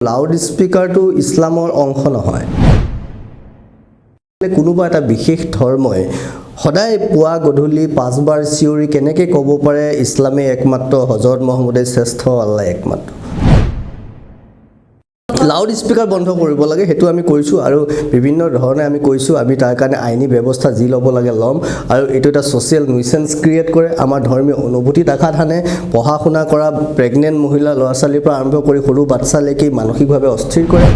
Loud স্পীকাৰটো ইছলামৰ অংশ নহয়। কোনোবা এটা বিশেষ ধৰ্মই সদায় পুৱা গধূলি পাঁচবাৰ চিঞৰি কেনেকৈ ক'ব পাৰে ইছলামেই একমাত্ৰ, হজৰত মহম্মদেই শ্ৰেষ্ঠ, আল্লাহ একমাত্ৰ? লাউড স্পীকাৰ বন্ধ কৰিব লাগে, সেইটো আমি কৰিছোঁ আৰু বিভিন্ন ধৰণে আমি কৈছোঁ। আমি তাৰ কাৰণে আইনী ব্যৱস্থা যি ল'ব লাগে ল'ম। আৰু এইটো এটা ছ'চিয়েল নিউচেঞ্চ ক্ৰিয়েট কৰে, আমাৰ ধৰ্মীয় অনুভূতিত আঘাত হানে। পঢ়া শুনা কৰা প্ৰেগনেণ্ট মহিলা, ল'ৰা ছোৱালীৰ পৰা আৰম্ভ কৰি সৰু বাচ্ছালৈকে মানসিকভাৱে অস্থিৰ কৰে।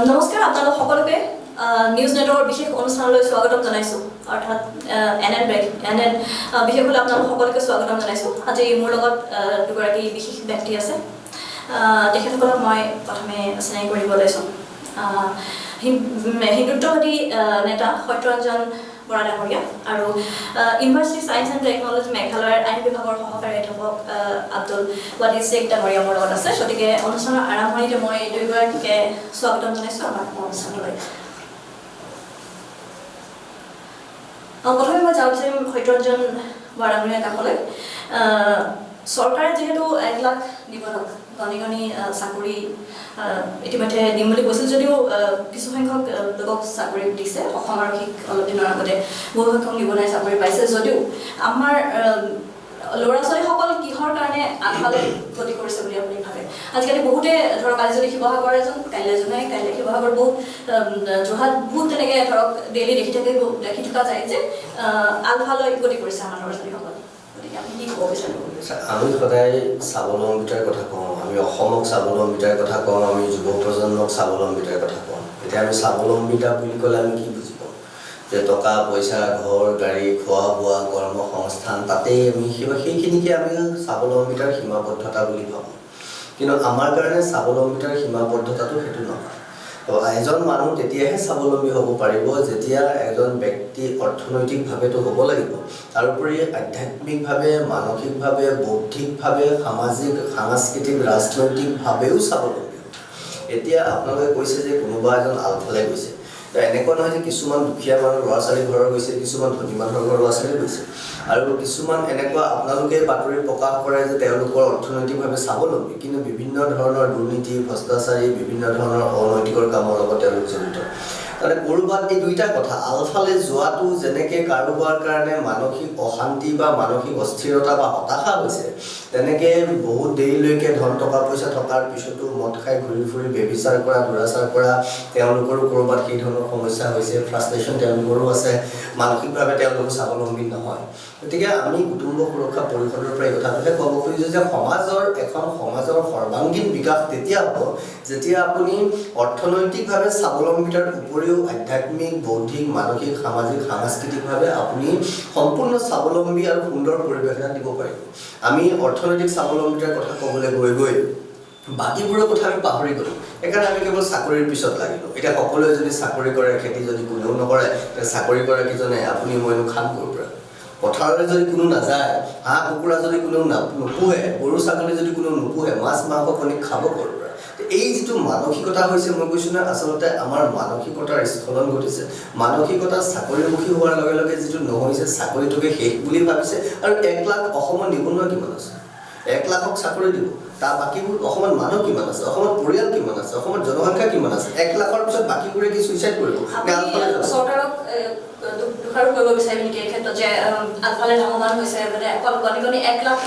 নমস্কাৰ, আপোনালোক সকলোকে নিউজ নেটৱৰ্কৰ বিশেষ অনুষ্ঠানলৈ স্বাগতম জনাইছোঁ। অৰ্থাৎ N N break N N বিশেষলৈ আপোনালোক সকলোকে স্বাগতম জনাইছোঁ। আজি মোৰ লগত দুগৰাকী বিশেষ ব্যক্তি আছে। তেখেতসকলক মই প্ৰথমে চিনাকি কৰিব লৈছোঁ। হিন্দুত্ববাদী নেতা সত্যৰঞ্জন বৰা ডাঙৰীয়া আৰু ইউনিভাৰ্চিটি ছায়েন্স এণ্ড টেকন'লজি মেঘালয়ৰ আইন বিভাগৰ সহকাৰী অধ্যাপক আব্দুল ৱাদিদ শ্বেখ ডাঙৰীয়া মোৰ লগত আছে। গতিকে অনুষ্ঠানৰ আৰম্ভণিতে মই দুয়োগৰাকীকে স্বাগতম জনাইছোঁ আমাৰ অনুষ্ঠানলৈ। প্ৰথমে মই যাব বিচাৰিম সত্যৰঞ্জন বৰা ডাঙৰীয়াৰ কাষলৈ। চৰকাৰে যিহেতু 1 লাখ নিবনুৱাক গণি গণি চাকৰি ইতিমধ্যে দিম বুলি কৈছিল যদিও কিছুসংখ্যক লোকক চাকৰি দিছে। অসম আৰক্ষীক অলপ দিনৰ আগতে বহুসংখ্যক নিবনুৱাই চাকৰি পাইছে যদিও আমাৰ ল'ৰা ছোৱালীসকল কিহৰ কাৰণে আলফালৈ গতি কৰিছে বুলি আপুনি ভাবে? আজিকালি বহুতে ধৰক, আজি যদি শিৱসাগৰ এজন, কাইলৈ এজনে, কাইলৈ শিৱসাগৰ বহুত, যোৰহাট বহুত, তেনেকৈ ধৰক ডেইলি দেখি থকা যায় যে আলফালৈ গতি কৰিছে আমাৰ ল'ৰা ছোৱালীসকল। গতিকে আপুনি কি ক'ব বিচাৰিব? আমি সদায় স্বাৱলম্বিতাৰ কথা কওঁ, আমি অসমক স্বাৱলম্বিতাৰ কথা কওঁ, আমি যুৱ প্ৰজন্মক স্বাৱলম্বিতাৰ কথা কওঁ। এতিয়া আমি স্বাৱলম্বিতা বুলি ক'লে আমি কি বুজি পাওঁ? যে টকা পইচা, ঘৰ, গাড়ী, খোৱা বোৱা, কৰ্ম সংস্থান, তাতেই আমি সেইখিনিকে আমি স্বাৱলম্বিতাৰ সীমাবদ্ধতা বুলি ভাবোঁ। কিন্তু আমাৰ কাৰণে স্বাৱলম্বিতাৰ সীমাবদ্ধতাটো সেইটো নহয়। তো এজন মানুহ তেতিয়াহে স্বাৱলম্বী হ'ব পাৰিব যেতিয়া এজন ব্যক্তি অৰ্থনৈতিকভাৱেতো হ'ব লাগিব, তাৰোপৰি আধ্যাত্মিকভাৱে, মানসিকভাৱে, বৌদ্ধিকভাৱে, সামাজিক, সাংস্কৃতিক, ৰাজনৈতিকভাৱেও স্বাৱলম্বী হ'ব। এতিয়া আপোনালোকে কৈছে যে কোনোবা এজন আলফালে গৈছে। তো এনেকুৱা নহয় যে কিছুমান দুখীয়া মানুহৰ ল'ৰা ছোৱালী ঘৰৰ গৈছে, কিছুমান ধনী মানুহৰ ঘৰৰ ল'ৰা ছোৱালী গৈছে। আৰু কিছুমান এনেকুৱা আপোনালোকে বাতৰি প্ৰকাশ কৰে যে তেওঁলোকৰ অৰ্থনৈতিকভাৱে স্বাৱলম্বী, কিন্তু বিভিন্ন ধৰণৰ দুৰ্নীতি, ভ্ৰষ্টাচাৰী, বিভিন্ন ধৰণৰ অনৈতিকৰ কামৰ লগত তেওঁলোক জড়িত। তাৰমানে ক'ৰবাত এই দুইটা কথা, আলফালে যোৱাটো যেনেকৈ কাৰোবাৰ কাৰণে মানসিক অশান্তি বা মানসিক অস্থিৰতা বা হতাশা হৈছে, তেনেকৈ বহুত দেৰিলৈকে ধন টকা পইচা থকাৰ পিছতো মদ খাই ঘূৰি ফুৰি ব্যভিচাৰ কৰা, দুৰাচাৰ কৰা, তেওঁলোকৰো ক'ৰবাত সেই ধৰণৰ সমস্যা হৈছে, ফ্ৰাষ্ট্ৰেশ্যন তেওঁলোকৰো আছে, মানসিকভাৱে তেওঁলোকো স্বাৱলম্বী নহয়। গতিকে আমি কুটুম্ব সুৰক্ষা পৰিষদৰ পৰা এই কথাটোহে ক'ব খুজিছোঁ যে এখন সমাজৰ সৰ্বাংগীন বিকাশ তেতিয়া হ'ব যেতিয়া আপুনি অৰ্থনৈতিকভাৱে স্বাৱলম্বিতাৰ উপৰিও আধ্যাত্মিক, বৌদ্ধিক, মানসিক, সামাজিক, সাংস্কৃতিকভাৱে আপুনি সম্পূৰ্ণ স্বাৱলম্বী আৰু সুন্দৰ পৰিৱেশ এটা দিব পাৰিব। আমি অৰ্থনৈতিক স্বাৱলম্বিতাৰ কথা ক'বলৈ গৈ গৈ বাকীবোৰৰ কথা আমি পাহৰি গ'লোঁ। সেইকাৰণে আমি কেৱল চাকৰিৰ পিছত লাগিলোঁ। এতিয়া সকলোৱে যদি চাকৰি কৰে, খেতি যদি কোনেও নকৰে, তেতিয়া চাকৰি কৰা কেইজনে আপুনি মইনো খাম ক'ৰ পৰা? পথাৰলৈ যদি কোনো নাযায়, হাঁহ কুকুৰা যদি কোনেও নোপোহে, গৰু ছাগলী যদি কোনেও নোপোহে, মাছ মাংস কণী খাব ক'ৰ পৰা? এই যিটো মানসিকতা হৈছে, মই কৈছোঁ নহয়, আচলতে আমাৰ মানসিকতাৰ স্খলন ঘটিছে। মানসিকতা চাকৰিমুখী হোৱাৰ লগে লগে যিটো নহৈছে, চাকৰিটোকে শেষ বুলি ভাবিছে। আৰু 1 লাখ অসমত নিবনুৱা কিমান আছে? 1 লাখক চাকৰি দিব, তাৰ বাকীবোৰ অসমত মানুহ কিমান আছে? অসমত পৰিয়াল কিমান আছে? অসমত জনসংখ্যা কিমান আছে? 1 লাখৰ পিছত বাকীবোৰে কি চুইচাইড কৰিব নে আপুনি আলফালে যাব? চৰকাৰক দোষাৰোপ কৰিব বিচাৰিব নেকি এই ক্ষেত্ৰত যে আলফালে লাভৱান হৈছে, মানে অকল গণি গণি 1 লাখ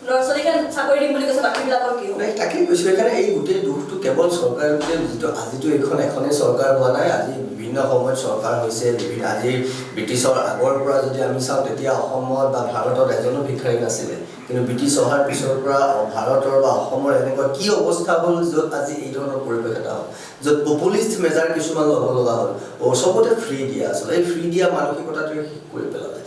ল'ৰা ছোৱালীকে চাকৰি দিম বুলি কৈছে, বাকীবিলাকৰ কি হ'ব? নাই, তাকেই কৈছোঁ। সেইকাৰণে এই গোটেই দোষটো কেৱল চৰকাৰ গোটেই যিটো আজিতো এইখন এখনেই চৰকাৰ হোৱা নাই, আজি বিভিন্ন সময়ত চৰকাৰ হৈছে বিভিন্ন। আজি ব্ৰিটিছৰ আগৰ পৰা যদি আমি চাওঁ, তেতিয়া অসমত বা ভাৰতত এজনো ভিক্ষাৰী নাছিলে। কিন্তু ব্ৰিটিছ অহাৰ পিছৰ পৰা ভাৰতৰ বা অসমৰ এনেকুৱা কি অৱস্থা হ'ল য'ত আজি এই ধৰণৰ পৰিৱেশ এটা হ'ল, য'ত পপুলিষ্ট মেজাৰ কিছুমান ল'ব লগা হ'ল। চবতে ফ্ৰী দিয়া, আচলতে এই ফ্ৰী দিয়া মানসিকতাটোৱে শেষ কৰি পেলালে।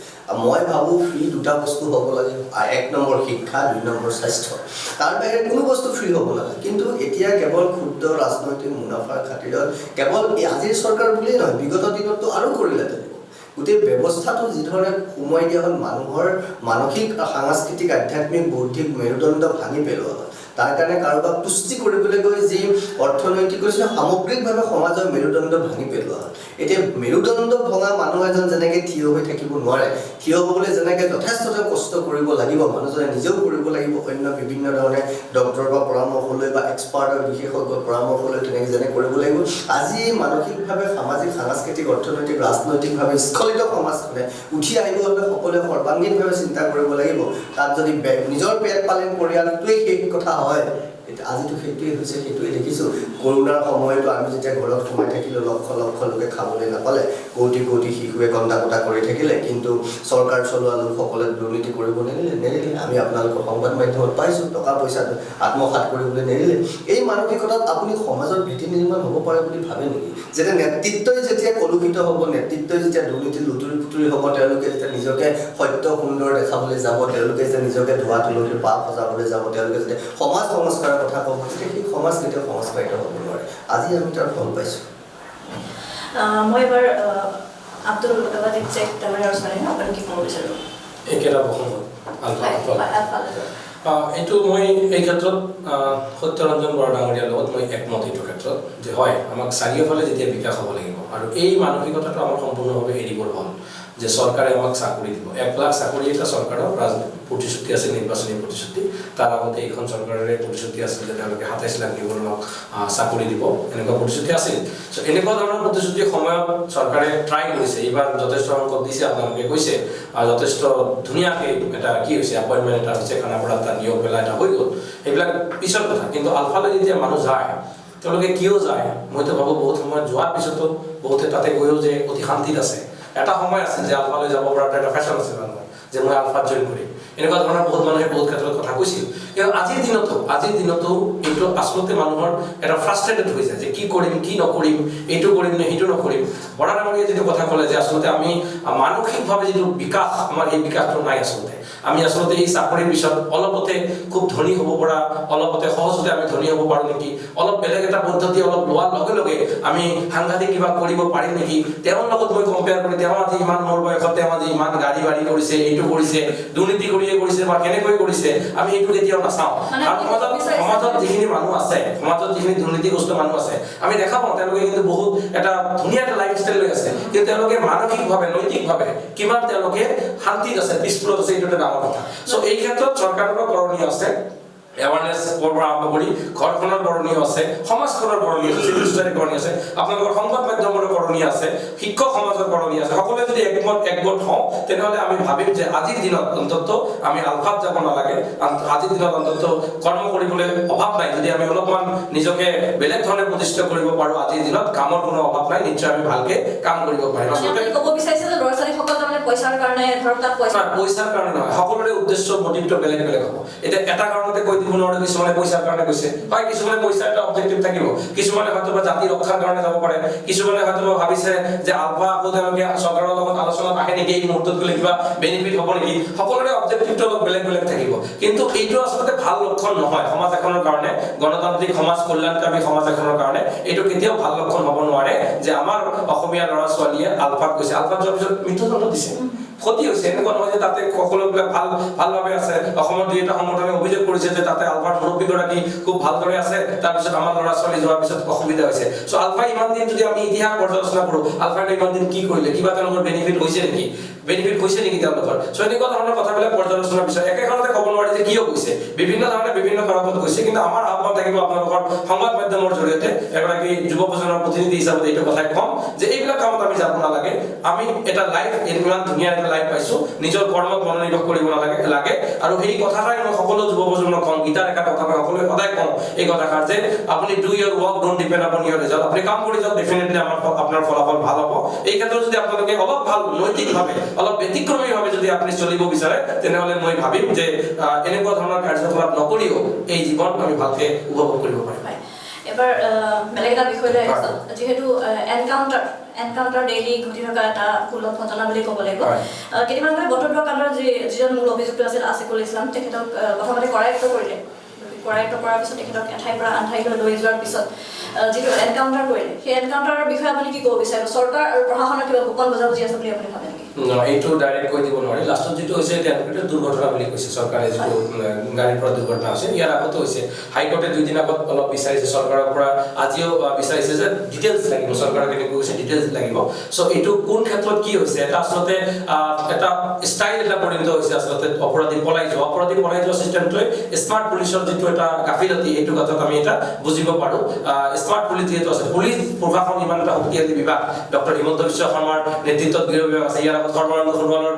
মই ভাবোঁ ফ্ৰী দুটা বস্তু হ'ব লাগে, 1 নম্বৰ শিক্ষা, 2 নম্বৰ স্বাস্থ্য। তাৰ বাহিৰে কোনো বস্তু ফ্ৰী হ'ব নালাগে। কিন্তু এতিয়া কেৱল ক্ষুদ্ৰ ৰাজনৈতিক মুনাফাৰ খাতিৰত, কেৱল এই আজিৰ চৰকাৰ বুলিয়েই নহয়, বিগত দিনততো আৰু কৰিলে তেনেকুৱা। গোটেই ব্যৱস্থাটো যিধৰণে সোমোৱাই দিয়া হ'ল, মানুহৰ মানসিক, সাংস্কৃতিক, আধ্যাত্মিক, বৌদ্ধিক মেৰুদণ্ড ভাঙি পেলোৱা হ'ল। তাৰ কাৰণে কাৰোবাক তুষ্টি কৰিবলৈ গৈ যি অৰ্থনৈতিক কৰিছিলে, সামগ্ৰিকভাৱে সমাজৰ মেৰুদণ্ড ভাঙি পেলোৱা হ'ল। এতিয়া মেৰুদণ্ড ভঙা মানুহ এজন যেনেকৈ থিয় হৈ থাকিব নোৱাৰে, থিয় হ'বলৈ যেনেকৈ যথেষ্ট কষ্ট কৰিব লাগিব, মানুহজনে নিজেও কৰিব লাগিব, অন্য বিভিন্ন ধৰণে ডক্টৰৰ পৰা পৰামৰ্শ লৈ বা এক্সপাৰ্টৰ বিশেষজ্ঞৰ পৰামৰ্শ লৈ তেনেকৈ যেনে কৰিব লাগিব। আজি মানসিকভাৱে, সামাজিক, সাংস্কৃতিক, অৰ্থনৈতিক, ৰাজনৈতিকভাৱে স্খলিত সমাজখনে উঠি আহিব হ'লে সকলোৱে সৰ্বাংগীনভাৱে চিন্তা কৰিব লাগিব। তাত যদি নিজৰ পেট পালন পৰিয়ালটোৱেই শেষ কথা হয়, এতিয়া আজিতো সেইটোৱেই হৈছে, সেইটোৱেই দেখিছোঁ। কৰোণাৰ সময়তো আমি যেতিয়া ঘৰত সোমাই থাকিলোঁ, লক্ষ লক্ষ লোকে খাবলৈ নাপালে, কোটি কোটি শিশুৱে কন্দা কটা কৰি থাকিলে, কিন্তু চৰকাৰ চলোৱা লোকসকলে দুৰ্নীতি কৰিব নেৰিলে। আমি আপোনালোকৰ সংবাদ মাধ্যমত পাইছোঁ, টকা পইচা আত্মসাত কৰিবলৈ নেৰিলে। এই মানসিকতাত আপুনি সমাজৰ ভেটি নিৰ্মাণ হ'ব পাৰে বুলি ভাবে নেকি? যেতিয়া নেতৃত্বই যেতিয়া কলুষিত হ'ব, নেতৃত্বই যেতিয়া দুৰ্নীতি লুতুৰি পুতুৰি হ'ব, তেওঁলোকে যেতিয়া নিজকে সত্য সুন্দৰ দেখাবলৈ যাব, তেওঁলোকে যেতিয়া নিজকে ধোৱা তুলসীৰ পাত সজাবলৈ যাব, তেওঁলোকে যেতিয়া সমাজ সংস্কাৰৰ কথা ক'ব, তেতিয়া সেই সমাজ কেতিয়াও সংস্কাৰিত হ'ব নোৱাৰে। আজি আমি তাৰ ফল পাইছোঁ। মই এবাৰ আব্দুল ৱাজিদ চেক ডাঙৰীয়াৰ ওচৰলৈ, আপুনি কি ক'ব বিচাৰিব? একেটা প্ৰসংগত এইটো মই এই ক্ষেত্ৰত সত্যৰঞ্জন বৰা ডাঙৰীয়াৰ লগত মই একমত এইটো ক্ষেত্ৰত যে হয়, আমাক চাৰিওফালে যেতিয়া বিকাশ হ'ব লাগিব আৰু এই মানসিকতাটো আমাৰ সম্পূৰ্ণভাৱে এৰিবৰ হ'ল যে চৰকাৰে আমাক চাকৰি দিব। 1 লাখ চাকৰি এটা চৰকাৰৰ প্ৰতিশ্ৰুতি আছিল, নিৰ্বাচনী প্ৰতিশ্ৰুতি। তাৰ আগতে এইখন চৰকাৰৰে প্ৰতিশ্ৰুতি আছিল যে তেওঁলোকে 27 লাখ নিবনুৱাক চাকৰি দিব, এনেকুৱা প্ৰতিশ্ৰুতি আছিল। চ' এনেকুৱা ধৰণৰ প্ৰতিশ্ৰুতি সময়ত চৰকাৰে ট্ৰাই কৰিছে, এইবাৰ যথেষ্ট সংখ্যক দিছে, আপোনালোকে কৈছে যথেষ্ট ধুনীয়াকৈ এটা কি হৈছে, এপইণ্টমেণ্ট এটা হৈছে, খানাপাৰাত এটা নিয়োগ মেলা এটা হৈ গ'ল, সেইবিলাক পিছৰ কথা। কিন্তু আলফালৈ যেতিয়া মানুহ যায়, তেওঁলোকে কিয় যায় মইতো ভাবোঁ, বহুত সময়ত যোৱাৰ পিছতো বহুতে তাতে গৈও যে অতি শান্তিত আছে। এটা সময় আছিল যে আলফালৈ যাব পৰা এটা ফেশ্বন আছিল মানুহৰ, যে মই আলফাত জইন কৰিম, এনেকুৱা ধৰণৰ বহুত মানুহে বহুত ক্ষেত্ৰত কথা কৈছিল। কিন্তু আজিৰ দিনতো এইটো আচলতে মানুহৰ এটা ফ্ৰাষ্ট্ৰেটেড হৈ যায় যে কি কৰিম কি নকৰিম, এইটো কৰিম নে সেইটো নকৰিম। বৰা ডাঙৰীয়াই যিটো কথা ক'লে যে আচলতে আমি মানসিকভাৱে যিটো বিকাশ, আমাৰ সেই বিকাশটো নাই। আচলতে আমি আচলতে এই চাকৰিৰ পিছত অলপতে খুব ধনী হ'ব পৰা, অলপতে সহজতে আমি ধনী হ'ব পাৰোঁ নেকি, অলপ বেলেগ এটা পদ্ধতি অলপ লোৱাৰ লগে লগে আমি সাংঘাতিক কিবা কৰিব পাৰিম নেকি, তেওঁৰ লগত মই কম্পেয়াৰ কৰি তেওঁ আজি ইমান মোৰ বয়সত তেওঁ আজি ইমান গাড়ী বাঢ়ি কৰিছে, এইটো কৰিছে, দুৰ্নীতি কৰিয়ে কৰিছে বা কেনেকৈ কৰিছে, আমি এইটো কেতিয়াও নাচাওঁ। কাৰণ সমাজত যিখিনি মানুহ আছে, সমাজত যিখিনি দুৰ্নীতিগ্ৰস্ত মানুহ আছে, আমি দেখা পাওঁ তেওঁলোকে কিন্তু বহুত এটা ধুনীয়া এটা লাইফষ্টাইল লৈ আছে, কিন্তু তেওঁলোকে মানসিকভাৱে নৈতিকভাৱে কিমান তেওঁলোকে শান্তিত আছে, পিছফুলত আছে, এইটো এটা ডাঙৰ কথা। চ' এই ক্ষেত্ৰত চৰকাৰৰো কৰণীয় আছে, এৱাৰনেছ পৰা আৰম্ভ কৰি ঘৰখনৰ কৰণীয় আছে, সমাজখনৰ কৰণীয় আছে, চিভিল ছ'চাইটিৰ কৰণীয় আছে, আপোনালোকৰ সংবাদ মাধ্যমৰো কৰণীয় আছে, শিক্ষক সমাজৰ কৰণীয় আছে। সকলোৱে যদি একগোট হওঁ, তেনেহ'লে আমি ভাবিম যে আজিৰ দিনত অন্ততঃ আমি আলফাত যাব নালাগে, আজিৰ দিনত অন্ততঃ কৰ্ম কৰিবলৈ অভাৱ নাই। যদি আমি অলপমান নিজকে বেলেগ ধৰণে প্ৰতিষ্ঠিত কৰিব পাৰোঁ, আজিৰ দিনত কামৰ কোনো অভাৱ নাই, নিশ্চয় আমি ভালকে কাম কৰিব পাৰিম। আচলতে ক'ব বিচাৰিছে যে ল'ৰা ছোৱালীসকল তাৰমানে পইচাৰ কাৰণে, ধৰক তাত পইচাৰ কাৰণে নহয়, সকলোৰে উদ্দেশ্য মটিভটো বেলেগ বেলেগ হ'ব। এতিয়া এটা কাৰণতে কৈ দিব নোৱাৰো, কিছুমানে পইচাৰ কাৰণে কৈছে, হয় কিছুমানে পইচা এটা অবজেক্টিভ থাকিব, কিছুমানে হয়তো বা জাতি ৰক্ষাৰ কাৰণে যাব পাৰে, কিছুমানে হয়তো বা ভাবিছে যে আলফা আকৌ তেওঁলোকে চৰকাৰৰ লগত আলোচনাত আহে নেকি, এই মুহূৰ্তত গ'লে কিবা বেনিফিট হ'ব নেকি, সকলোৰে অবজেক্টিভটো অলপ বেলেগ বেলেগ থাকিব। কিন্তু এইটো আচলতে ভাল লক্ষণ নহয় সমাজ এখনৰ কাৰণে, গণতান্ত্ৰিক সমাজ, কল্যাণকামী সমাজ এখনৰ কাৰণে এইটো কেতিয়াও ভাল লক্ষণ হ'ব নোৱাৰে যে আমাৰ অসমীয়া ল'ৰা ছোৱালীয়ে আলফাত গৈছে, আলফাত যোৱাৰ পিছত মৃত্যুদণ্ড দিছে, ক্ষতি হৈছে। এনেকুৱা নহয় যে তাতে সকলোবিলাক ভালভাৱে আছে। অসমৰ দুই এটা সংগঠনে অভিযোগ কৰিছে যে তাতে আলফাৰ মুৰব্বীগৰাকী খুব ভালদৰে আছে, তাৰপিছত আমাৰ ল'ৰা ছোৱালী যোৱাৰ পিছত অসুবিধা হৈছে। চ' আলফাই ইমান দিন যদি আমি ইতিহাস পৰ্যালোচনা কৰোঁ, আলফাই ইমান দিন কি কৰিলে, কিবা তেওঁলোকৰ বেনিফিট হৈছে নেকি, বেনিফিট হৈছে নেকি তেওঁলোকৰ? চ' এনেকুৱা ধৰণৰ কথাবিলাক পৰ্যালোচনাৰ পিছত একেখনতে ক'ব নোৱাৰি যে কিয় গৈছে, বিভিন্ন ধৰণে বিভিন্ন কাৰণত গৈছে। কিন্তু আমাৰ আহ্বান থাকিব আপোনালোকৰ সংবাদ মাধ্যমৰ জৰিয়তে এগৰাকী যুৱ প্ৰজন্মৰ প্ৰতিনিধি হিচাপে এইটো কথাই ক'ম যে এইবিলাক কামত আমি যাব নালাগে। আমি এটা লাইফ, ইমান ধুনীয়া এটা লাইফ পাইছোঁ, নিজৰ কৰ্মত মনোনিৱেশ কৰিব নালাগে লাগে। আৰু সেই কথাষাৰ মই সকলো যুৱ প্ৰজন্মক কওঁ, গীতাৰ এটা কথা মই সকলোৱে সদায় কওঁ এই কথাষাৰ যে আপুনি do your work, don't depend upon your result. আপুনি কাম কৰি যাওক, ডেফিনেটলি আপোনাৰ ফলাফল ভাল হ'ব। এই ক্ষেত্ৰত যদি আপোনালোকে অলপ ভাল নৈতিকভাৱে, অলপ ব্যতিক্ৰমীভাৱে যদি আপুনি চলিব বিচাৰে, তেনেহ'লে মই ভাবিম যে এনেকুৱা ধৰণৰ কাৰ্যকলাপ নকৰিও এই জীৱন আমি ভালকৈ উপভোগ কৰিব পাৰিম। এবাৰ বেলেগ এটা বিষয়লৈ আহিছোঁ, যিহেতু এনকাউণ্টাৰ ডেইলি ঘটি থকা এটা সুলভ ঘটনা বুলি ক'ব লাগিব। কেইদিনমান আগতে বটদ্ৰৱা কাণ্ডৰ যিজন মূল অভিযুক্ত আছিল আছিকুল ইছলাম, তেখেতক প্ৰথমতে কৰায়ত্ব কৰিলে, কৰায়ত্ব কৰাৰ পিছত তেখেতক এঠাইৰ পৰা আন ঠাইলৈ লৈ যোৱাৰ পিছত যিটো এনকাউণ্টাৰ কৰিলে, সেই এনকাউণ্টাৰৰ বিষয়ে আপুনি কি ক'ব বিচাৰিব? চৰকাৰ আৰু প্ৰশাসনৰ কিবা গোপন বুজাবুজি আছে বুলি আপুনি ভাবে নেকি? এইটো ডাইৰেক্ট কৈ দিব নোৱাৰি। লাষ্টত যিটো হৈছে তেওঁলোকে দুৰ্ঘটনা বুলি কৈছে চৰকাৰে, যিটো গাড়ীৰ পৰা দুৰ্ঘটনা হৈছে। ইয়াৰ আগতো হৈছে, হাইকোৰ্টে 2 দিন আগত অলপ বিচাৰিছে চৰকাৰৰ পৰা, আজিও বিচাৰিছে যে ডিটেইলছ লাগিব, চৰকাৰে কেনেকৈ কৈছে ডিটেইলছ লাগিব। চ' এইটো কোন ক্ষেত্ৰত কি হৈছে, এটা আচলতে এটা ষ্টাইল এটা পৰিণত হৈছে আচলতে অপৰাধী পলাই যোৱা, অপৰাধী পলাই যোৱা চিষ্টেমটোৱে স্মাৰ্ট পুলিচৰ যিটো এটা গাফিলতি, এইটো কথাত আমি এটা বুজিব পাৰোঁ। স্মাৰ্ট পুলিচ যিহেতু আছে, পুলিচ প্ৰশাসন ইমান এটা শক্তিশালী বিভাগ, ডক্টৰ হিমন্ত বিশ্ব শৰ্মাৰ নেতৃত্বত গৃহ বিভাগ আছে। ইয়াৰ আগত সৰ্বানন্দ সোণোৱালৰ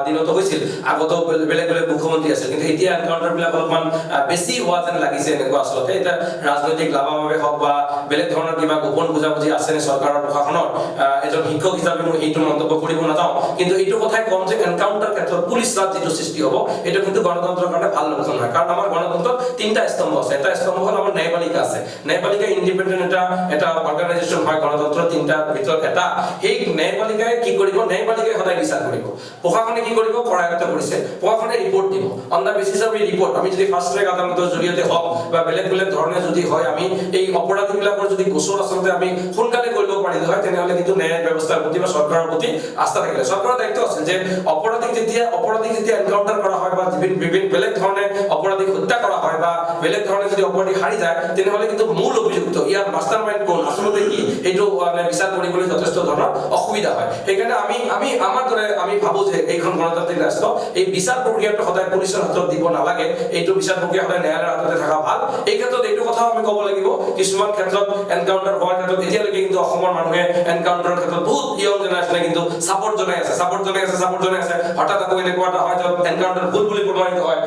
দিনতো হৈছিল, আগতেও বেলেগ বেলেগ মুখ্যমন্ত্ৰী আছিল, কিন্তু এতিয়া এনকাউণ্টাৰবিলাক অলপমান বেছি হোৱা যেন লাগিছে। এনেকুৱা আচলতে এতিয়া ৰাজনৈতিক লাভৰ বাবে হওক বা বেলেগ ধৰণৰ কিবা গোপন বুজাবুজি আছে নে চৰকাৰৰ প্ৰশাসনৰ, এজন শিক্ষক হিচাপে মই এইটো মন্তব্য কৰিব নাযাওঁ, কিন্তু এইটো কথাই ক'ম যে এনকাউণ্টাৰ ক্ষেত্ৰত পুলিচ ৰাজ যিটো সৃষ্টি হ'ব, এইটো কিন্তু গণতন্ত্ৰৰ কাৰণে ভাল লক্ষণ নহয়। কাৰণ আমাৰ গণতন্ত্ৰত 3টা স্তম্ভ আছে। এটা স্তম্ভ হ'ল আমাৰ ন্যায়পালিকা আছে, ন্যায়পালিকা ইণ্ডিপেণ্ডেণ্ট এটা অৰ্গেনাইজেশ্যন হয়, গণতন্ত্ৰৰ 3টাৰ ভিতৰত এটা। সেই ন্যায়পালিকাই কি কৰিব? ন্যায়পালিকাই সদায় বিচাৰ কৰিব। প্ৰশাসনে কি কৰিব? কৰায়ত্ব কৰিছে, প্ৰশাসনে ৰিপৰ্ট দিব। অন the basis of এই ৰিপৰ্ট আমি যদি ফাষ্ট ট্ৰেক আদালতৰ জৰিয়তে হওক বা বেলেগ বেলেগ ধৰণে যদি হয়, আমি এই অপৰাধীবিলাকৰ যদি গোচৰ আচলতে আমি সোনকালে কৰিব পাৰিলো হয়, তেনেহ'লে কিন্তু ন্যায় ব্যৱস্থাৰ প্ৰতি বা চৰকাৰৰ প্ৰতি আস্থা থাকিলে। চৰকাৰৰ দায়িত্ব আছিল যে অপৰাধীক যেতিয়া এনকাউণ্টাৰ কৰা হয় বা বিভিন্ন বেলেগ ধৰণে অপৰাধীক হত্যা কৰা হয় বা বেলেগ ধৰণে যদি অপৰাধী সাৰি যায়, তেনেহ'লে কিন্তু মূল অভিযুক্ত, ইয়াৰ মাষ্টাৰ মাইণ্ড কোন, আচলতে কি, সেইটো মানে বিচাৰ কৰিবলৈ যথেষ্ট ধৰণৰ অসুবিধা হয়। সেইকাৰণে আমি আমি আমাৰ দৰে আমি ভাবো যে এইখন গণতান্ত্ৰিক ৰাষ্ট্ৰ, এই বিচাৰ প্ৰক্ৰিয়াটো সদায় পুলিচৰ হাতত দিব নালাগে, এইটো বিচাৰ প্ৰক্ৰিয়া সদায় ন্যায়ালয়ৰ হাততে থকা ভাল। এই ক্ষেত্ৰত এইটো কথাও আমি ক'ব লাগিব, কিছুমান ক্ষেত্ৰত এনকাউণ্টাৰ হোৱাৰ ক্ষেত্ৰত এতিয়ালৈকে কিন্তু অসমৰ মানুহে এনকাউণ্টাৰৰ ক্ষেত্ৰত বহুত য়ং জেনেৰেশ্যনে কিন্তু ছাপৰ্ট জনাই আছে, ছাপৰ্ট জনাই আছে, ছাপৰ্ট জনাই আছে। হঠাৎ আকৌ এনেকুৱা এটা হয় য'ত এনকাউণ্টাৰ ভুল বুলি প্ৰমাণিত হয়,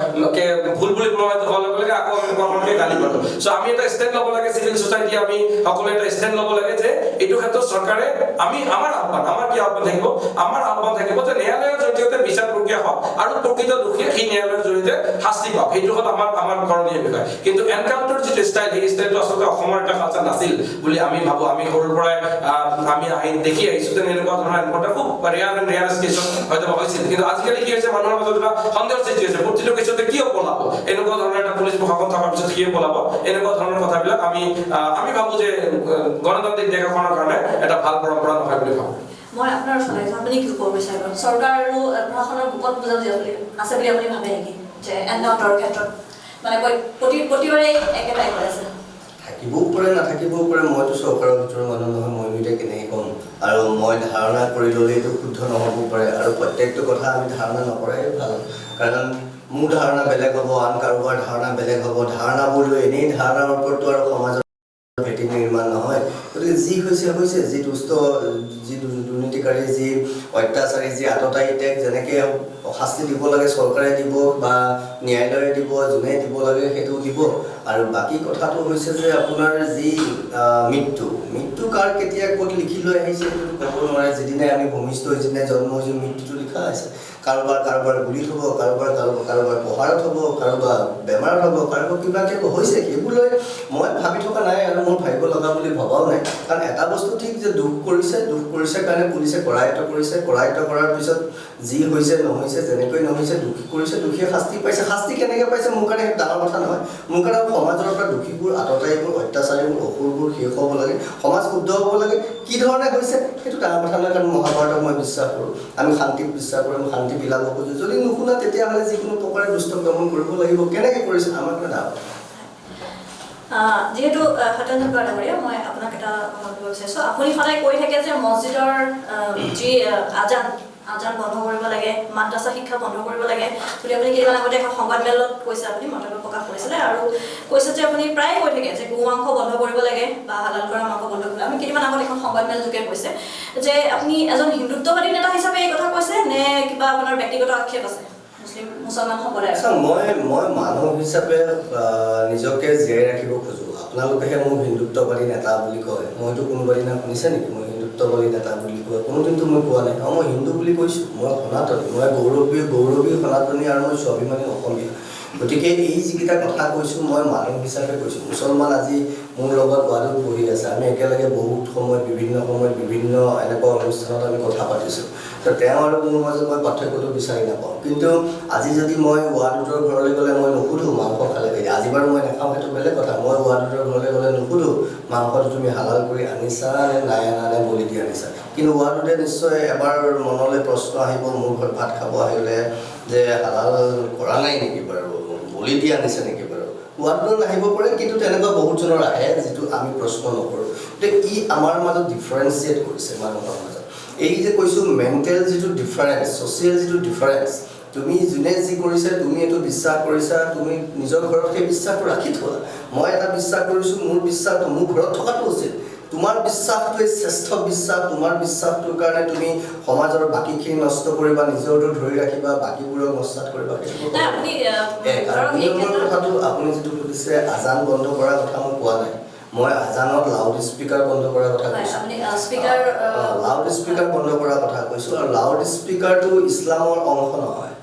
ভুল বুলি প্ৰমাণিত হোৱাৰ লগে লগে আকৌ আমি প্ৰশাসনকে গালি পাৰো। চ' আমি এটা ষ্টেণ্ড ল'ব লাগে, চিভিল ছ'চাইটি আমি সকলোৱে এটা ষ্টেণ্ড ল'ব লাগে যে এইটো ক্ষেত্ৰত চৰকাৰে, আমি আমাৰ আহ্বান, আমাৰ কি আহ্বান থাকিব? আমাৰ আহ্বান থাকিব যে ন্যায়ালয়ৰ জৰিয়তে বিচাৰ প্ৰক্ৰিয়া হওক আৰু প্ৰকৃত দোষীয়ে সেই ন্যায়ালয়ৰ জৰিয়তে শাস্তি পাওক, সেইটো হ'ল আমাৰ কৰণীয় বিষয়। কিন্তু এনকাউণ্টাৰ যিটো ষ্টাইল, সেই ষ্টাইলটো আচলতে অসমৰ এটা কালচাৰ নাছিল বুলি আমি ভাবো। আমি সৰুৰ পৰাই আমি আহি দেখি আহিছো যে এনেকুৱা ধৰণৰ এনকাউণ্টাৰ খুব ৰেয়াৰ এণ্ড ৰেয়াৰ কেছত হয়তো হৈছিল। কিন্তু আজিকালি কি হৈছে, মানুহৰ মাজত এটা সন্দেহৰ সৃষ্টি হৈছে, প্ৰতিটো কেছতে কিয় পলাব, এনেকুৱা ধৰণৰ এটা পুলিচ প্ৰশাসন থকাৰ পিছত কিয় পলাব, এনেকুৱা ধৰণৰ কথাবিলাক আমি ভাবো যে গণতান্ত্ৰিক দেশ এখনৰ কাৰণে এটা ভাল পৰম্পৰা নহয় বুলি ভাবো। মই আপোনাৰ ওচৰলৈ আহিছোঁ, আপুনি কি ক'ব বিচাৰিব? চৰকাৰ আৰু প্ৰশাসনৰ গোপন বুজাবুজি আছে বুলি আপুনি ভাবে নেকি, যে এনকাউণ্টাৰৰ ক্ষেত্ৰত মানে প্ৰতিবাৰেই একেটাই হৈ আছে? থাকিবও পাৰে, নাথাকিবও পাৰে। মইতো চৰকাৰৰ ভিতৰৰ মানুহ নহয়, মই এতিয়া কেনেকৈ ক'ম? আৰু মই ধাৰণা কৰি ল'লে এইটো শুদ্ধ নহ'বও পাৰে। আৰু প্ৰত্যেকটো কথা আমি ধাৰণা নকৰাই ভাল, কাৰণ মোৰ ধাৰণা বেলেগ হ'ব, আন কাৰোবাৰ ধাৰণা বেলেগ হ'ব। ধাৰণাবোৰ লৈ এনেই ধাৰণাৰ ওপৰততো আৰু সমাজৰ ভেটি নিৰ্মাণ নহয়। গতিকে যি হৈছে হৈছে, যি দুষ্ট, যি দুৰ্নীতিকাৰী, যি অত্যাচাৰী, যি আততায়ী, তেওঁক যেনেকৈ শাস্তি দিব লাগে চৰকাৰে দিব বা ন্যায়ালয়ে দিব, যোনে দিব লাগে সেইটো দিব। আৰু বাকী কথাটো হৈছে যে আপোনাৰ যি মৃত্যু, মৃত্যু কাৰ কেতিয়া ক'ত লিখি লৈ আহিছে সেইটোতো ক'ব নোৱাৰে। যিদিনাই আমি ভূমিষ্ঠ হৈ যিদিনাই জন্ম হৈছোঁ মৃত্যুটো লিখা আছে। কাৰোবাৰ কাৰোবাৰ গুলিত হ'ব, কাৰোবাৰ কাৰোবাৰ কাৰোবাৰ প্ৰহাৰত হ'ব, কাৰোবাৰ বেমাৰত হ'ব, কাৰোবাৰ কিবা কিবা হৈছে। সেইবোৰ লৈ মই ভাবি থকা নাই আৰু মোৰ ভাবিব লগা বুলি ভবাও নাই। কাৰণ এটা বস্তু ঠিক যে দুখ কৰিছে, দুখ কৰিছে কাৰণে পুলিচে কৰায়ত্ব কৰিছে, কৰায়ত্ব কৰাৰ পিছত যি হৈছে নহৈছে, যেনেকৈ নহৈছে, দোষী কৰিছে, দোষীয়ে শাস্তি পাইছে। শাস্তি কেনেকৈ পাইছে মোৰ কাৰণে সেইটো ডাঙৰ কথা নহয়। মোৰ কাৰণে সমাজৰ পৰা দোষীবোৰ, আততায়ীবোৰ, অত্যাচাৰীবোৰ, অসুৰবোৰ শেষ হ'ব লাগে, সমাজ শুদ্ধ হ'ব লাগে। কি ধৰণে হৈছে সেইটো ডাঙৰ কথা নহয়, কাৰণ মহাভাৰতক মই বিশ্বাস কৰোঁ, আমি শান্তিক বিশ্বাস কৰোঁ, আমি শান্তি বিলাব খোজোঁ। যদি নুশুনা তেতিয়াহ'লে যিকোনো প্ৰকাৰে দুষ্টক দমন কৰিব লাগিব। কেনেকৈ কৰিছে আমাৰ কাৰণে ডাঙৰ কথা। যিহেতু সত্যৰঞ্জন বৰা ডাঙৰীয়া, মই আপোনাক এটা কথা সুধিব বিচাৰিছোঁ। আপুনি সদায় কৈ থাকে যে মছজিদৰ যি আজান বন্ধ কৰিব লাগে, মাদ্ৰাছা শিক্ষা বন্ধ কৰিব লাগে বুলি। আপুনি কেইদিনমান আগতে এখন সংবাদমেলত কৈছে, আপুনি মন্তব্য প্ৰকাশ কৰিছিলে আৰু কৈছে যে আপুনি প্ৰায়ে কৈ থাকে যে গো মাংস বন্ধ কৰিব লাগে বা হালাল কৰা মাংস বন্ধ কৰিব লাগে। আপুনি কেইদিনমান আগত এখন সংবাদমেল যোগে কৈছে যে আপুনি এজন হিন্দুত্ববাদী নেতা হিচাপে এই কথা কৈছে নে কিবা আপোনাৰ ব্যক্তিগত আক্ষেপ আছে মুছলিম মুছলমান সম্প্ৰদায়ৰ? আচ্ছা, মই মানুহ হিচাপে নিজকে জীয়াই ৰাখিব খোজোঁ। আপোনালোকেহে মোক হিন্দুত্ববাদী নেতা বুলি কয়। মইতো কোনোবা দিনা শুনিছে নেকি মই হিন্দুত্ববাদী নেতা বুলি কোৱা? কোনোদিনতো মই কোৱা নাই। আৰু মই হিন্দু বুলি কৈছোঁ, মই সনাতনী, মই গৌৰৱী সনাতনী আৰু মই স্বাভিমানী অসমীয়া। গতিকে এই যিকেইটা কথা কৈছোঁ মই মানুহ হিচাপে কৈছোঁ। মুছলমান আজি মোৰ লগত ৱাৰ্ডত বহি আছে, আমি একেলগে বহুত সময়ত বিভিন্ন সময়ত বিভিন্ন এনেকুৱা অনুষ্ঠানত আমি কথা পাতিছোঁ। তো তেওঁ আৰু মোৰ মাজত মই পাৰ্থক্যটো বিচাৰি নাপাওঁ। কিন্তু আজি যদি মই ৱাৰ্ডৰ ঘৰলৈ গ'লে মই নুসুধোঁ মাংস খালে, আজি বাৰু মই নাখাওঁ সেইটো বেলেগ কথা, মই ৱাৰ্ডৰ ঘৰলৈ গ'লে নুসুধোঁ মাংসটো তুমি হালাল কৰি আনিছা নে নাই আনা নে বলি দি আনিছা। কিন্তু হোৱাটোতে নিশ্চয় এবাৰ মনলৈ প্ৰশ্ন আহিব, মোৰ ঘৰত ভাত খাব আহিলে যে হালাল কৰা নাই নেকি বাৰু, বলি দি আনিছে নেকি বাৰু, হোৱাটো নাহিব পাৰে। কিন্তু তেনেকুৱা বহুতজনৰ আহে যিটো আমি প্ৰশ্ন নকৰোঁ। গতিকে ই আমাৰ মাজত ডিফাৰেঞ্চিয়েট কৰিছে মানুহৰ মাজত। এই যে কৈছোঁ মেণ্টেল যিটো ডিফাৰেঞ্চ, ছ'চিয়েল যিটো ডিফাৰেঞ্চ, তুমি যোনে যি কৰিছে তুমি এইটো বিশ্বাস কৰিছা, তুমি নিজৰ ঘৰত সেই বিশ্বাসটো ৰাখি থোৱা। মই এটা বিশ্বাস কৰিছোঁ, মোৰ বিশ্বাসটো মোৰ ঘৰত থকাটো উচিত। তোমাৰ বিশ্বাসটোৱে শ্ৰেষ্ঠ বিশ্বাস, তোমাৰ বিশ্বাসটোৰ কাৰণে তুমি সমাজৰ বাকীখিনি নষ্ট কৰিবা, নিজৰটো ধৰি ৰাখিবা, বাকীবোৰক নস্যাৎ কৰিবা। সেইটো কথাটো আপুনি যিটো সুধিছে, আজান বন্ধ কৰাৰ কথা মই কোৱা নাই। মই আজানত লাউড স্পীকাৰ বন্ধ কৰাৰ কথা কৈছোঁ, লাউড স্পীকাৰ বন্ধ কৰাৰ কথা কৈছোঁ। আৰু লাউড স্পীকাৰটো ইছলামৰ অংশ নহয়,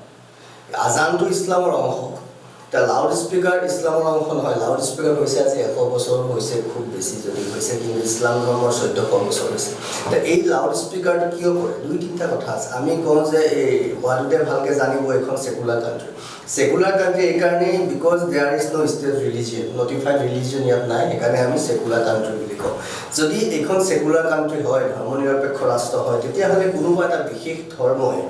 আজানটো ইছলামৰ অংশ। এতিয়া লাউড স্পীকাৰ ইছলামৰ অংশ নহয়। লাউড স্পীকাৰ হৈছে আজি 100 বছৰ হৈছে, খুব বেছি যদি হৈছে, কিন্তু ইছলাম ধৰ্মৰ 1400 বছৰ হৈছে। এতিয়া এই লাউড স্পীকাৰটো কিয় কৰে, দুই তিনিটা কথা আছে। আমি কওঁ যে এই হোৱাটোতে ভালকৈ জানিব এইখন ছেকুলাৰ কাণ্ট্ৰি। ছেকুলাৰ কাণ্ট্ৰি এইকাৰণেই because there is no state religion, notified religion ইয়াত নাই, সেইকাৰণে আমি ছেকুলাৰ কাণ্ট্ৰি বুলি কওঁ। যদি এইখন ছেকুলাৰ কাণ্ট্ৰি হয়, ধৰ্মনিৰপেক্ষ ৰাষ্ট্ৰ হয়, তেতিয়াহ'লে কোনোবা এটা বিশেষ ধৰ্মই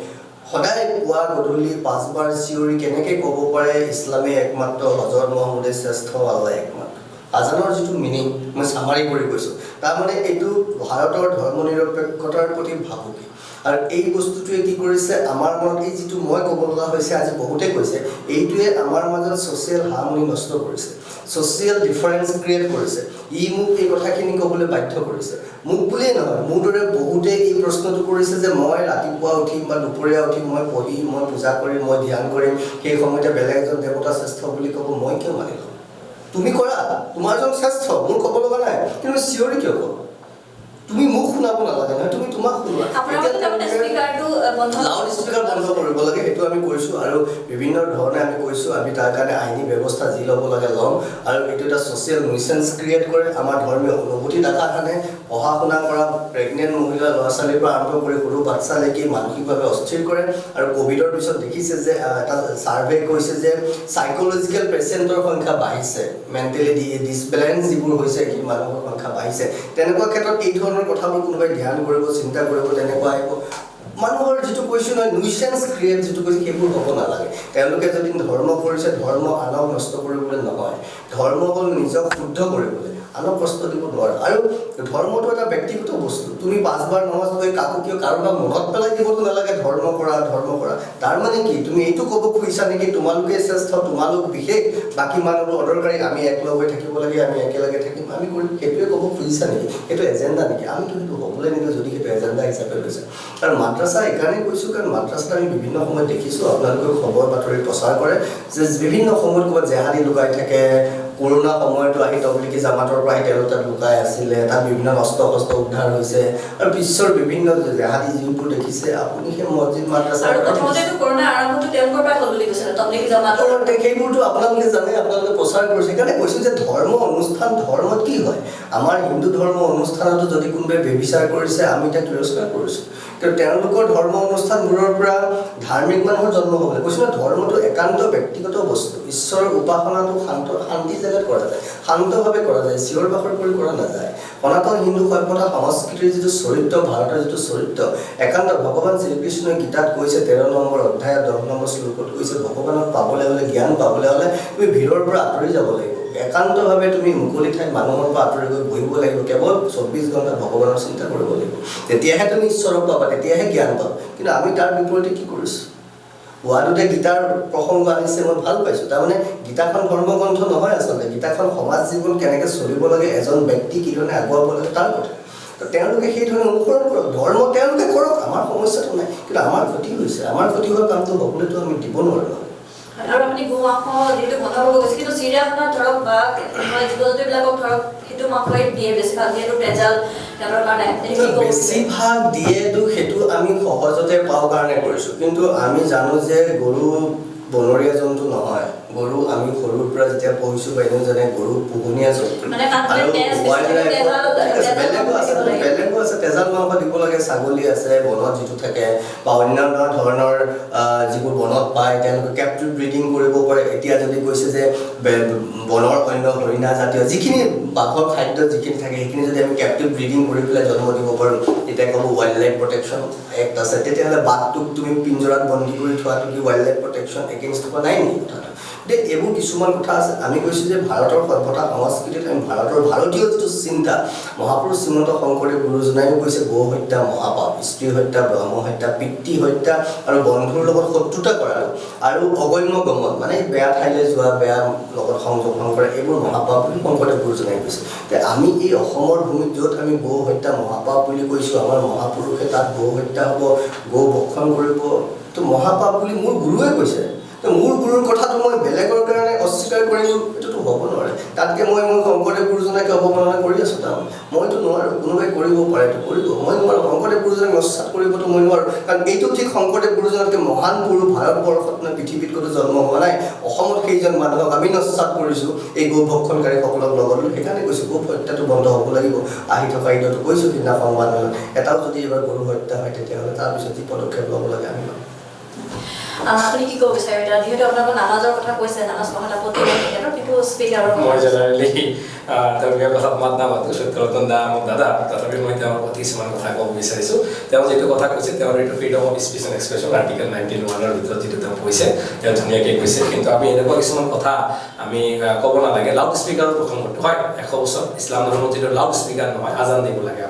সদায় পুৱা গধূলি 5 বাৰ চিঞৰি কেনেকৈ ক'ব পাৰে ইছলামে একমাত্ৰ, হজৰত মহম্মদে শ্ৰেষ্ঠ, আল্লাহ একমাত্ৰ। আজানৰ যিটো মিনিং মই চামাৰি কৰি কৈছোঁ, তাৰমানে এইটো ভাৰতৰ ধৰ্মনিৰপেক্ষতাৰ প্ৰতি ভাবুকি। আৰু এই বস্তুটোৱে কি কৰিছে আমাৰ মনত, এই যিটো মই ক'ব লগা হৈছে আজি বহুতে কৈছে, এইটোৱে আমাৰ মাজত ছ'চিয়েল হাৰমনি নষ্ট কৰিছে, ছ'চিয়েল ডিফাৰেঞ্চ ক্ৰিয়েট কৰিছে। ই মোক এই কথাখিনি ক'বলৈ বাধ্য কৰিছে। মোক বুলিয়েই নহয়, মোৰ দৰে বহুতে এই প্ৰশ্নটো কৰিছে যে মই ৰাতিপুৱা উঠিম বা দুপৰীয়া উঠিম, মই পঢ়িম, মই পূজা কৰিম, মই ধ্যান কৰিম, সেই সময়তে বেলেগ এজন দেৱতা শ্ৰেষ্ঠ বুলি ক'ব, মই কিয় মানি ল'ম? তুমি কৰা, তোমাৰজন শ্ৰেষ্ঠ, মোৰ ক'ব লগা নাই, কিন্তু চিঞৰি কিয় ক'ব? তুমি মোক শুনাব নালাগে নহয়, তুমি তোমাক শুনোৱা। লাউড স্পীকাৰ বন্ধ কৰিব লাগে, সেইটো আমি কৈছোঁ আৰু বিভিন্ন ধৰণে আমি কৈছোঁ। আমি তাৰ কাৰণে আইনী ব্যৱস্থা যি ল'ব লাগে ল'ম। আৰু এইটো এটা ছ'চিয়েল নিউচেঞ্চ ক্ৰিয়েট কৰে, আমাৰ ধৰ্মীয় অনুভূতি আঘাত হানে। পঢ়া শুনা কৰা প্ৰেগনেণ্ট মহিলা, ল'ৰা ছোৱালীৰ পৰা আৰম্ভ কৰি সৰু বাচ্ছালৈকে মানসিকভাৱে অস্থিৰ কৰে। আৰু ক'ভিডৰ পিছত দেখিছে যে এটা ছাৰ্ভে কৈছে যে চাইক'লজিকেল পেচেণ্টৰ সংখ্যা বাঢ়িছে, মেণ্টেলি ডিছবেলেঞ্চ যিবোৰ হৈছে সেই মানুহৰ সংখ্যা বাঢ়িছে। তেনেকুৱা ক্ষেত্ৰত এই ধৰণৰ কথাবোৰ কোনোবাই ধ্যান কৰিব, চিন্তা কৰিব, তেনেকুৱা আহিব। মানুহৰ যিটো কৈছোঁ নহয়, নিউচেঞ্চ ক্ৰিয়েট যিটো কৈছে, সেইবোৰ হ'ব নালাগে। তেওঁলোকে যদি ধৰ্ম কৰিছে, ধৰ্ম আনক নষ্ট কৰিবলৈ নহয়, ধৰ্ম হ'ল নিজক শুদ্ধ কৰিবলৈ, আনক কষ্ট দিব নোৱাৰে। আৰু ধৰ্মটো এটা ব্যক্তিগত বস্তু। তুমি 5 বাৰ নামাজ পঢ়ি কাকো কিয় কাৰোবাক মনত পেলাই দিবতো নালাগে ধৰ্ম কৰা, ধৰ্ম কৰা। তাৰ মানে কি তুমি এইটো ক'ব খুজিছা নেকি তোমালোকেই শ্ৰেষ্ঠ, তোমালোক বিশেষ, বাকী মানুহবোৰ অদৰকাৰী, আমি একলগ হৈ থাকিব লাগে, আমি একেলগে থাকিম, আমি কৰিম, সেইটোৱে ক'ব খুজিছা নেকি? সেইটো এজেণ্ডা নেকি? আমিতো সেইটো হ'বলৈ নিদিওঁ যদি সেইটো এজেণ্ডা হিচাপে লৈছে। আৰু মাদ্ৰাছা এইকাৰণেই কৈছোঁ, কাৰণ মাদ্ৰাছাত আমি বিভিন্ন সময়ত দেখিছোঁ, আপোনালোকেও খবৰ বাতৰি প্ৰচাৰ কৰে যে বিভিন্ন সময়ত ক'ৰবাত জেহাদী লুকাই থাকে। কৰোণা সময়তো আহি তবলিগী জামাতৰ পৰা আহি তেওঁলোক তাত লুকাই আছিলে, তাত বিভিন্ন অস্ত্ৰ শস্ত্ৰ উদ্ধাৰ হৈছে। আৰু বিশ্বৰ বিভিন্ন জেহাদী যিবোৰ দেখিছে আপুনি, সেই মছজিদ মাদ্ৰাছা সেইবোৰতো আপোনালোকে জানে, আপোনালোকে প্ৰচাৰ কৰিছে। সেইকাৰণে কৈছোঁ যে ধৰ্ম অনুষ্ঠান, ধৰ্মত কি হয়, আমাৰ হিন্দু ধৰ্ম অনুষ্ঠানতো যদি কোনোবাই ব্যভিচাৰ কৰিছে আমি তাক তিৰস্কাৰ কৰিছোঁ। কিন্তু তেওঁলোকৰ ধৰ্ম অনুষ্ঠানবোৰৰ পৰা ধাৰ্মিক মানুহৰ জন্ম হ'ব লাগে। কৈছোঁ ন, ধৰ্মটো একান্ত ব্যক্তিগত বস্তু। ঈশ্বৰৰ উপাসনাটো শান্তি জেগাত কৰা যায়, শান্তভাৱে কৰা যায়, চিঞৰ বাখৰ কৰি কৰা নাযায়। সনাতন হিন্দু সভ্যতা সংস্কৃতিৰ যিটো চৰিত্ৰ, ভাৰতৰ যিটো চৰিত্ৰ, একান্ত ভগৱান শ্ৰীকৃষ্ণই গীতাত কৈছে 13 নম্বৰ অধ্যায়ত 10 নম্বৰ শ্লোকত কৈছে, ভগৱানক পাবলৈ হ'লে, জ্ঞান পাবলৈ হ'লে তুমি ভিৰৰ পৰা আঁতৰি যাব লাগিব, একান্তভাৱে তুমি মুকলি ঠাইত মানুহৰ পৰা আঁতৰি গৈ বহিব লাগিব, কেৱল 24 ঘণ্টা ভগৱানৰ চিন্তা কৰিব লাগিব, তেতিয়াহে তুমি ঈশ্বৰক পাবা, তেতিয়াহে জ্ঞান পাবা। কিন্তু আমি তাৰ বিপৰীতে কি কৰিছোঁ? হোৱাটোতে গীতাৰ প্ৰসংগ আনিছে, মই ভাল পাইছোঁ। তাৰমানে গীতাখন ধৰ্মগ্ৰন্থ নহয়, আচলতে গীতাখন সমাজ জীৱন কেনেকৈ চলিব লাগে, এজন ব্যক্তি কি ধৰণে আগুৱাব লাগে তাৰ কথা। তো তেওঁলোকে সেই ধৰণে অনুসৰণ কৰক, ধৰ্ম তেওঁলোকে কৰক, আমাৰ সমস্যাটো নাই। কিন্তু আমাৰ ক্ষতি হৈছে, আমাৰ ক্ষতি হোৱা কামটো হ'বলৈতো আমি দিব নোৱাৰোঁ। আৰু আপুনি গো মাংস যিহেতু বন্ধ কৰিব গৈছে, কিন্তু চিৰিয়াখানাত ধৰক বা জীৱ জন্তুবিলাকক ধৰক সেইটো মাংসই দিয়ে বেছিভাগ, যিহেতু তেজাল সিহঁতৰ কাৰণে বেছিভাগ দিয়েতো, সেইটো আমি সহজতে পাওঁ কাৰণে কৰিছোঁ। কিন্তু আমি জানো যে গৰু বনৰীয়া জন্তু নহয়। গৰু আমি সৰুৰ পৰা যেতিয়া পঢ়িছোঁ বা এনেও জানে গৰু পোহনীয়া জন্তু। বেলেগো আছে, বেলেগো আছে, তেজাল মাংস দিব লাগে। ছাগলী আছে বনত যিটো থাকে বা অন্যান্য ধৰণৰ যিবোৰ বনত পায়, তেওঁলোকে কেপটিভ ব্ৰিডিং কৰিব পাৰে। এতিয়া যদি কৈছে যে বনৰ অন্য হৰিণা জাতীয় যিখিনি বাঘৰ খাদ্য যিখিনি থাকে, সেইখিনি যদি আমি কেপটিভ ব্ৰিডিং কৰি পেলাই জন্ম দিব পাৰোঁ, তেতিয়া ক'ব ৱাইল্ড লাইফ প্ৰটেকশ্যন এক্ট আছে। তেতিয়াহ'লে বাঘটোক তুমি পিঞ্জৰাত বন্দী কৰি থোৱাটো কি ৱাইল্ড লাইফ প্ৰটেকশ্যন এগেইনষ্ট হোৱা নাই নেকি কথাটো? গতিকে এইবোৰ কিছুমান কথা আছে। আমি কৈছোঁ যে ভাৰতৰ সভ্যতা সংস্কৃতিত আমি ভাৰতৰ ভাৰতীয় যিটো চিন্তা, মহাপুৰুষ শ্ৰীমন্ত শংকৰদেৱ গুৰুজনাইও কৈছে গৌ হত্যা মহাপাপ, স্ত্ৰী হত্যা, ব্ৰহ্ম হত্যা, পিতৃ হত্যা আৰু বন্ধুৰ লগত শত্ৰুতা কৰা আৰু অগম্য গমন মানে বেয়া ঠাইলৈ যোৱা, বেয়া লগত সংযোগ কৰা, এইবোৰ মহাপাপ বুলি শংকৰদেৱ গুৰুজনাই কৈছে। এতিয়া আমি এই অসমৰ ভূমিত য'ত আমি গৌ হত্যা মহাপাপ বুলি কৈছোঁ, আমাৰ মহাপুৰুষে তাত গৌ হত্যা হ'ব, গৌ ভক্ষণ কৰিব, তো মহাপাপ বুলি মোৰ গুৰুৱে কৈছে। তো মোৰ গুৰুৰ কথাটো মই বেলেগৰ কাৰণে অস্বীকাৰ কৰিম, এইটোতো হ'ব নোৱাৰে। তাতকৈ মই মোৰ শংকৰদেৱ গুৰুজনাকে অৱমাননা কৰি আছোঁ। তাৰমানে মইতো নোৱাৰোঁ, কোনোবাই কৰিব পাৰে এইটো কৰিব, মই নোৱাৰোঁ। শংকৰদেৱ গুৰুজনাক নস্যাৎ কৰিবতো মই নোৱাৰোঁ, কাৰণ এইটো ঠিক শংকৰদেৱ গুৰুজনাতকৈ মহান পুৰুষ ভাৰতবৰ্ষত নে পৃথিৱীত ক'তো জন্ম হোৱা নাই। অসমত সেইজন মানুহক আমি নস্যাৎ কৰিছোঁ এই গৌ ভক্ষণকাৰীসকলক লগত লৈ। সেইকাৰণে কৈছোঁ গৌ হত্যাটো বন্ধ হ'ব লাগিব। আহি থকা ঈদতো কৈছোঁ সিদিনা সংবাদ মেলত, এটাও যদি এইবাৰ গৰু হত্যা হয় তেতিয়াহ'লে তাৰপিছত যি পদক্ষেপ ল'ব লাগে আমি ল'ম। আপুনি কি ক'ব বিচাৰিব এতিয়া, যিহেতু আপোনালোকৰ নামাজৰ কথা কৈছে, নামাজ পঢ়াত আপত্তি নাই তেখেতৰ, কিন্তু স্পীকাৰৰ মই জেনেৰেলি তেওঁলোকে কথাত মাত নামাতো, সত্যৰঞ্জন দা মোৰ দাদা, তথাপি মই তেওঁৰ প্ৰতি কিছুমান কথা ক'ব বিচাৰিছোঁ। তেওঁ যিটো কথা কৈছে, তেওঁৰ এইটো freedom of speech and expression article 19(1) ভিতৰত যিটো তেওঁ কৈছে, তেওঁ ধুনীয়াকৈ কৈছে। কিন্তু আমি এনেকুৱা কিছুমান কথা আমি ক'ব নালাগে। লাউড স্পীকাৰৰ প্ৰসংগটো হয়, 100 বছৰ ইছলাম ধৰ্মত যিটো লাউড স্পীকাৰ নহয়, আজান দিব লাগে।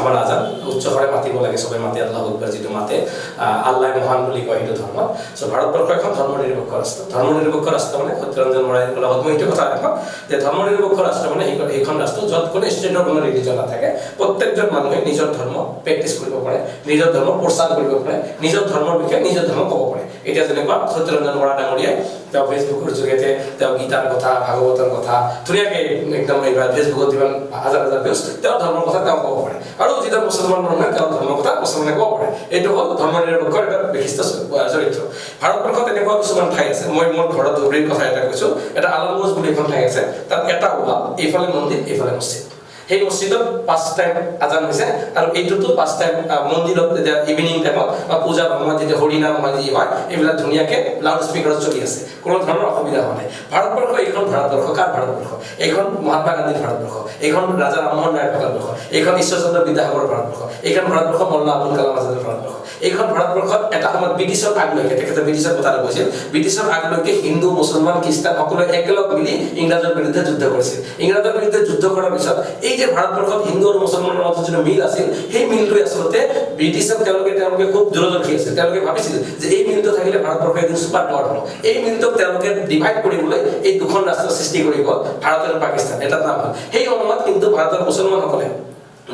আমাৰ আজান উচ্চস্বৰে মাতিব লাগে, চবে মাতে আল্লাহ আকবাৰ যিটো মাতে, আল্লাহ মহান বুলি কয় সেইটো ধৰ্মত। চ' ভাৰতবৰ্ষ এখন ধৰ্মনিৰপেক্ষ ৰাষ্ট্ৰ। ধৰ্মনিৰপেক্ষ ৰাষ্ট্ৰ মানে সত্যৰঞ্জন বৰাই লগত মই এইটো কথা একমত যে ধৰ্মনিৰপেক্ষ ৰাষ্ট্ৰ মানে সেইখন ৰাষ্ট্ৰ য'ত কোনো ষ্টেটৰ কোনো ৰিলিজন নাথাকে, প্ৰত্যেকজন মানুহে নিজৰ ধৰ্ম প্ৰেক্টিচ কৰিব পাৰে, নিজৰ ধৰ্ম প্ৰচাৰ কৰিব পাৰে, নিজৰ ধৰ্মৰ বিষয়ে নিজৰ ধৰ্ম ক'ব পাৰে। এতিয়া যেনেকুৱা সত্যৰঞ্জন বৰা ডাঙৰীয়াই তেওঁ ফেচবুকৰ জৰিয়তে তেওঁ গীতাৰ কথা, ভাগৱতৰ কথা ধুনীয়াকৈ একদম এইবাৰ ফেচবুকত যিমান হাজাৰ হাজাৰ ভিউজ, তেওঁৰ ধৰ্মৰ কথা তেওঁ ক'ব পাৰে। আৰু যিজন মুছলমান মানুহে তেওঁৰ ধৰ্মৰ কথা মুছলমানে ক'ব পাৰে। এইটো হ'ল ধৰ্মনিৰপেক্ষৰ এটা বিশিষ্ট চৰিত্ৰ। ভাৰতবৰ্ষত এনেকুৱা কিছুমান ঠাই আছে, মই মোৰ ঘৰত ধুবুৰীৰ কথা এটা কৈছোঁ, এটা আলমগঞ্জ বুলি এখন ঠাই আছে, তাত এটা ৱাল, এইফালে মন্দিৰ, এইফালে মছজিদ। সেই মছজিদত 5 টাইম আজান হৈছে আৰু এইটোতো 5 টাইম মন্দিৰত যেতিয়া ইভিনিং টাইমত বা পূজাৰ সময়ত যেতিয়া হৰিনাম হয়, যি হয়, এইবিলাক ধুনীয়াকৈ লাউড স্পীকাৰত চলি আছে, কোনো ধৰণৰ অসুবিধা হোৱা নাই। ভাৰতবৰ্ষ এইখন ভাৰতবৰ্ষ কাৰ ভাৰতবৰ্ষ? এইখন মহাত্মা গান্ধীৰ ভাৰতবৰ্ষ, এইখন ৰাজা ৰামমোহন ৰায়ৰ ভাৰতবৰ্ষ, এইখন ঈশ্বৰচন্দ্ৰ বিদ্যাসাগৰৰ ভাৰতবৰ্ষ, এইখন ভাৰতবৰ্ষ মৌলানা আবুল কালাম আজাদৰ ভাৰতবৰ্ষ। এইখন ভাৰতবৰ্ষত এটা সময়ত ব্ৰিটিছৰ আগলৈকে, তেখেতে ব্ৰিটিছৰ কথাটো কৈছিল, ব্ৰিটিছৰ আগলৈকে হিন্দু, মুছলমান, খ্ৰীষ্টান সকলোৱে একেলগ মিলি ইংৰাজৰ বিৰুদ্ধে যুদ্ধ কৰিছিল। ইংৰাজৰ বিৰুদ্ধে যুদ্ধ কৰাৰ পিছত এই যে ভাৰতবৰ্ষত হিন্দু আৰু মুছলমানৰ মাজত যিটো মিল আছিল, সেই মিলটোৱে আচলতে ব্ৰিটিছক তেওঁলোকে খুব দূৰদৰ্শী আছিল। তেওঁলোকে ভাবিছিল যে এই মিলটো থাকিলে ভাৰতবৰ্ষ এদিন ছুপাৰ পাৱাৰ হ'ব। এই মিলটোক তেওঁলোকে ডিভাইড কৰিবলৈ এই দুখন ৰাষ্ট্ৰ সৃষ্টি কৰি গ'ল, ভাৰত আৰু পাকিস্তান, এটা নাম হ'ল। সেই সময়ত কিন্তু ভাৰতৰ মুছলমানসকলে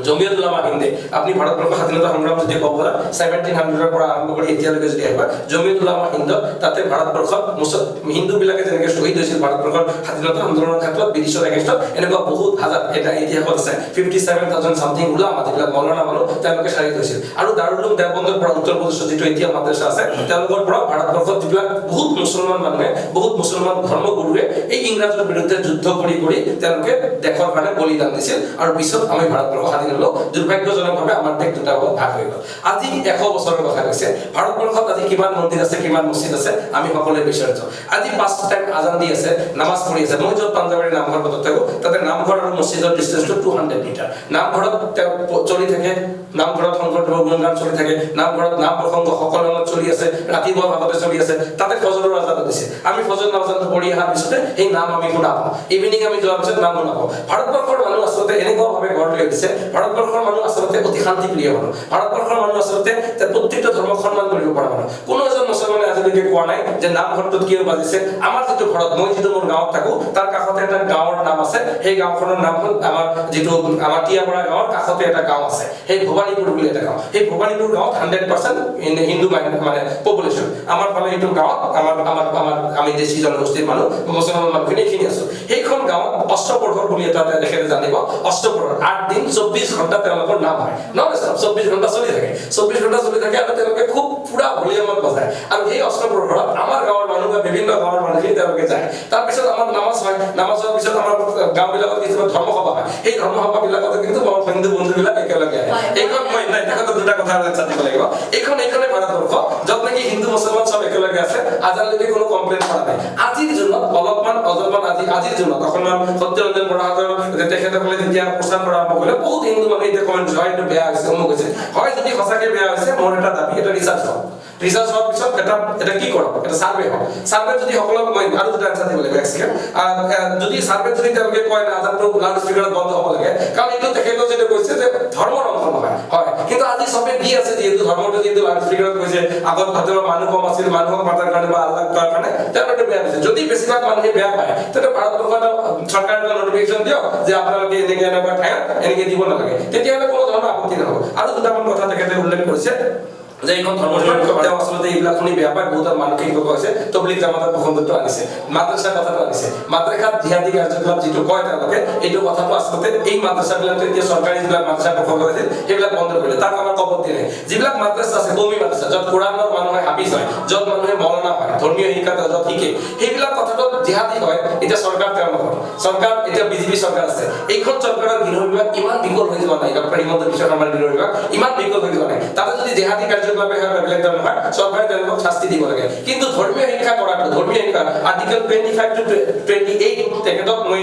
জমিয়ত উলামা হিন্দে, আপুনি ভাৰতবৰ্ষ স্বাধীনতা সংগ্ৰাম যদি ক'ব পৰা 1700 পৰা আৰম্ভ কৰি এতিয়ালৈকে যদি আহিব, জমিয়ত উলামা হিন্দ, তাতে ভাৰতবৰ্ষত হিন্দুবিলাকে যেনেকৈ শ্বহীদ হৈছিল ভাৰতবৰ্ষৰ স্বাধীনতা আন্দোলনৰ ক্ষেত্ৰত ব্ৰিটিছৰ এগেইনষ্টত, এনেকুৱা বহুত হাজাৰ এটা ইতিহাসত আছে, 57,000 চামথিং উলামা যিবিলাক মৌলানা মানুহ, তেওঁলোকে শ্বহীদ হৈছিল। আৰু দাৰুল উলুম দেওবন্দৰ পৰা উত্তৰ প্ৰদেশত যিটো এতিয়া মাদ্ৰাছা আছে, তেওঁলোকৰ পৰা ভাৰতবৰ্ষত যিবিলাক বহুত মুছলমান মানুহে, বহুত মুছলমান ধৰ্মগুৰুৱে এই ইংৰাজৰ বিৰুদ্ধে যুদ্ধ কৰি কৰি তেওঁলোকে দেশৰ কাৰণে বলিদান দিছিল। আৰু পিছত আমি ভাৰতবৰ্ষ স্বাধীন হলো। দুৰ্ভাগ্যজনকভাৱে আমাৰ দেশ দুটা ভাগ হৈ গ'ল। আজি 100 বছৰৰ কথা কৈছে, ভাৰতবৰ্ষত আজি কিমান মন্দিৰ আছে, কিমান মছজিদ আছে, আমি সকলোৱে বিচাৰিছো। আজি 5 টাইম আজান দি আছে, নামাজ পঢ়ি আছে। মই য'ত পাঞ্জাবাৰী নামঘৰ পথত থাকোঁ, তাতে নামঘৰ আৰু মছজিদৰ ডিষ্টেঞ্চটো 200 মিটাৰ। নামঘৰত তেওঁ চলি থাকে, নামঘৰত শংকৰদেৱৰ গুণগান চলি থাকে, নামঘৰত নাম প্ৰসংগ সকলো সময়ত চলি আছে, ৰাতিপুৱা ভাগতে চলি আছে, তাতে ফজৰৰ আজানো দিছে। আমি ফজৰ আজানটো পঢ়ি অহাৰ পিছতে সেই নাম আমি শুনা পাওঁ, ইভিনিং আমি যোৱাৰ পিছত নাম শুনা পাওঁ। ভাৰতবৰ্ষৰ মানুহ আচলতে এনেকুৱাভাৱে গঢ় লৈ উঠিছে। ভাৰতবৰ্ষৰ মানুহ আচলতে অতি শান্তিপ্ৰিয় মানুহ। ভাৰতবৰ্ষৰ মানুহ আচলতে প্ৰত্যেকটো ধৰ্মক সন্মান কৰিব পৰা মানুহ। কোনো এজন মুছলমানে আজিলৈকে কোৱা নাই যে নামঘৰটোত কিয় বাজিছে। আমাৰ যিটো ঘৰত, মই যিটো মোৰ গাঁৱত থাকোঁ, তাৰ কাষতে এটা গাঁৱৰ নাম আছে, সেই গাঁওখনৰ নাম হ'ল আমাৰ যিটো আমাৰ টিয়াবৰা গাঁৱৰ কাষতে এটা গাঁও আছে, সেই ভৱানীপুৰ বুলি এটা গাঁও। সেই ভৱানীপুৰ গাঁৱত 100% হিন্দু মানে পপুলেশ্যন। আমাৰ ফালে এইটো গাঁৱত আমাৰ আমাৰ আমাৰ আমি দেশী জনগোষ্ঠীৰ মানুহ, মুছলমান মানুহখিনি এইখিনি আছোঁ। সেইখন গাঁৱত অষ্টপ্ৰহৰ বুলি এটা তেখেতে জানিব, অষ্টপ্ৰহৰ 8 দিন 24 ঘণ্টা তেওঁলোকৰ নাম হয়, নন ষ্টপ 24 ঘণ্টা চলি থাকে, 24 ঘণ্টা চলি থাকে। আৰু তেওঁলোকে খুব পুৰা ভলিউমত বজায়। আৰু সেই অষ্টপ্ৰহৰত আমাৰ গাঁৱৰ মানুহ বা বিভিন্ন গাঁৱৰ মানুহখিনি তেওঁলোকে যায়। তাৰপিছত আমাৰ নামাজ হয়, নামাজ হোৱাৰ পিছত আমাৰ গাঁওবিলাকত কিছুমান ধৰ্মসভা হয়, সেই ধৰ্মসভাবিলাকতো কিন্তু আমাৰ হিন্দু বন্ধুবিলাক একেলগে আহে। এইখন মই নাই, তেখেতৰ দুটা কথা জানিব লাগিব। এইখনেই ভাৰতবৰ্ষ য'ত নেকি হিন্দু মুছলমান চব একেলগে আছে, আজিলৈকে কোনো কমপ্লেইন কৰা নাই। আজিৰ জুনত অলপমান আজিৰ জুনত অকণমান সত্যৰঞ্জন বৰাহঁতৰ তেখেতসকলে যেতিয়া প্ৰচাৰ কৰা আৰম্ভ কৰিলে, বহুত হিন্দু মানুহে এতিয়া কমেণ্ট হয় এইটো বেয়া হৈছে, অমুক হৈছে। হয়, যদি সঁচাকৈ বেয়া হৈছে, মোৰ এটা দাবী, এটা ৰিচাৰ্চ হওক, ৰিচাৰ্চ হোৱাৰ পিছত এটা কি কৰক, এটা চাৰ্ভে হওক। চাৰ্ভে যদি সকলো, মই আৰু দুটা এনচাৰ দিব লাগিব এক ছেকেণ্ড। যদি চাৰ্ভে যদি তেওঁলোকে কয় না আজানটো লাউড স্পীকাৰত বন্ধ হ'ব লাগে, কাৰণ এইটো তেখেতেও যিটো কৈছে যে ধৰ্মৰ অংশ নহয়, হয়, কিন্তু আজি চবে দি আছে, যিহেতু ধৰ্মটো যিহেতু লাউড স্পীকাৰত কৈছে, আগত হয়তো মানুহ কম আছিল, মানুহক মাতাৰ কাৰণে বা আল্লাহ কৰাৰ কাৰণে তেওঁলোকে বেয়া পাইছে। যদি বেছিভাগ মানুহে বেয়া পায়, তেন্তে ভাৰতবৰ্ষৰ এটা চৰকাৰে এটা নটিফিকেশ্যন দিয়ক যে আপোনালোকে এনেকে এনেকুৱা ঠাইত এনেকে দিব নালাগে, তেতিয়াহ'লে কোনো ধৰণৰ আপত্তি নহ'ব। আৰু দুটামান কথা তেখেতে উল্লেখ কৰিছে যে এইখন ধৰ্মনিৰপেক্ষ, তেওঁ আচলতে এইবিলাক শুনি বেয়া পায়, বহুত মানসিক লোক হৈছে, তবলিগ জামাতৰ প্ৰসংগটো আনিছে, মাদ্ৰাছাৰ কথাটো আনিছে, মাদ্ৰাসাত জিহাদী কাৰ্যকলাপ যিটো কয় তেওঁলোকে, এইটো কথাটো আচলতে এই মাদ্ৰাছাবিলাকতো এতিয়া চৰকাৰী যিবিলাক মাদ্ৰাছা প্ৰসংগ হৈছিল সেইবিলাক বন্ধ কৰিলে, তাক আমাৰ কবত দিয়ে নাই। যিবিলাক মাদ্ৰাছা আছে, কৌমি মাদ্ৰাছা, য'ত কোৰাণৰ মানুহে হাফিজ হয়, য'ত মানুহে মৌলানা হয়, ধৰ্মীয় শিক্ষা য'ত শিকে, সেইবিলাক কথাটোত জিহাদী হয়। এতিয়া চৰকাৰ তেওঁলোকৰ চৰকাৰ, এতিয়া বিজেপি চৰকাৰ আছে, এইখন চৰকাৰৰ গৃহ বিভাগ ইমান বিকল হৈ যোৱা নাই, ডক্টৰ হিমন্ত বিশ্ব শৰ্মাৰ গৃহ বিভাগ ইমান বিকল হৈ যোৱা নাই, তাতে যদি জেহাদী কাৰ্যকলাপে হয় বেলেগ ধৰণৰ হয়, চৰকাৰে তেওঁলোকক শাস্তি দিব লাগে। কিন্তু ধৰ্মীয় শিক্ষা কৰাটো, ধৰ্মীয় শিক্ষা আৰ্টিকেল 25 to 28 তেখেতক মই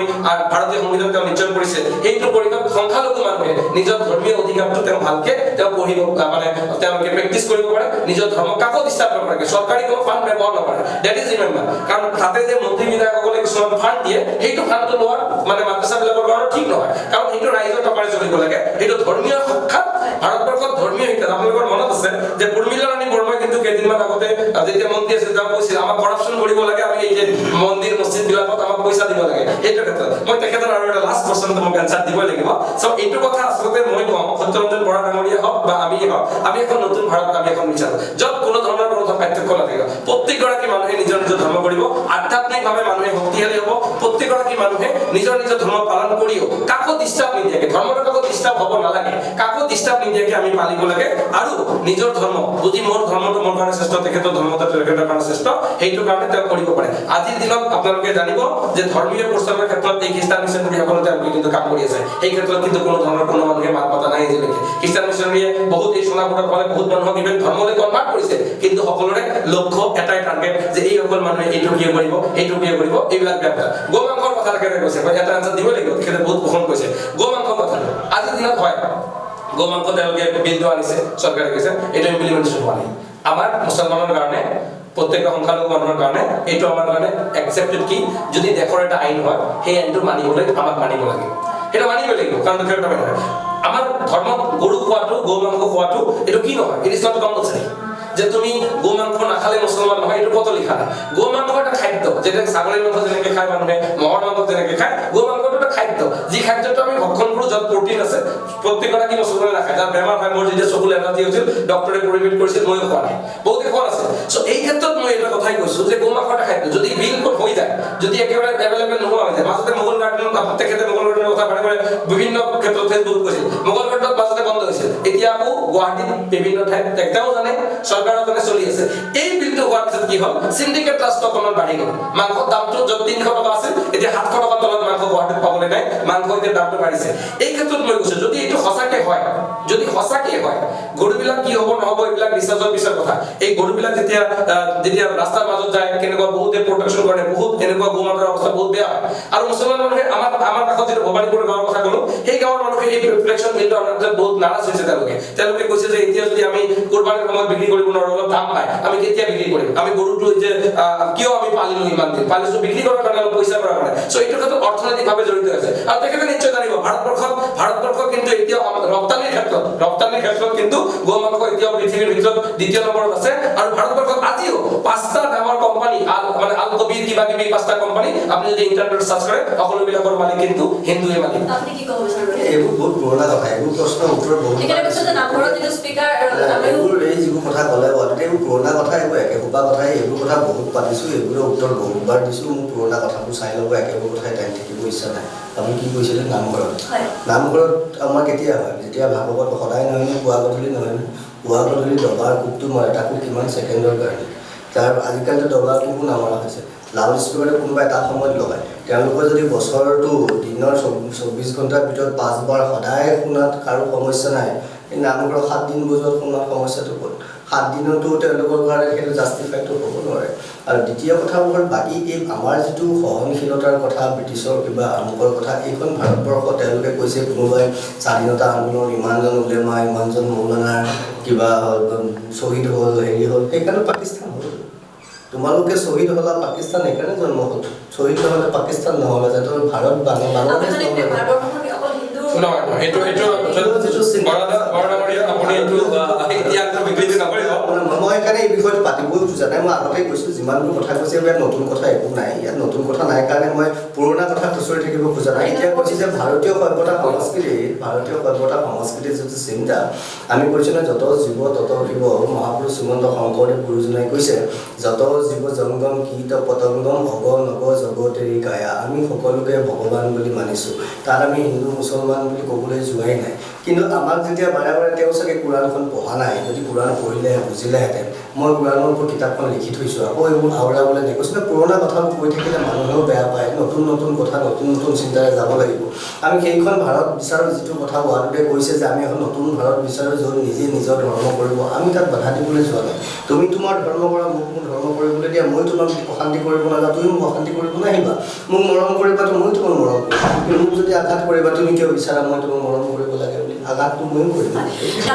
ভাৰতীয় সংবিধান তেওঁ নিশ্চয় কৰিছে, সেইটো পৰিণাম সংখ্যালঘু মানুহে নিজৰ ধৰ্মীয় অধিকাৰটো তেওঁ ভালকে তেওঁ পঢ়িব, মানে তেওঁলোকে প্ৰেক্টিচ কৰিব পাৰে, নিজৰ ধৰ্ম কাকো ডিষ্টাৰ্ব নকৰাকে, চৰকাৰী কোনো ফাণ্ড ব্যৱহাৰ নকৰে, that is remember. কাৰণ তাতে যে মন্ত্ৰী বিধায়কসকলে কিছুমান ফাণ্ড দিয়ে, সেইটো ফাণ্ডটো লোৱাৰ মানে মাদ্ৰাছাবিলাকৰ কাৰণে ঠিক নহয়, কাৰণ সেইটো ৰাইজৰ টকাৰে চলিব লাগে। সেইটো ধৰ্মীয় শিক্ষা, ভাৰতবৰ্ষত ধৰ্মীয় শিক্ষা, আপোনালোকৰ মনত আছে যে উৰ্মিলা ৰাণী বৰ্মাই কিন্তু কেইদিনমান আগতে যেতিয়া মন্ত্ৰী আছিল তেওঁ কৈছিল আমাক কৰাপশ্যন কৰিব লাগে, আমি এই যে মন্দিৰ মছজিদ বিলাকত আমাক পইচা দিব লাগে। সেইটো ক্ষেত্ৰত মই তেখেতৰ আৰু এটা লাষ্ট কুৱেশ্যন মোক এনচাৰ দিবই লাগিব। চ' এইটো কথা আচলতে মই কওঁ, সত্যৰঞ্জন বৰা ডাঙৰীয়া হওক বা আমি হওক, আমি এখন নতুন ভাৰত আমি এখন বিচাৰোঁ য'ত কোনো ধৰণৰ কোনো পাৰ্থক্য নাথাকিব, প্ৰত্যেকগৰাকী মানুহে নিজৰ নিজৰ ধৰ্ম কৰিব, আধ্যাত্মিকভাৱে মানুহে শক্তিশালী হ'ব, প্ৰত্যেকগৰাকী মানুহে নিজৰ নিজৰ ধৰ্ম পালন কৰিও কাকো ডিষ্টাৰ্ব নিদিয়াকে, ধৰ্মটো কাকো ডিষ্টাৰ্ব হ'ব নালাগে, কাকো ডিষ্টাৰ্ব নিদিয়াকে আমি পালিব লাগে। আৰু নিজৰ ধৰ্ম যদি মোৰ ধৰ্মটো মোৰ কাৰণে শ্ৰেষ্ঠ, তেখেতৰ ধৰ্মটো তেখেতৰ কাৰণে শ্ৰেষ্ঠ, সেইটো কাৰণে তেওঁ কৰিব পাৰে। আজিৰ দিনত আপোনালোকে জানিব যে ধৰ্মীয় প্ৰচাৰৰ ক্ষেত্ৰত এই খ্ৰীষ্টান মিছনেৰীসকলে তেওঁলোকে কিন্তু কাম কৰি আছে, সেই ক্ষেত্ৰত কিন্তু কোনো ধৰণৰ কোনো মানুহে মাত মতা নাই এতিয়ালৈকে। খ্ৰীষ্টান মিছনেৰীয়ে বহুত এই সোণাপুৰৰ ফালে বহুত মানুহক ইভেন ধৰ্মলৈ কনভাৰ্ট কৰিছে, কিন্তু সকলোৰে লক্ষ্য এটাই টাৰ্গেট যে এইসকল মানুহে এইটো কিয় কৰিব, এইটো কিয় কৰিব, এইবিলাক বেয়া কথা। গো মাংসৰ কথা তেখেতে কৈছে, মই এটা আনচাৰ দিব লাগিব, তেখেতে বহুত পোষণ কৈছে গো মাংসৰ কথাটো। আজিৰ দিনত হয় গো মাংস তেওঁলোকে বিলটো আনিছে, চৰকাৰে কৈছে এইটো ইমপ্লিমেণ্টেশ্যন হোৱা নাই। আমাৰ মুছলমানৰ কাৰণে, প্ৰত্যেক সংখ্যালঘু মানুহৰ কাৰণে এইটো আমাৰ কাৰণে একচেপ্টেড কি যদি দেশৰ এটা আইন হয় সেই আইনটো মানিবলৈ আমাক মানিব লাগে, সেইটো মানিব লাগিব, কাৰণ আমাৰ ধৰ্মত গৰু খোৱাটো, গৌ মাংস খোৱাটো এইটো কি নহয়, it is not compulsory. যে তুমি গৌ মাংস নাখালে মুছলমান নহয়, এইটো কত লিখা নাই। গৌ মাংস এটা খাদ্য, যেনে ছাগলীৰ মাংস যেনেকে খায় মানুহে, মহৰ মাংস যেনেকে খায়, গৌ মাংসটো এটা খাদ্য, যি খাদ্যটো আমি ভক্ষণ কৰোঁ য'ত প্ৰটিন আছে। প্ৰত্যেকগৰাকী মুছলমানে নাখায়, যাৰ বেমাৰ হয়, মোৰ যেতিয়া চকুৰ এলাৰ্জি হৈছিল ডক্টৰে প্ৰহিবিট কৰিছিল, ময়ো খোৱা নাই, বহুতে খোৱা নাছিল। চ' এই ক্ষেত্ৰত মই এটা কথাই কৈছোঁ যে গৌ মাংস এটা খাদ্য, যদি বিল হৈ যায়, যদি একেবাৰে এভেইলেবল নোহোৱা হৈ যায়, মাজতে মোগল গাৰ্ডেন, তেখেতে মোগল গাৰ্ডেনৰ কথা বাৰে বাৰে বিভিন্ন ক্ষেত্ৰত ফেচবুকত কৈছিল, মোগল গাৰ্ডেনত মাজতে বন্ধ হৈছিল, এতিয়া আকৌ গুৱাহাটীত বিভিন্ন ঠাইত তেওঁ জানে চৰকাৰৰ জানে চলি আছে। এই বিলটো হোৱাৰ পিছত কি হ'ল, চিণ্ডিকেট ৰাজটো অকণমান বাঢ়ি গ'ল, মাংসৰ দামটো য'ত 300 টকা আছিল এতিয়া 700 টকাৰ তলত মাংস গুৱাহাটীত পাবলৈ নাই, মাংস এতিয়া দামটো বাঢ়িছে। এই ক্ষেত্ৰত মই কৈছোঁ যদি এইটো সঁচাকে হয়, যদি সঁচাকে হয়, গৰুবিলাক কি হ'ব নহ'ব এইবিলাক ৰিচাৰ্জৰ পিছৰ কথা। এই গৰুবিলাক যেতিয়া যেতিয়া ৰাস্তাৰ মাজত যায়, কেনেকুৱা বহুতে প্ৰটেকশ্যন কৰে, বহুত এনেকুৱা গৌ মাতাৰ অৱস্থা বহুত বেয়া হয়। আৰু মুছলমান মানুহে আমাৰ কাষত যিটো ভৱানীপুৰ গাঁৱৰ কথা ক'লো, সেই গাঁৱৰ মানুহে এই প্ৰটেকশ্যন বিলটো আমাৰ বহুত নাৰাজ হৈছে। তেওঁলোকে কৈছে যে এতিয়া যদি আমি কোৰবানীৰ সময়ত বিক্ৰী কৰিব নোৱাৰোঁ, অলপ দাম পায়, আমি কেতিয়া বিক্ৰী কৰিম, আমি গৰুটো যে কিয় আমি পালিলো, ইমান দিন পালিছো বিক্ৰী কৰাৰ কাৰণে, অলপ পইচা কৰাৰ কাৰণে। চ' এইটো ক্ষেত্ৰত অৰ্থনৈতিকভাৱে জড়িত হৈছে। আৰু তেখেতে নিশ্চয় জানিব ভাৰতবৰ্ষ কিন্তু এতিয়াও ৰপ্তানিৰ ক্ষেত্ৰত কিন্তু গৌ মাংস এতিয়াও পৃথিৱীৰ ভিতৰত দ্বিতীয় নম্বৰত আছে। আৰু ভাৰতবৰ্ষত আজিও 5টা ডাঙৰ কোম্পানী, মানে আল কবিৰ কিবা কিবি 5টা কোম্পানী, আপুনি যদি ইণ্টাৰনেটত চাৰ্চ কৰে, সকলোবিলাকৰ মালিক কিন্তু হিন্দুৱে মালিক। আপুনি কি ক'ব বিচাৰিব? এইবোৰ বহুত পুৰণা কথা, এইবোৰ প্ৰশ্নৰ উত্তৰ বহুত। এইবোৰ এই যিবোৰ কথা ক'লে এইবোৰ পুৰণা কথা, এইবোৰ একেসোপা কথাই, এইবোৰ কথা বহুত পাতিছোঁ, এইবোৰৰ উত্তৰ বহুতবাৰ দিছোঁ। মোৰ পুৰণা কথাবোৰ চাই ল'ব, একেবোৰ কথাই টাইম থাকিব ইচ্ছা নাই। আপুনি কি কৈছিলে নামঘৰত, নামঘৰত আমাৰ কেতিয়া হয়, যেতিয়া ভাগৱত সদায় নহয়নে, পুৱা গধূলি নহয়নে, পুৱা গধূলি দবাৰ কোবটো মাৰে, তাকো কিমান ছেকেণ্ডৰ কাৰণে। তাৰ আজিকালিতো দবা কোবো নামৰা হৈছে। লাউড স্পীকাৰটো কোনোবা এটা সময়ত লগায়, তেওঁলোকৰ যদি বছৰটো দিনৰ 24 ঘণ্টাৰ ভিতৰত 5 বাৰ সদায় শুনাত কাৰো সমস্যা নাই, এই নামঘৰত 7 দিন বজোৱাত শুনাৰ সমস্যাটো ক'ত? 7 দিনতো তেওঁলোকৰ কাৰণে সেইটো জাষ্টিফাইটো হ'ব নোৱাৰে। আৰু দ্বিতীয় কথা হ'ল, বাকী এই আমাৰ যিটো সহনশীলতাৰ কথা, ব্ৰিটিছৰ কিবা আমুকৰ কথা, এইখন ভাৰতবৰ্ষ তেওঁলোকে কৈছে কোনোবাই স্বাধীনতা আন্দোলন ইমানজন উলেমা, ইমানজন মৌলানাৰ কিবা শ্বহীদ হ'ল, হেৰি হ'ল, সেইকাৰণে পাকিস্তান হ'ল। তোমালোকে শ্বহীদ হ'লা, পাকিস্তান সেইকাৰণে জন্ম হ'ল। শ্বহীদ নহ'লে পাকিস্তান নহ'লে ভাৰত, বাংলাদেশ। নহয়, এইটো আপুনি এইটো এতিয়া বিকৃতি নকৰিব। মই সেইকাৰণে এই বিষয়টো পাতিবই খোজা নাই। মই আগতেই কৈছোঁ, যিমানবোৰ কথা কৈছে ইয়াত নতুন কথা একো নাই। ইয়াত নতুন কথা নাই কাৰণে মই পুৰণা কথা খুচৰি থাকিব খোজা নাই। এতিয়া কৈছোঁ যে ভাৰতীয় সভ্যতা সংস্কৃতি, ভাৰতীয় সভ্যতা সংস্কৃতিৰ যিটো চিন্তা আমি কৈছোঁ নহয়, যত জীৱ তত শিৱ। মহাপুৰুষ শ্ৰীমন্ত শংকৰদেৱ গুৰুজনাই কৈছে, যত জীৱ জংগম কীট পতংগম অগ নগ জগতেৰি কায়া। আমি সকলোকে ভগৱান বুলি মানিছোঁ। তাত আমি হিন্দু মুছলমান বুলি ক'বলৈ যোৱাই নাই। কিন্তু আমাক যেতিয়া বাৰে বাৰে, তেওঁ চাগে কোৰাণখন পঢ়া নাই, যদি কোৰাণ পঢ়িলে বুজিলেহেঁতেন। মই কোৰাণৰ ওপৰত কিতাপখন লিখি থৈছোঁ, আকৌ এইবোৰ আওৰাবলৈ নাই। কৈছোঁ, পুৰণা কথাবোৰ কৈ থাকিলে মানুহেও বেয়া পায়। নতুন নতুন কথা, নতুন নতুন চিন্তাৰে যাব লাগিব। আমি সেইখন ভাৰত বিচাৰোঁ, যিটো কথা ৱাদুদে কৈছে যে আমি এখন নতুন ভাৰত বিচাৰোঁ য'ত নিজে নিজৰ ধৰ্ম কৰিব। আমি তাত বাধা দিবলৈ যোৱা নাই। তুমি তোমাৰ ধৰ্ম কৰা, মোক মোৰ ধৰ্ম কৰিবলৈ দিয়া। মই তোমাক অশান্তি কৰিব নাযাওঁ, তুমি মোক অশান্তি কৰিব নাহিবা। মোক মৰম কৰিবা তো ময়ো তোমাক মৰম কৰিম। কিন্তু মোক যদি আঘাত কৰিবা, তুমি কিয় বিচাৰা মই তোমাক মৰম কৰিব লাগে বুলি? আঘাতটো ময়ো কৰিম।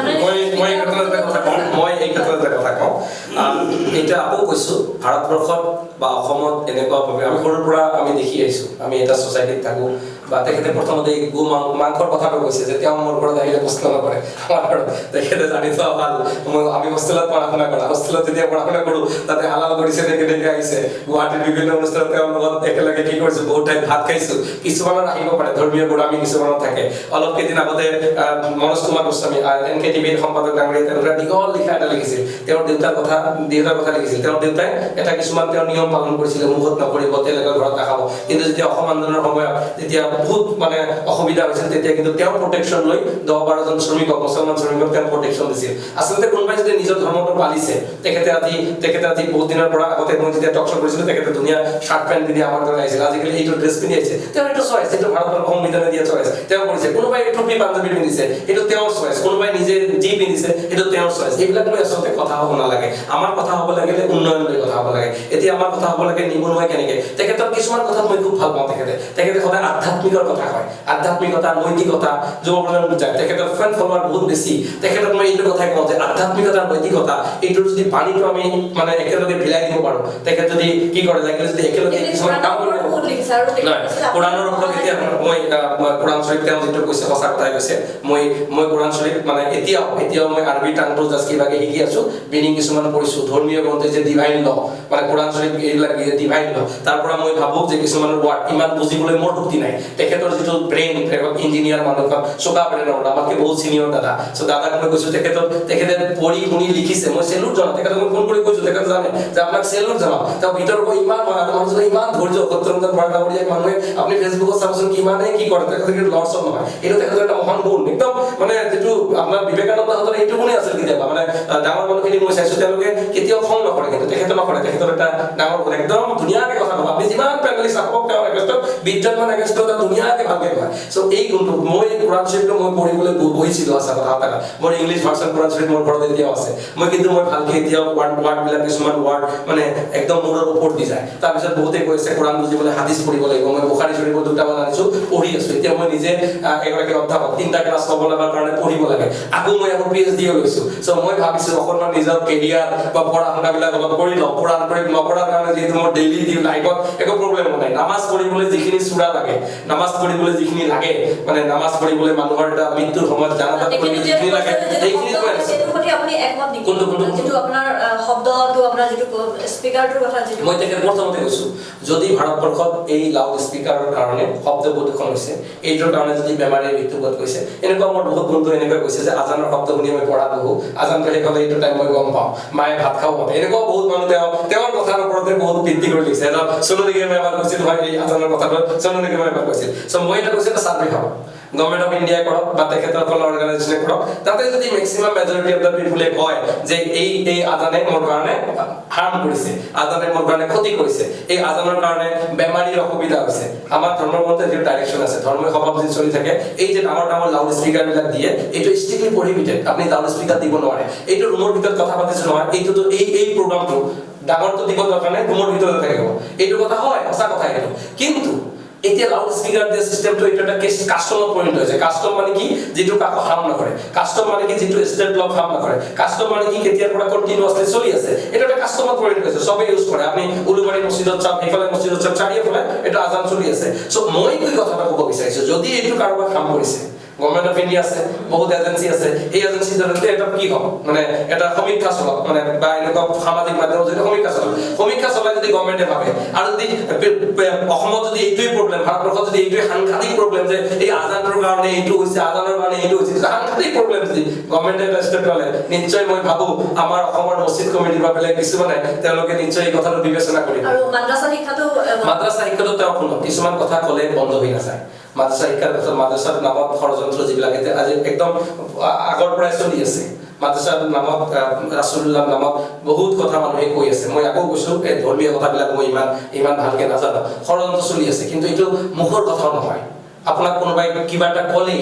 মই এই ক্ষেত্ৰত এটা কথা কওঁ, মই এই ক্ষেত্ৰত এটা কথা কওঁ। এতিয়া আকৌ কৈছোঁ, ভাৰতবৰ্ষত বা অসমত এনেকুৱাভাৱে আমি সৰুৰ পৰা আমি দেখি আহিছোঁ, আমি এটা ছ'চাইটিত থাকোঁ। বা তেখেতে প্ৰথমতে গো মাংসৰ কথাটো কৈছে যে তেওঁ মোৰ ঘৰত আহিলে কষ্ট নকৰে। আমাৰ ঘৰত তেখেতে জানি থোৱা ভাল, মই আমি হোষ্টেলত পঢ়া শুনা কৰা, হোষ্টেলত যেতিয়া পঢ়া শুনা কৰোঁ তাতে হালাল কৰিছে নে কেনেকৈ আহিছে। গুৱাহাটীৰ বিভিন্ন অনুষ্ঠানত তেওঁৰ লগত একেলগে কি কৰিছোঁ, বহুত ঠাইত ভাত খাইছোঁ। কিছুমানৰ আহিব পাৰে ধৰ্মীয় গোড়ামি, কিছুমানৰ থাকে। অলপ কেইদিন আগতে মনোজ কুমাৰ গোস্বামী, এন কে টিভিৰ সম্পাদক ডাঙৰীয়া, তেওঁলোকে দীঘল লিখা এটা লিখিছিল। তেওঁৰ দেউতাৰ কথা লিখিছিল। তেওঁৰ দেউতাই এটা কিছুমান তেওঁৰ নিয়ম পালন কৰিছিলে, মুখত নকৰিব, তেওঁলোকৰ ঘৰত নাখাব। কিন্তু যেতিয়া অসম আন্দোলনৰ সময়ত যেতিয়া বহুত মানে অসুবিধা হৈছিল, তেতিয়া কিন্তু তেওঁ প্ৰটেকশ্যন লৈ 10-12জন শ্ৰমিকক, মুছলমান শ্ৰমিকক তেওঁ প্ৰটেকশ্যন দিছিল। আচলতে কোনোবাই যদি নিজৰ ধৰ্মটো পালিছে, তেখেতে আজি বহুত দিনৰ পৰা, আগতে মই যেতিয়া টক শ্ব' কৰিছিলোঁ, তেখেতে ধুনীয়া চাৰ্ট পেণ্ট পিন্ধি আমাৰ দৰে আহিছিল। আজিকালি এইটো ড্ৰেছ পিন্ধি আহিছে। তেওঁৰ এইটো চইচ, এইটো ভাৰতবৰ্ষ সংবিধানে দিয়া চইচ, তেওঁ কৰিছে। কোনোবাই টুপি পাঞ্জাবী পিন্ধিছে, সেইটো তেওঁৰ চইচ। কোনোবাই নিজে যি পিন্ধিছে, সেইটো তেওঁৰ চইচ। এইবিলাক লৈ আচলতে কথা হ'ব নালাগে। আমাৰ কথা হ'ব লাগিলে উন্নয়ন লৈ কথা হ'ব লাগে। এতিয়া আমাৰ কথা হ'ব লাগে নিবনুৱাই কেনেকে। তেখেতৰ কিছুমান কথাত মই খুব ভাল পাওঁ। তেখেতে সদায় আধ্যাত্মিকৰ কথা কয়, আধ্যাত্মিকতা, নৈতিকতা যুৱ প্ৰজন্ম বুজায়। তেখেতৰ ফ্ৰেণ্ড ফলোৱাৰ বহুত বেছি। তেখেতক মই এইটো কথাই কওঁ যে আধ্যাত্মিকতা, নৈতিকতা এইটোৰ যদি পানীটো আমি মানে একেলগে মিলাই দিব পাৰোঁ, তেখেত যদি কি কৰে, লাগিলে যদি একেলগে কিছুমান কাম কৰিব। কোৰাণৰ ওপৰত এতিয়া মই কোৰাণ শ্বৰীফ, তেওঁ যিটো কৈছে সঁচা কথাই কৈছে। মই কোৰাণ শ্বৰীফ মানে এতিয়াও মই আৰবী টাংটো জাষ্ট কিবাকে শিকি আছোঁ, মিনিং কিছুমান পঢ়িছোঁ। ধৰ্মীয় গ্ৰন্থ যে ডিভাইন ল, মানে কোৰাণ শ্বৰীফ এইবিলাক ডিভাইন ল, তাৰ পৰা মই ভাবোঁ যে কিছুমান ৱাৰ্ড ইমান বুজিবলৈ মোৰ শক্তি নাই। তেখেতৰ যিটো ব্ৰেইন, ইঞ্জিনিয়াৰ মানুহ, চোকা ব্ৰেইনৰ, আমাতকৈ বহুত চিনিয়ৰ দাদা। চ' দাদাক মই কৈছোঁ, তেখেতে পঢ়ি শুনি লিখিছে, মই চেলুট জনাওঁ। তেখেতক মই ফোন কৰি কৈছোঁ, তেখেতে জানে যে আপোনাক চেলুট জনাওঁ। তেওঁ ভিতৰত ইমান মানুহজনে ইমান ধৈৰ্য। সত্যৰঞ্জন বৰা ডাঙৰীয়াক মানুহে আপুনি ফেচবুকত চাবচোন, কিমানে কি কৰে, তেখেতে কিন্তু লৰচৰ নহয়। এইটো তেখেতৰ এটা মহান গুণ একদম। মানে যিটো আপোনাৰ বিবেকানন্দহঁতৰ এইটো গুণেই আছিল কেতিয়াবা, মানে ডাঙৰ মানুহখিনি মই চাইছোঁ, তেওঁলোকে কেতিয়াও খং নকৰে, কিন্তু তেখেতে নকৰে। তেখেতৰ এটা ডাঙৰ গুণ, একদম ধুনীয়াকে কথা ক'ব। আপুনি যিমান পেনেলিষ্ট আহক তেওঁৰ এগেইনষ্টত, বিশজনমান এগেইনষ্টত ধুনীয়াকে ভালকে কয়। চ' এই গুণটো মই কোৰাণ শ্বৰীফটো মই পঢ়িবলৈ বহিছিলোঁ। সঁচা কথা এটা, মোৰ ইংলিছ ভাৰ্চন কোৰাণ শ্বৰীফ মোৰ ঘৰত এতিয়াও আছে। মই কিন্তু মই ভালকে এতিয়াও ৱাৰ্ডবিলাক, কিছুমান ৱাৰ্ড মানে একদম মূৰৰ ওপৰত দি যায়। তাৰপিছত বহুতে কৈছে কোৰাণ বুজিবলৈ হাদিছ পঢ়িব লাগিব। মই বুখাৰী শ্বৰীফৰ দুটামান আনিছোঁ, পঢ়ি আছোঁ। এতিয়া মই নিজে এগৰাকী অধ্যাপক, তিনিটা ক্লাছ ল'ব লগাৰ কাৰণে পঢ়িব লাগে। আকৌ মই আকৌ পিএইচডিও লৈছোঁ। চ' মই ভাবিছোঁ অকণমান নিজৰ কেৰিয়াৰ বা পঢ়া শুনাবিলাক অলপ কৰি লওঁ। কোৰাণ কৰি নপঢ়াৰ কাৰণে যিহেতু মোৰ ডেইলি লাইফত একো প্ৰব্লেম নাই। নামাজ পঢ়িবলৈ যিখিনি চূৰা লাগে, নামাজ পঢ়িবলৈ যিখিনি লাগে, মানে নামাজ পঢ়িবলৈ মানুহৰ এটা মৃত্যুৰ সময়ত জানাজাত কৰিবলৈ যিখিনি লাগে, সেইখিনি মই আনিছোঁ। কোনটো? যিটো আপোনাৰ শব্দটো, আপোনাৰ যিটো স্পীকাৰটোৰ কথা যিটো মই তেখেত প্ৰথমতে কৈছোঁ, যদি ভাৰতবৰ্ষত এই লাউড স্পীকাৰৰ কাৰণে শব্দ প্ৰদূষণ হৈছে, এইটোৰ কাৰণে যদি বেমাৰীয়ে মৃত্যুপথ গৈছে, এনেকুৱা মোৰ বহুত বন্ধু এনেকুৱা কৈছে যে আজানৰ শব্দ শুনি মই পঢ়াত বহোঁ, আজানটো শেষ হ'লে এইটো টাইম মই গম পাওঁ মায়ে ভাত খাব মাতে। এনেকুৱাও বহুত মানুহ তেওঁৰ কথাৰ ওপৰতে বহুত ভিত্তি কৰি লিখিছে। এটা চনু নিগমে এবাৰ কৈছিল হয়, এই আজানৰ কথাটো চনু নিগমে এবাৰ কৈছিল। চ' মই এটা কৈছোঁ, এটা চাৰ্ভে হ'ব। গভৰ্ণমেণ্ট অফ ইণ্ডিয়াই কৰক বা তেখেতসকলৰ অৰ্গেনাইজেশ্যনে কৰক, তাতে যদি মেক্সিমাম মেজৰিটি অফ the পিপুলে কয় যে এই এই আজানে মোৰ কাৰণে হাৰ্ম কৰিছে, আজানে মোৰ কাৰণে ক্ষতি কৰিছে, এই আজানৰ কাৰণে বেমাৰীৰ অসুবিধা হৈছে, আমাৰ ধৰ্মৰ মতে যিটো ডাইৰেকশ্যন আছে, ধৰ্মীয় সভা যি চলি থাকে, এই যে ডাঙৰ ডাঙৰ লাউড স্পীকাৰবিলাক দিয়ে, এইটো ষ্ট্ৰিক্টলি প্ৰহিবিটেড। আপুনি লাউড স্পীকাৰ দিব নোৱাৰে। এইটো ৰুমৰ ভিতৰত কথা পাতিছো নহয়, এইটোতো এই এই প্ৰগ্ৰামটো ডাঙৰটো দিব দৰকাৰ নাই, ৰুমৰ ভিতৰতে থাকিব। এইটো কথা হয়, সঁচা কথা এইটো। কিন্তু এতিয়া লাউড স্পীকাৰ দিয়া চিষ্টেমটো এইটো এটা কাষ্টমত পৰিণত হৈছে। কাষ্টম মানে কি? যিটো কাকো হাৰ্ম নকৰে। কাষ্টম মানে কি? যিটো ষ্টেট লক হাৰ্ম নকৰে। কাষ্টম মানে কি? কেতিয়াৰ পৰা কণ্টিনিউৱাছলি চলি আছে, এইটো এটা কাষ্টমত পৰিণত হৈছে, চবেই ইউজ কৰে। আপুনি উলুবাৰী মছজিদত চাওক, সেইফালে মছজিদত চাওক, চাৰিওফালে এইটো আজান চলি আছে। চ' মই কি কথাটো ক'ব বিচাৰিছো, যদি এইটো কাৰোবাক হাৰ্ম কৰিছে, গভৰ্ণমেণ্ট অফ ইণ্ডিয়া আছে, বহুত এজেঞ্চি আছে, এই এজেঞ্চিৰ জৰিয়তে এটা কি হওক, মানে এটা সমীক্ষা চলক, মানে বা এনেকুৱা সামাজিক মাধ্যমৰ জৰিয়তে সমীক্ষা চলক। সমীক্ষা চলাই যদি গভৰ্ণমেণ্টে ভাবে, আৰু যদি অসমত যদি এইটোৱেই প্ৰব্লেম, ভাৰতবৰ্ষত যদি এইটোৱে সাংঘাতিক প্ৰব্লেম যে এই আজানটোৰ কাৰণে এইটো হৈছে, আজানৰ কাৰণে এইটো হৈছে, সাংঘাতিক প্ৰব্লেম যদি গভৰ্ণমেণ্টে এটা ষ্টেপ ল'লে, নিশ্চয় মই ভাবো আমাৰ অসমৰ মছজিদ কমিটি বা বেলেগ কিছুমানে তেওঁলোকে নিশ্চয় এই কথাটো বিবেচনা কৰিব। আৰু মাদ্ৰাছা শিক্ষাটো মাদ্ৰাছা শিক্ষাটো তেওঁ শুনক, কিছুমান কথা ক'লে বন্ধ হৈ নাযায়। মাদ্ৰাছা শিক্ষাৰ কথা, মাদ্ৰাছাৰ নামত ষড়যন্ত্ৰ যিবিলাক এতিয়া আজি একদম আগৰ পৰাই চলি আছে, মাদ্ৰাছাৰ নামত, ৰাছুলুল্লাহৰ নামত বহুত কথা মানুহে কৈ আছে। মই আকৌ কৈছো, এই ধৰ্মীয় কথাবিলাক মই ইমান ইমান ভালকে নাজানো। ষড়যন্ত্ৰ চলি আছে, কিন্তু এইটো মুখৰ কথাও নহয়। আপোনাক কোনোবাই কিবা এটা ক'লেই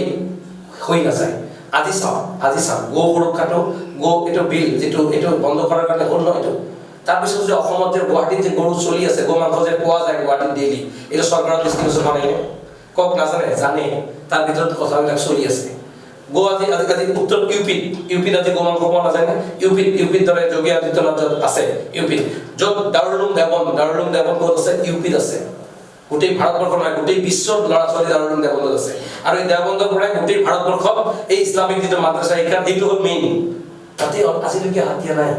হৈ নাযায়। আজি চাওক, আজি চাওক, গো সুৰক্ষাটো, গো এইটো বিল যিটো, এইটো বন্ধ কৰাৰ কাৰণে হ'ল ন এইটো। তাৰপিছত যে অসমত যে গুৱাহাটীত যে গৰু চলি আছে, গো মাংস যে পোৱা যায় গুৱাহাটীত ডেইলি, এইটো চৰকাৰৰ দৃষ্টিগোচৰ হোৱা নাই নে? কওক, নাজানে? জানে, তাৰ ভিতৰত কথাবিলাক চলি আছে। গো আজি আজিকালি উত্তৰ ইউপিত, ইউপিত আজি গো মাংস পোৱা নাযায় নে? ইউপিত, ইউপিত দৰে যোগী আদিত্যনাথ য'ত আছে, ইউপিত য'ত দাৰুলুম দেৱন, দাৰুলুম দেৱন ক'ত আছে? ইউপিত আছে। গোটেই ভাৰতবৰ্ষ নহয়, গোটেই বিশ্বৰ ল'ৰা ছোৱালী দাৰুলুম দেৱন্দত আছে। আৰু এই দেৱন্দৰ পৰাই গোটেই ভাৰতবৰ্ষত এই ইছলামিক যিটো মাদ্ৰাছা শিক্ষা, সেইটো হ'ল মেইন। তাতে আজিলৈকে হাত দিয়া নাই,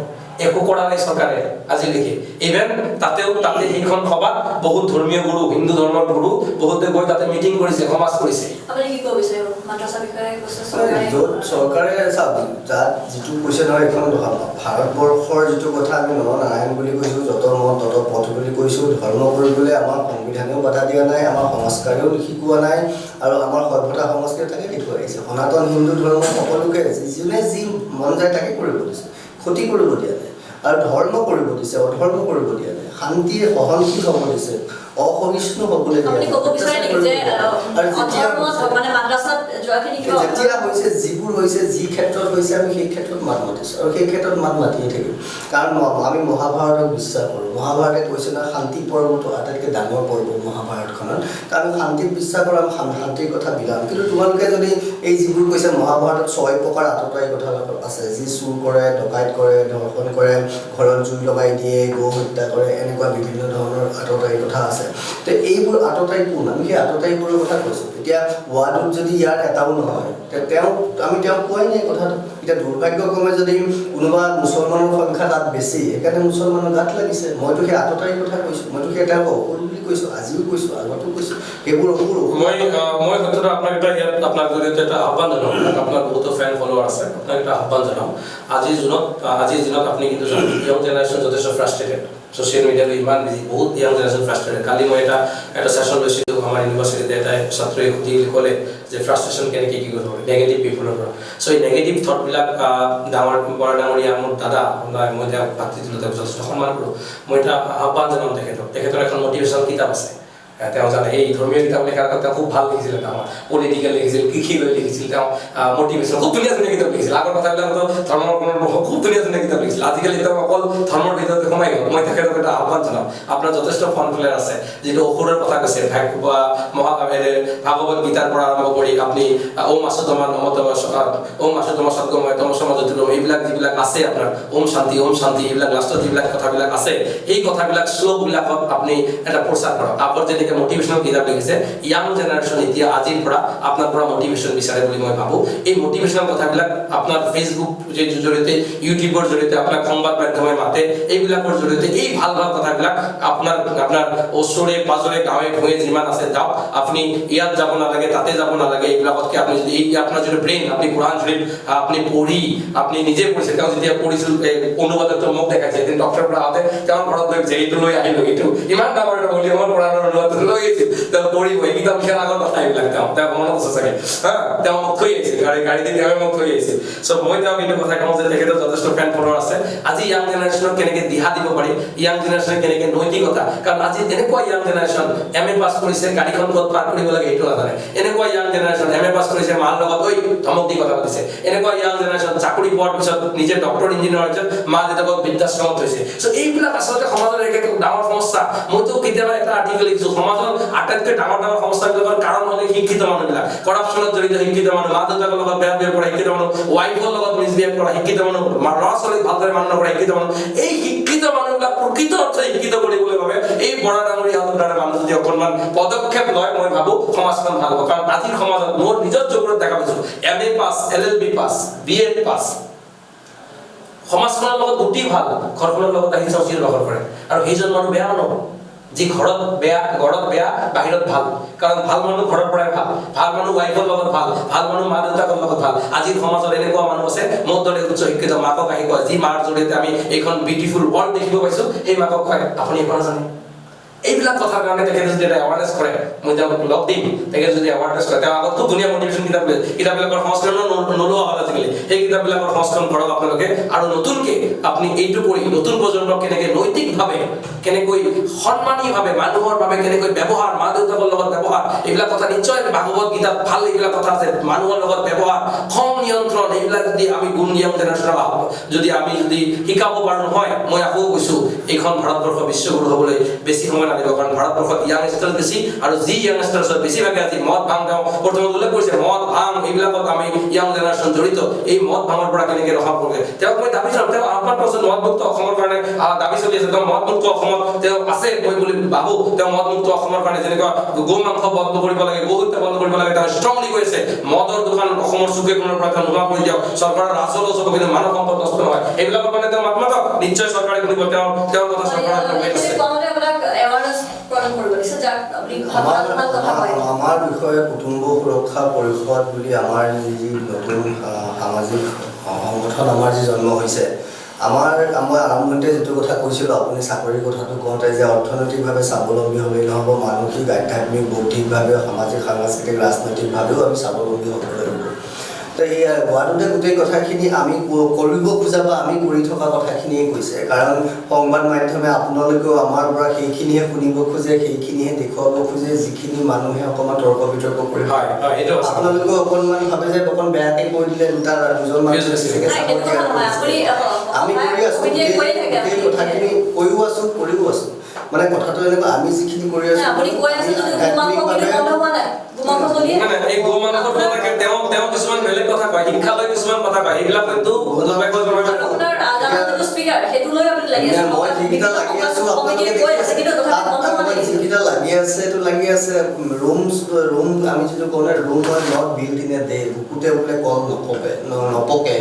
একো কৰা নাই চৰকাৰে আজিলৈকে। ইভেন তাতেও, তাতে সেইখন সভাত বহুত ধৰ্মীয় গুৰু, হিন্দু ধৰ্মৰ গুৰু বহুতে গৈ তাতে মিটিং কৰিছে, সমাজ কৰিছে। আপুনি কি ক'ব বিচাৰিব মাদ্ৰাছা বিষয়ে? কৈছে চৰকাৰে য'ত চৰকাৰে, চাওক, যাত যিটো কৈছে নহয়, এইখন ভাৰতবৰ্ষৰ যিটো কথা আমি নৰনাৰায়ণ বুলি কৈছোঁ, যত মত তত পথ বুলি কৈছোঁ। ধৰ্ম কৰিবলৈ আমাৰ সংবিধানেও বাধা দিয়া নাই, আমাৰ সংস্কাৰেও শিকোৱা নাই, আৰু আমাৰ সভ্যতা সংস্কৃতি তাকে দেখুৱাই আহিছে। সনাতন হিন্দু ধৰ্ম সকলোকে যোনে যি মন যায় তাকে কৰিব দিছে, ক্ষতি কৰিব দিয়া নাই। আৰু ধৰ্ম কৰিব দিছে, অধৰ্ম কৰিব দিয়া নাই। শান্তিৰ সহনশীল হ'ব দিছে, অসহিষ্ণু হ'বলৈ দিয়া আপুনি নাই। ক'ব বিচাৰে নেকি যে আৰু যেতিয়া অধৰ্ম মানে মাদ্ৰাছাত যোৱাখিনি কিবা যেতিয়া হৈছে, যিবোৰ হৈছে, যি ক্ষেত্ৰত হৈছে, আমি সেই ক্ষেত্ৰত মাত মাতিছোঁ আৰু সেই ক্ষেত্ৰত মাত মাতিয়ে থাকিম। কাৰণ আমি মহাভাৰতক বিশ্বাস কৰোঁ। মহাভাৰতে কৈছে নহয়, শান্তি পৰ্বটো আটাইতকৈ ডাঙৰ পৰ্ব মহাভাৰতখনত। তো আমি শান্তিত বিশ্বাস কৰোঁ, আমি শান্তিৰ কথা বিলাম। কিন্তু তোমালোকে যদি এই যিবোৰ কৈছে, মহাভাৰতত 6 প্ৰকাৰ আততায়ী কথা আছে, যি চুৰ কৰে, ডকাইত কৰে, ধৰ্ষণ কৰে, ঘৰত জুই লগাই দিয়ে, গৌ হত্যা কৰে, এনেকুৱা বিভিন্ন ধৰণৰ আততায়ী কথা আছে। তো এইবোৰ আততায়ী কোন? আমি সেই আততায়ীবোৰৰ কথা কৈছোঁ। এতিয়া ৱাৰ্ডত যদি ইয়াৰ এটাও নহয়, তেওঁক আমি তেওঁক কোৱাই নাই কথাটো। এতিয়া দুৰ্ভাগ্যক্ৰমে যদি কোনোবা মুছলমানৰ সংখ্যা তাত বেছি, সেইকাৰণে মুছলমানৰ গাত লাগিছে। মইতো সেই আততায়ীৰ কথা কৈছোঁ, মইতো সেই তেওঁক অসুৰ বুলি কৈছোঁ, আজিও কৈছোঁ, আগতো কৈছোঁ, সেইবোৰ অসুৰ। মই মই সত্যতে আপোনাক এটা ইয়াত আপোনাৰ জৰিয়তে এটা আহ্বান জনাওঁ। আপোনাৰ বহুতো ফেন ফলোৱাৰ আছে, আপোনাক এটা আহ্বান জনাওঁ। আজিৰ দিনত আপুনি কিন্তু জানে, য়ং জেনেৰেশ্যন যথেষ্ট ফ্ৰাষ্ট্ৰেটেড, ছ'চিয়েল মিডিয়াটো ইমান বিজি, বহুত য়ং জেনেৰেশ্যন ফ্ৰাষ্ট্ৰেটেড। কালি মই এটা এটা ছেশ্যন লৈছিলোঁ আমাৰ ইউনিভাৰ্চিটিতে, এটা ছাত্ৰই সুধি ক'লে যে ফ্ৰাষ্ট্ৰেশ্যন কেনেকৈ কি কৰিব, নেগেটিভ পিপুলৰ পৰা। চ' এই নেগেটিভ থটবিলাক, ডাঙৰ বৰা ডাঙৰীয়া মোৰ দাদা, মই তেওঁক ভাতৃ, তেওঁক যথেষ্ট সন্মান কৰোঁ। মই এটা আহ্বান জনাম তেখেতক। তেখেতৰ এখন মটিভেশ্যনেল কিতাপ আছে, তেওঁ জানে, এই ধৰ্মীয় কিতাপ লিখাৰ আগত তেওঁ খুব ভাল লিখিছিলে, তেওঁ পলিটিকেল লিখিছিল, কৃষি লৈ লিখিছিল, তেওঁ মটিভেশ্যন খুব ধুনীয়া ধুনীয়া কিতাপ লিখিছিল। আগৰ কথাবিলাকতো ধৰ্মৰ কোনো খুব ধুনীয়া ধুনীয়া কিতাপ লিখিছিল। আজিকালি তেওঁ অকল ধৰ্মৰ ভিতৰতে সোমাই গ'ল। মই তেখেতক এটা আহ্বান জনাম, আপোনাৰ যথেষ্ট ফোন ফ্লেয়াৰ আছে, যিটো অসুৰৰ কথা কৈছে, মহা ভাগৱত গীতাৰ পৰা আৰম্ভ কৰি আপুনি ওম আচুতমা নমতম, ওম আচুতমা সদ্গময় তমসমা জ্যোতিৰ্গময়, এইবিলাক যিবিলাক আছে আপোনাৰ ওম শান্তি ওম শান্তি, এইবিলাক লাষ্টত যিবিলাক কথাবিলাক আছে, এই কথাবিলাক শ্লোকবিলাকত আপুনি এটা প্ৰচাৰ কৰক। আগত যেনেকৈ মটিভেশ্যনেল কিতাপ লিখিছে, য়াং জেনেৰেশ্যন এতিয়া আজিৰ পৰা আপোনাৰ পৰা মটিভেশ্যন বিচাৰে বুলি মই ভাবোঁ। এই মটিভেশ্যনেল কথাবিলাক আপোনাৰ ফেচবুক জৰিয়তে, ইউটিউবৰ জৰিয়তে, আপোনাক সংবাদ মাধ্যমে মাতে, এইবিলাকৰ জৰিয়তে এই ভাল ভাল কথাবিলাক আপোনাৰ আপোনাৰ ওচৰে পাজৰে গাঁৱে ভূঞে যিমান আছে যাওক, আপুনি ইয়াত যাব নালাগে, তাতে যাব নালাগে। এইবিলাকতকৈ আপুনি যদি এই আপোনাৰ যিটো ব্ৰেইন, আপুনি কোৰাণ শ্বৰীফ আপুনি পঢ়ি, আপুনি নিজে পঢ়িছে, তেওঁ যেতিয়া পঢ়িছিল অনুবাদটো মোক দেখাইছে, এদিন ডক্টৰৰ পৰা আহোঁতে তেওঁৰ ঘৰত গৈ জেৰিটো লৈ আহিলোঁ, এইটো ইমান ডাঙৰ এটা ভলিউমৰ কোৰাণৰ অনুবাদটো লৈ আহিছিল, তেওঁ পঢ়িব। এই কিতাপ লিখাৰ আগৰ কথা এইবিলাক, তেওঁ মনত আছে চাগে, হা, তেওঁ মোক থৈ আহিছিল, গাড়ী দি তেওঁৱে মোক থৈ আহিছিল। চ' মই তেওঁক এইটো কথা কওঁ যে তেখেতৰ যথেষ্ট ফেন ফলোৱাৰ আছে। আজি য়াং জেনেৰেশ্যনক কেনেকৈ দিহা দিব পাৰি, য়াং জেনেৰেশ্যনে কেনেকৈ নৈতিকতা, কাৰণ আজি এনেকুৱা য়াং জেনেৰেশ্যন এম এ পাছ কৰিছে, গাড়ীখন ক'ত পাৰ্ক কৰিব লাগে সেইটো নাজানে। এনেকুৱা য়াং জেনেৰেশ্যন এম এ পাছ কৰিছে, মাৰ লগত ঐ ধমক দি কথা পাতিছে। এনেকুৱা য়াং জেনেৰেশ্যন চাকৰি পোৱাৰ পিছত নিজে ডক্টৰ ইঞ্জিনিয়াৰ হৈছে, মা দেউতাকক বৃদ্ধাশ্ৰমত থৈছে। চ' এইবিলাক আচলতে সমাজৰ এক ডাঙৰ সমস্যা। মইতো কেতিয়াবা এটা আৰ্টিকেল লিখিছোঁ, সমাজৰ আটাইতকৈ ডাঙৰ ডাঙৰ সমস্যাবিলাকৰ কাৰণ হ'লে শিক্ষিত মানুহবিলাক, কৰাপশ্যনত জড়িত শিক্ষিত মানুহ, মা দেউতাকৰ লগত বেয়া বিহেভ কৰা শিক্ষিত মানুহ, ৱাইফৰ লগত মিছবিহেভ কৰা শিক্ষিত মানুহ, ল'ৰা ছোৱালীক ভালদৰে মানুহ নকৰা শিক্ষিত মানুহ। এই শিক্ষিত মানুহবিলাক প্ৰকৃত অৰ্থে শিক্ষিত কৰিবলৈ বাবে এই বৰা ডাঙৰীয়াহঁতৰ দ্বাৰা মানুহ যদি অকণমান পদক্ষেপ লয়, মই ভাবোঁ সমাজখন ভাল হ'ব। কাৰণ আজিৰ সমাজত মোৰ নিজৰ চকুত দেখা পাইছোঁ, M A pass, L L B pass, B Ed pass, সমাজখনৰ লগত অতি ভাল, ঘৰখনৰ লগত আহি চিঞৰ বাখৰ কৰে। আৰু সেইজন মানুহ বেয়া মানুহ, যি ঘৰত বেয়া, ঘৰত বেয়া, বাহিৰত ভাল। কাৰণ ভাল মানুহ ঘৰৰ পৰাই ভাল, ভাল মানুহ ৱাইফৰ লগত ভাল, ভাল মানুহ মা দেউতাকৰ লগত ভাল। আজিৰ সমাজত এনেকুৱা মানুহ আছে, মোৰ দৰে উচ্চ শিক্ষিত মাকক আহি কয়, যি মাৰ জৰিয়তে আমি এইখন বিউটিফুল ৱৰ্ল্ড দেখিব পাইছোঁ, সেই মাকক কয় আপুনি একো নাজানে। এইবিলাক কথাৰ কাৰণে তেখেতে যদি এটা এৱাৰনেছ কৰে, মই তেওঁক লগ দিম, তেখেতে যদি এৱাৰনেছ কৰে, তেওঁ আগত খুব ধুনীয়া মটিভেশ্যন কিতাপ কিতাপবিলাকৰ সংস্কৰণো নোলোৱা হ'ল আজিকালি, সেই কিতাপবিলাকৰ সংস্কৰণ কৰক আপোনালোকে। আৰু নতুনকৈ আপুনি এইটো কৰি নতুন প্ৰজন্মক কেনেকৈ নৈতিকভাৱে, কেনেকৈ সন্মানীভাৱে মানুহৰ বাবে কেনেকৈ ব্যৱহাৰ, মা দেউতাকৰ লগত ব্যৱহাৰ, এইবিলাক কথা নিশ্চয় ভাগৱত গীতাত ভাল এইবিলাক কথা আছে, মানুহৰ লগত ব্যৱহাৰ, খং নিয়ন্ত্ৰণ, এইবিলাক যদি আমি গুণ য়াং জেনেৰেশ্যনক যদি আমি যদি শিকাব পাৰোঁ নহয়, মই আকৌ কৈছোঁ এইখন ভাৰতবৰ্ষ বিশ্বগুৰু হ'বলৈ বেছি সময় নালাগিব। কাৰণ ভাৰতবৰ্ষত য়াংষ্টাৰ্ছ বেছি, আৰু যি য়াংষ্টাৰ্ছত বেছিভাগে আজি মদ ভাং, তেওঁ প্ৰথমে উল্লেখ কৰিছে মদ ভাং, এইবিলাকত আমি য়াং জেনেৰেশ্যন জড়িত। এই মদ ভাঙৰ পৰা কেনেকৈ ৰখাব লাগে, তেওঁক মই দাবী জনাম, তেওঁ আহ্বান কৰিছে মদমুক্ত অসমৰ কাৰণে দাবী চলি আছে, তেওঁ মদমুক্ত অসমত তেওঁ আছে মই বুলি ভাবোঁ। তেওঁ মদমুক্ত অসমৰ কাৰণে যেনেকুৱা গো মাংস বন্ধ কৰিব লাগে, গো হত্যা বন্ধ কৰিব লাগে, তেওঁ ষ্ট্ৰংলি কৈ আছে মদৰ দোকান অসমৰ চুকে কোণৰ পৰা তেওঁ নোহোৱা কৰি দিয়ক, চৰকাৰৰ ৰাজহ লছ হ'ব কিন্তু মানৱ সম্পদ নষ্ট নহয়, এইবিলাকৰ কাৰণে তেওঁ মাত মাতক, নিশ্চয় চৰকাৰে শুনিব, তেওঁৰ কথা চৰকাৰৰ। আমাৰ বিষয়ে কুটুম্ব সুৰক্ষা পৰিষদ বুলি আমাৰ যি নতুন সামাজিক সংগঠন আমাৰ যি জন্ম হৈছে, আমাৰ মই আৰম্ভণিতে যিটো কথা কৈছিলোঁ, আপুনি চাকৰিৰ কথাটো কওঁতে যে অৰ্থনৈতিকভাৱে স্বাৱলম্বী হ'লেই নহ'ব, মানসিক, আধ্যাত্মিক, বৌদ্ধিকভাৱে, সামাজিক, সাংস্কৃতিক, ৰাজনৈতিকভাৱেও আমি স্বাৱলম্বী হ'ব লাগিব। তো এই গুৱাহাটীতে গোটেই কথাখিনি আমি কৰিব খোজা বা আমি কৰি থকা কথাখিনিয়ে কৈছে। কাৰণ সংবাদ মাধ্যমে আপোনালোকেও আমাৰ পৰা সেইখিনিহে শুনিব খোজে, সেইখিনিহে দেখুৱাব খোজে, যিখিনি মানুহে অকণমান তৰ্ক বিতৰ্ক কৰিব। আপোনালোকেও অকণমান ভাবে যে অকণ বেয়াকৈ কৈ দিলে দুজন মানুহ আমি কৰি আছোঁ, গোটেই কথাখিনি কৈও আছোঁ, কৰিও আছোঁ। মানে কথাটো এনেকুৱা, আমি যিখিনি কৰি আছোঁ মই যিকেইটা লাগি আছোঁ যিকেইটা লাগি আছে এইটো লাগি আছে। ৰুম ৰুম আমি যিটো কওঁ ৰুম হয় not build in a day, বুকুতে বোলে কল নকপে নপকে।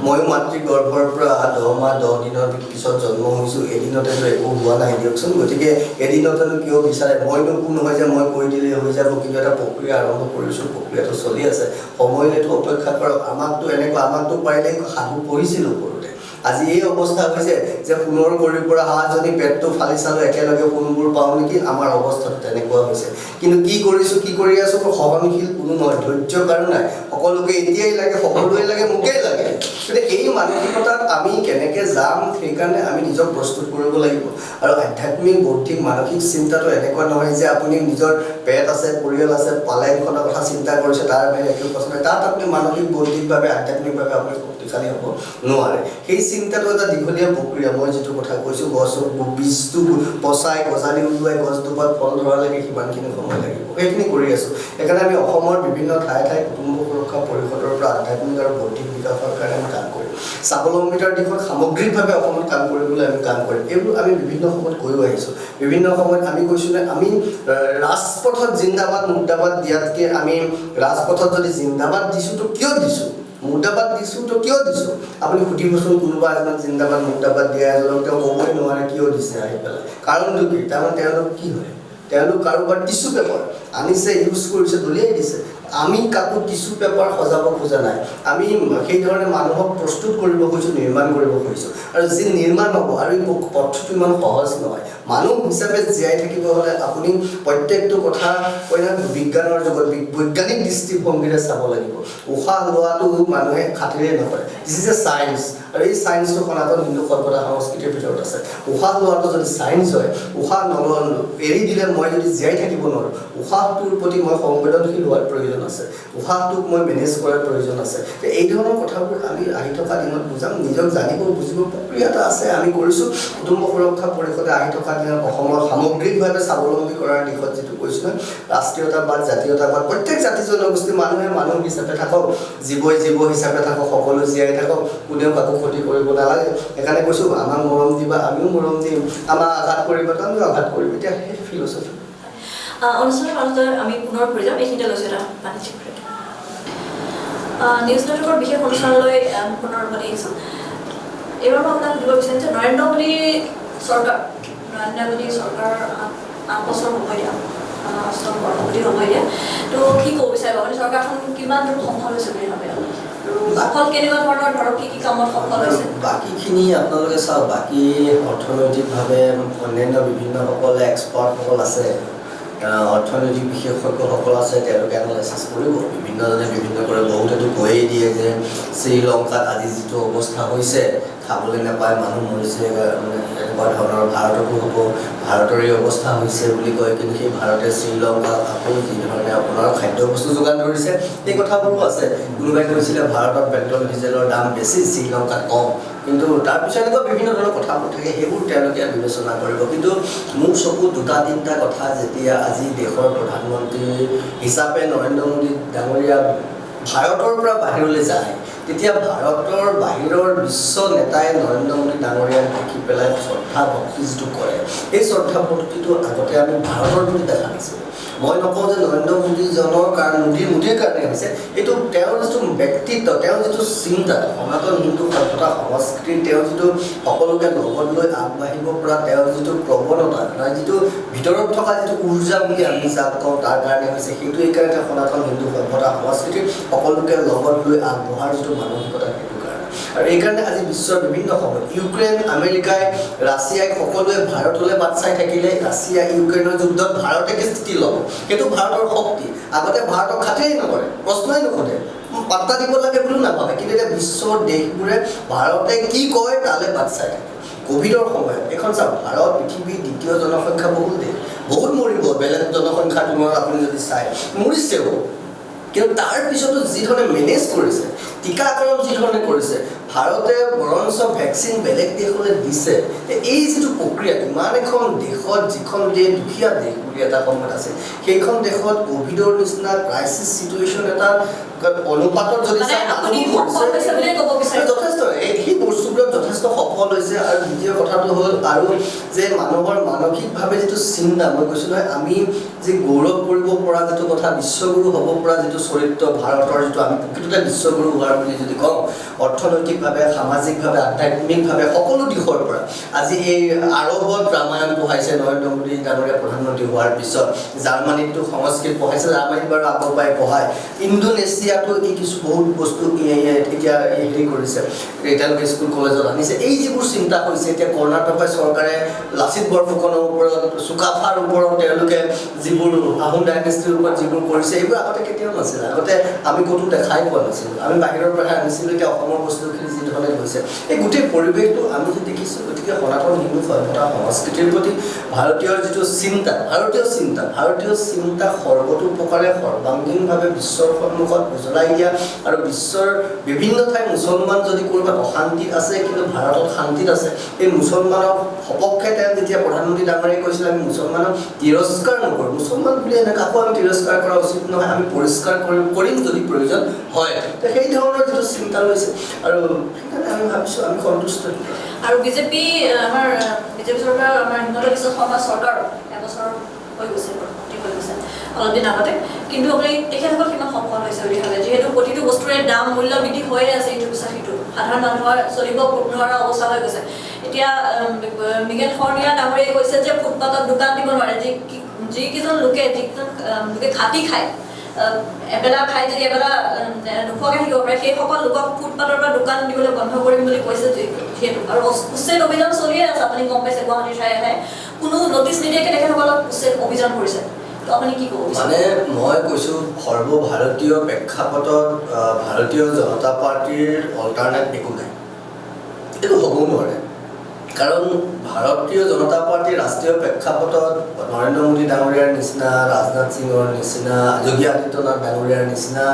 ময়ো মাতৃ গৰ্ভৰ পৰা 10 মাহ 10 দিনৰ পিছত জন্ম হৈছোঁ, এদিনতেতো একো হোৱা নাই দিয়কচোন। গতিকে এদিনতেনো কিয় বিচাৰে, মইনো কোন হয় যে মই কৈ দিলেই হৈ যাব, কিন্তু এটা প্ৰক্ৰিয়া আৰম্ভ কৰিছোঁ, প্ৰক্ৰিয়াটো চলি আছে, সময়লৈতো অপেক্ষা কৰক। আমাকতো এনেকুৱা, আমাকতো পাৰিলে সাধু পঢ়িছিলোঁ সৰুতে, আজি এই অৱস্থা হৈছে যে সোণৰ কৰিৰ পৰা হাঁহজনী পেটটো ফালি চালোঁ একেলগে সোণবোৰ পাওঁ নেকি, আমাৰ অৱস্থাটো তেনেকুৱা হৈছে। কিন্তু কি কৰিছোঁ, কি কৰি আছোঁ, সহনশীল কোনো নহয়, ধৈৰ্য কাৰো নাই, সকলোকে এতিয়াই লাগে, সকলোৱে লাগে, মোকেই লাগে। গতিকে এই মানসিকতাত আমি কেনেকৈ যাম, সেইকাৰণে আমি নিজক প্ৰস্তুত কৰিব লাগিব। আৰু আধ্যাত্মিক, বৌদ্ধিক, মানসিক চিন্তাটো এনেকুৱা নহয় যে আপুনি নিজৰ পেট আছে, পৰিয়াল আছে, পালেংখনৰ কথা চিন্তা কৰিছে, তাৰ বাহিৰে একো কথা নাই। তাত আপুনি মানসিক, বৌদ্ধিকভাৱে, আধ্যাত্মিকভাৱে আপুনি শক্তিশালী হ'ব নোৱাৰে। সেই চিন্তাটো এটা দীঘলীয়া প্ৰক্ৰিয়া। মই যিটো কথা কৈছোঁ, গছ বীজটো পচাই গজালি ওলোৱাই গছজোপাত ফল ধৰালৈকে সিমানখিনি সময় লাগিব, সেইখিনি কৰি আছোঁ। সেইকাৰণে আমি অসমৰ বিভিন্ন ঠায়ে ঠায়ে কুটুম্ব সুৰক্ষা পৰিষদৰ পৰা আধ্যাত্মিক আৰু বৌদ্ধিক বিকাশৰ কাৰণে আমি কাম কৰিম। স্বাৱলম্বিতাৰ দিশত সামগ্ৰিকভাৱে অসমত কাম কৰিবলৈ আমি কাম কৰিম। এইবোৰ আমি বিভিন্ন সময়ত কৈও আহিছোঁ। বিভিন্ন সময়ত আমি কৈছোঁ যে আমি ৰাজপথত জিন্দাবাদ মুৰ্দাবাদ দিয়াতকৈ আমি ৰাজপথত যদি জিন্দাবাদ দিছোঁ তো কিয় দিছোঁ, মুৰ্দাবাদ দিছোঁ তো কিয় দিছোঁ আপুনি সুধিবচোন, কোনোবা এজন জিন্দাবাদ মুৰ্দাবাদ দিয়া এজনক তেওঁ ক'বই নোৱাৰে কিয় দিছে আহি পেলাই। কাৰণটো কি? তাৰমানে তেওঁলোক কি হয়, তেওঁলোক কাৰোবাৰ টিচু পেপাৰ আনিছে, ইউজ কৰিছে, দলিয়াই দিছে। আমি কাকো টিচু পেপাৰ সজাব খোজা নাই, আমি সেইধৰণে মানুহক প্ৰস্তুত কৰিব খুজিছোঁ, নিৰ্মাণ কৰিব খুজিছোঁ। আৰু যি নিৰ্মাণ হ'ব, আৰু এই পথটো ইমান সহজ নহয়। মানুহ হিচাপে জীয়াই থাকিব হ'লে আপুনি প্ৰত্যেকটো কথা বিজ্ঞানৰ যুগত বৈজ্ঞানিক দৃষ্টিভংগীৰে চাব লাগিব। উশাহ লোৱাটো মানুহে খাতিৰেই নকৰে, this is a science. আৰু এই চায়েন্সটো সনাতন হিন্দু সভ্যতা সংস্কৃতিৰ ভিতৰত আছে। উশাহ লোৱাটো যদি চায়েন্স হয়, উশাহ নলোৱা এৰি দিলে মই যদি জীয়াই থাকিব নোৱাৰোঁ, উশাহটোৰ প্ৰতি মই সংবেদনশীল হোৱাৰ প্ৰয়োজন আছে, উশাহটোক মই মেনেজ কৰাৰ প্ৰয়োজন আছে। এই ধৰণৰ কথাবোৰ আমি আহি থকা দিনত বুজাম, নিজক জানিব বুজিব প্ৰক্ৰিয়া এটা আছে, আমি কৰিছোঁ। কুটুম্ব সুৰক্ষা পৰিষদে আহি থকা দিনত অসমৰ সামগ্ৰিকভাৱে স্বাৱলম্বী কৰাৰ দিশত যিটো কৈছোঁ, ৰাষ্ট্ৰীয়তাবাদ, জাতীয়তাবাদ, প্ৰত্যেক জাতি জনগোষ্ঠী মানুহে মানুহ হিচাপে থাকক, জীৱই জীৱ হিচাপে থাকক, সকলো জীয়াই থাকক, কোনেও কাকো ক্ষতি কৰিব নালাগে। সেইকাৰণে কৈছোঁ, আমাক মৰম দিবা আমিও মৰম দিম, আমাক আঘাত কৰিবা তো আমিও আঘাত কৰিম। এতিয়া সেই ফিলচফি। অনুষ্ঠানৰ মাজতে আমি পুনৰ ঘূৰি যাম, এইখিনিতে লৈছোঁ এটা বাণিজ্যিক ব্ৰেক। নিউজ নেটৱৰ্কৰ বিশেষ অনুষ্ঠানলৈ পুনৰ উভতি আহিছোঁ। এইবাৰ মই আপোনাক সুধিব বিচাৰিম যে নৰেন্দ্ৰ মোদী চৰকাৰ 8 বছৰ হ'ব এতিয়া, অষ্টম বৰ্ষপতি হ'ব এতিয়া, তো কি ক'ব বিচাৰিব আপুনি চৰকাৰখন কিমান দূৰ সফল হৈছে বুলি ভাবে আৰু সফল কেনেকুৱা ধৰণৰ, ধৰক কি কি কামত সফল হৈছে? বাকীখিনি আপোনালোকে চাওক, বাকী অৰ্থনৈতিকভাৱে অন্যান্য বিভিন্নসকলে এক্সপাৰ্টসকল আছে, অৰ্থনৈতিক বিশেষজ্ঞসকল আছে, তেওঁলোকে এনালাইচিছ কৰিব, বিভিন্নজনে বিভিন্ন কৰে। বহুতেতো কৈয়ে দিয়ে যে শ্ৰীলংকাত আজি যিটো অৱস্থা হৈছে, খাবলৈ নাপায় মানুহ মৰিছে, মানে এনেকুৱা ধৰণৰ ভাৰততো হ'ব, ভাৰতৰে অৱস্থা হৈছে বুলি কয়। কিন্তু সেই ভাৰতে শ্ৰীলংকাক আকৌ যি ধৰণে আপোনাৰ খাদ্যবস্তু যোগান ধৰিছে, সেই কথাবোৰো আছে। কোনোবাই কৈছিলে ভাৰতত পেট্ৰল ডিজেলৰ দাম বেছি, শ্ৰীলংকাত কম, কিন্তু তাৰপিছত এনেকুৱা বিভিন্ন ধৰণৰ কথাবোৰ থাকে, সেইবোৰ তেওঁলোকে বিবেচনা কৰিব। কিন্তু মোৰ চকু দুটা তিনিটা কথা, যেতিয়া আজি দেশৰ প্ৰধানমন্ত্ৰী হিচাপে নৰেন্দ্ৰ মোদী ডাঙৰীয়া ভাৰতৰ পৰা বাহিৰলৈ যায়, তেতিয়া ভাৰতৰ বাহিৰৰ বিশ্ব নেতাই নৰেন্দ্ৰ মোদী ডাঙৰীয়াক দেখি পেলাই শ্ৰদ্ধা ভক্তি যিটো কৰে, সেই শ্ৰদ্ধা ভক্তিটো আগতে আমি ভাৰতৰ প্ৰতি দেখা নাছিলোঁ। মই নকওঁ যে নৰেন্দ্ৰ মোদীজনৰ কাৰণে, মোদীৰ কাৰণে হৈছে, এইটো তেওঁৰ যিটো ব্যক্তিত্ব, তেওঁৰ যিটো চিন্তা, সনাতন হিন্দু সভ্যতা সংস্কৃতিৰ তেওঁ যিটো সকলোকে লগত লৈ আগবাঢ়িব পৰা তেওঁৰ যিটো প্ৰৱণতা, মানে যিটো ভিতৰত থকা যিটো উৰ্জা বুলি আমি যাক কওঁ, তাৰ কাৰণে হৈছে সেইটো। এইকাৰণে তেওঁ সনাতন হিন্দু সভ্যতা সংস্কৃতিৰ সকলোকে লগত লৈ আগবঢ়াৰ যিটো মানসিকতা, সেইটো কাৰণে। আৰু এইকাৰণে আজি বিশ্বৰ বিভিন্ন সময়ত ইউক্ৰেইন, আমেৰিকাই, ৰাছিয়াই সকলোৱে ভাৰতলৈ বাট চাই থাকিলে ৰাছিয়া ইউক্ৰেইনৰ যুদ্ধত ভাৰতে কি স্থিতি ল'ব, সেইটো ভাৰতৰ শক্তি। আগতে ভাৰতক খাতিৰেই নকৰে, প্ৰশ্নই নুসুধে, পাত্তা দিব লাগে বুলিও নাভাবে, কিন্তু এতিয়া বিশ্বৰ দেশবোৰে ভাৰতে কি কয় তালৈ বাট চাই থাকে। ক'ভিডৰ সময়ত এইখন চাওক, ভাৰত পৃথিৱীৰ দ্বিতীয় জনসংখ্যা বহুল দেশ, বহুত মৰিব বেলেগ জনসংখ্যাৰ তুলনাত আপুনি যদি চায়, মৰিছেও, কিন্তু তাৰ পিছতো যি ধৰণে মেনেজ কৰিছে, টীকাকৰণ যি ধৰণে কৰিছে, ভাৰতে বৰঞ্চ ভেকচিন বেলেগ দেশলৈ দিছে। এই যিটো প্ৰক্ৰিয়া, ইমান এখন দেশত, যিখন দেশ দুখীয়া দেশ বুলি এটা সময়ত আছে, সেইখন দেশত ক'ভিডৰ নিচিনা ক্ৰাইচিছ চিটুৱেশ্যন এটা অনুপাতত যদি যথেষ্ট সেই বস্তুবোৰত যথেষ্ট সফল হৈছে। আৰু দ্বিতীয় কথাটো হ'ল আৰু যে মানুহৰ মানসিকভাৱে যিটো চিন্তা, মই কৈছোঁ নহয়, আমি যে গৌৰৱ কৰিব পৰা যিটো কথা, বিশ্বগুৰু হ'ব পৰা যিটো চৰিত্ৰ ভাৰতৰ, যিটো আমি প্ৰকৃততে বিশ্বগুৰু হোৱাৰ বুলি যদি কওঁ, অৰ্থনৈতিকভাৱে, সামাজিকভাৱে, আধ্যাত্মিকভাৱে সকলো দিশৰ পৰা আজি এই আৰৱত ৰামায়ণ পঢ়াইছে নৰেন্দ্ৰ মোদী ডাঙৰীয়া প্ৰধানমন্ত্ৰী হোৱাৰ পিছত, জাৰ্মানীতো সংস্কৃত পঢ়াইছে, জাৰ্মানীত বাৰু আগৰ পৰাই পঢ়ায়, ইণ্ডোনেছিয়াতো এই কিছু বহুত বস্তু এতিয়া হেৰি কৰিছে, তেওঁলোকে স্কুল কলেজত আনিছে। এই যিবোৰ চিন্তা কৰিছে, এতিয়া কৰ্ণাটকৰ চৰকাৰে লাচিত বৰফুকনৰ ওপৰত, চুকাফাৰ ওপৰত তেওঁলোকে যিবোৰ আহোম ডাইনেষ্টিৰ ওপৰত যিবোৰ কৰিছে, এইবোৰ আগতে কেতিয়াও নাছিলে, আগতে আমি ক'তো দেখাই পোৱা নাছিলোঁ, আমি বাহিৰৰ পৰাহে আনিছিলোঁ। এতিয়া অসমৰ বস্তুখিনি যি ধৰণে গৈছে, এই গোটেই পৰিৱেশটো আমি যি দেখিছোঁ, গতিকে সনাতন হিন্দু সভ্যতা সংস্কৃতিৰ প্ৰতি ভাৰতীয়ৰ যিটো চিন্তা, ভাৰতীয় চিন্তা সৰ্বতোপ্ৰকাৰে সৰ্বাংগীনভাৱে বিশ্বৰ সন্মুখত উজ্বলাই দিয়া আৰু বিশ্বৰ বিভিন্ন ঠাইত মুছলমান যদি ক'ৰবাত অশান্তিত আছে কিন্তু ভাৰতত শান্তিত আছে, এই মুছলমানৰ সপক্ষে তেওঁ যেতিয়া প্ৰধানমন্ত্ৰী ডাঙৰীয়াই কৈছিলে আমি মুছলমানক তিৰস্কাৰ নকৰোঁ, মুছলমান বুলি এনেকৈ কাকো আমি তিৰস্কাৰ কৰা উচিত নহয়, আমি পৰিষ্কাৰ কৰিম যদি প্ৰয়োজন হয়, সেই ধৰণৰ যিটো চিন্তা লৈছে আৰু সেইকাৰণে আমি ভাবিছোঁ আমি সন্তুষ্ট। আৰু বিজেপি, আমাৰ বিজেপি চৰকাৰ, আমাৰ হিমন্ত বিশ্ব শৰ্মা চৰকাৰ এবছৰ হৈ গৈছে, হৈ গৈছে অলপ দিন আগতে, কিন্তু আপুনি তেখেতসকল কিমান সফল হৈছে বুলি ভাবে, যিহেতু প্ৰতিটো বস্তুৰে দাম মূল্য বৃদ্ধি হৈয়ে আছে, ইটোৰ পিছত সিটো, সাধাৰণ মানুহৰ চলিব নোৱাৰা অৱস্থা হৈ গৈছে। এতিয়া মৃগেন শৰণীয়া ডাঙৰীয়াই কৈছে যে ফুটপাথত দোকান দিব নোৱাৰে, যিকেইজন লোকে খাটি খায়, এবেলা খাই যদি এবেলা নোখোৱাকৈ থাকিব পাৰে, সেইসকল লোকক ফুটপাথৰ পৰা দোকান দিবলৈ বন্ধ কৰিম বুলি কৈছে যিহেতু। আৰু উচ্ছেদ অভিযান চলিয়ে আছে, আপুনি গম পাইছে, গুৱাহাটীৰ ঠায়ে ঠায়ে কোনো নটিচ নিদিয়াকৈ তেখেতসকলক উচ্ছেদ অভিযান কৰিছে। তো আপুনি কি ক'ব? মানে মই কৈছোঁ সৰ্বভাৰতীয় প্ৰেক্ষাপটত ভাৰতীয় জনতা পাৰ্টীৰ অল্টাৰনেট একো নাই, এইটো হ'বও নোৱাৰে। কাৰণ ভাৰতীয় জনতা পাৰ্টীৰ ৰাষ্ট্ৰীয় প্ৰেক্ষাপটত নৰেন্দ্ৰ মোদী ডাঙৰীয়াৰ নিচিনা, ৰাজনাথ সিঙৰ নিচিনা, যোগী আদিত্যনাথ ডাঙৰীয়াৰ নিচিনা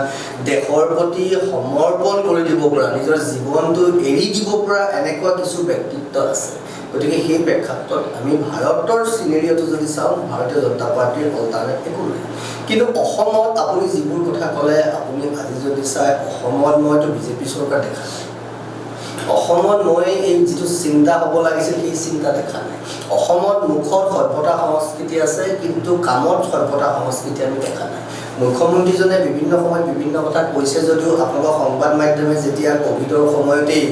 দেশৰ প্ৰতি সমৰ্পণ কৰি দিব পৰা, নিজৰ জীৱনটো এৰি দিব পৰা এনেকুৱা কিছু ব্যক্তিত্ব আছে। গতিকে সেই প্ৰেক্ষাপটত আমি ভাৰতৰ চিনেৰিঅ'টো যদি চাওঁ, ভাৰতীয় জনতা পাৰ্টীৰ অল্টাৰনেট একো নাই। কিন্তু অসমত আপুনি যিবোৰ কথা ক'লে, আপুনি আজি যদি চাই অসমত মইতো বিজেপি চৰকাৰ দেখা নাই, অসমত মই এই যিটো চিন্তা হ'ব লাগিছিল সেই চিন্তা দেখা নাই। অসমত মুখত সভ্যতা সংস্কৃতি আছে, কিন্তু কামত সভ্যতা সংস্কৃতি আমি দেখা নাই। মুখ্যমন্ত্ৰীজনে বিভিন্ন সময়ত বিভিন্ন কথা কৈছে যদিও আপোনালোকৰ সংবাদ মাধ্যমে যেতিয়া ক'ভিডৰ সময়তেই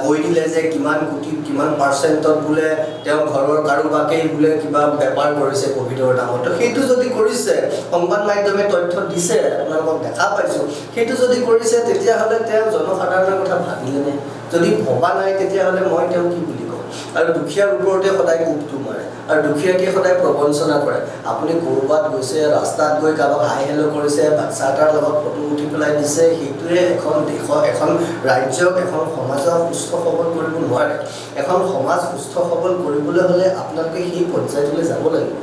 কৈ দিলে যে কিমান কোটি কিমান পাৰ্চেণ্টত বোলে তেওঁ ঘৰৰ কাৰোবাকেই বোলে কিবা বেপাৰ কৰিছে ক'ভিডৰ নামত, তো সেইটো যদি কৰিছে, সংবাদ মাধ্যমে তথ্য দিছে, আপোনালোকক দেখা পাইছোঁ, সেইটো যদি কৰিছে তেতিয়াহ'লে তেওঁ জনসাধাৰণৰ কথা ভাবিলেনে? যদি ভবা নাই তেতিয়াহ'লে মই তেওঁ কি বুলি কওঁ? আৰু দুখীয়াৰ ওপৰতে সদায় কোপটো মাৰে আৰু দুখীয়াকে সদায় প্ৰবঞ্চনা কৰে। আপুনি ক'ৰবাত গৈছে, ৰাস্তাত গৈ কাৰোবাক হাই হেল্ল' কৰিছে, বাচ্ছা এটাৰ লগত ফটো উঠি পেলাই দিছে, সেইটোৱে এখন দেশৰ, এখন ৰাজ্যক, এখন সমাজক সুস্থ সবল কৰিব নোৱাৰে। এখন সমাজ সুস্থ সবল কৰিবলৈ হ'লে আপোনালোকে সেই পৰ্যায়টোলৈ যাব লাগিব।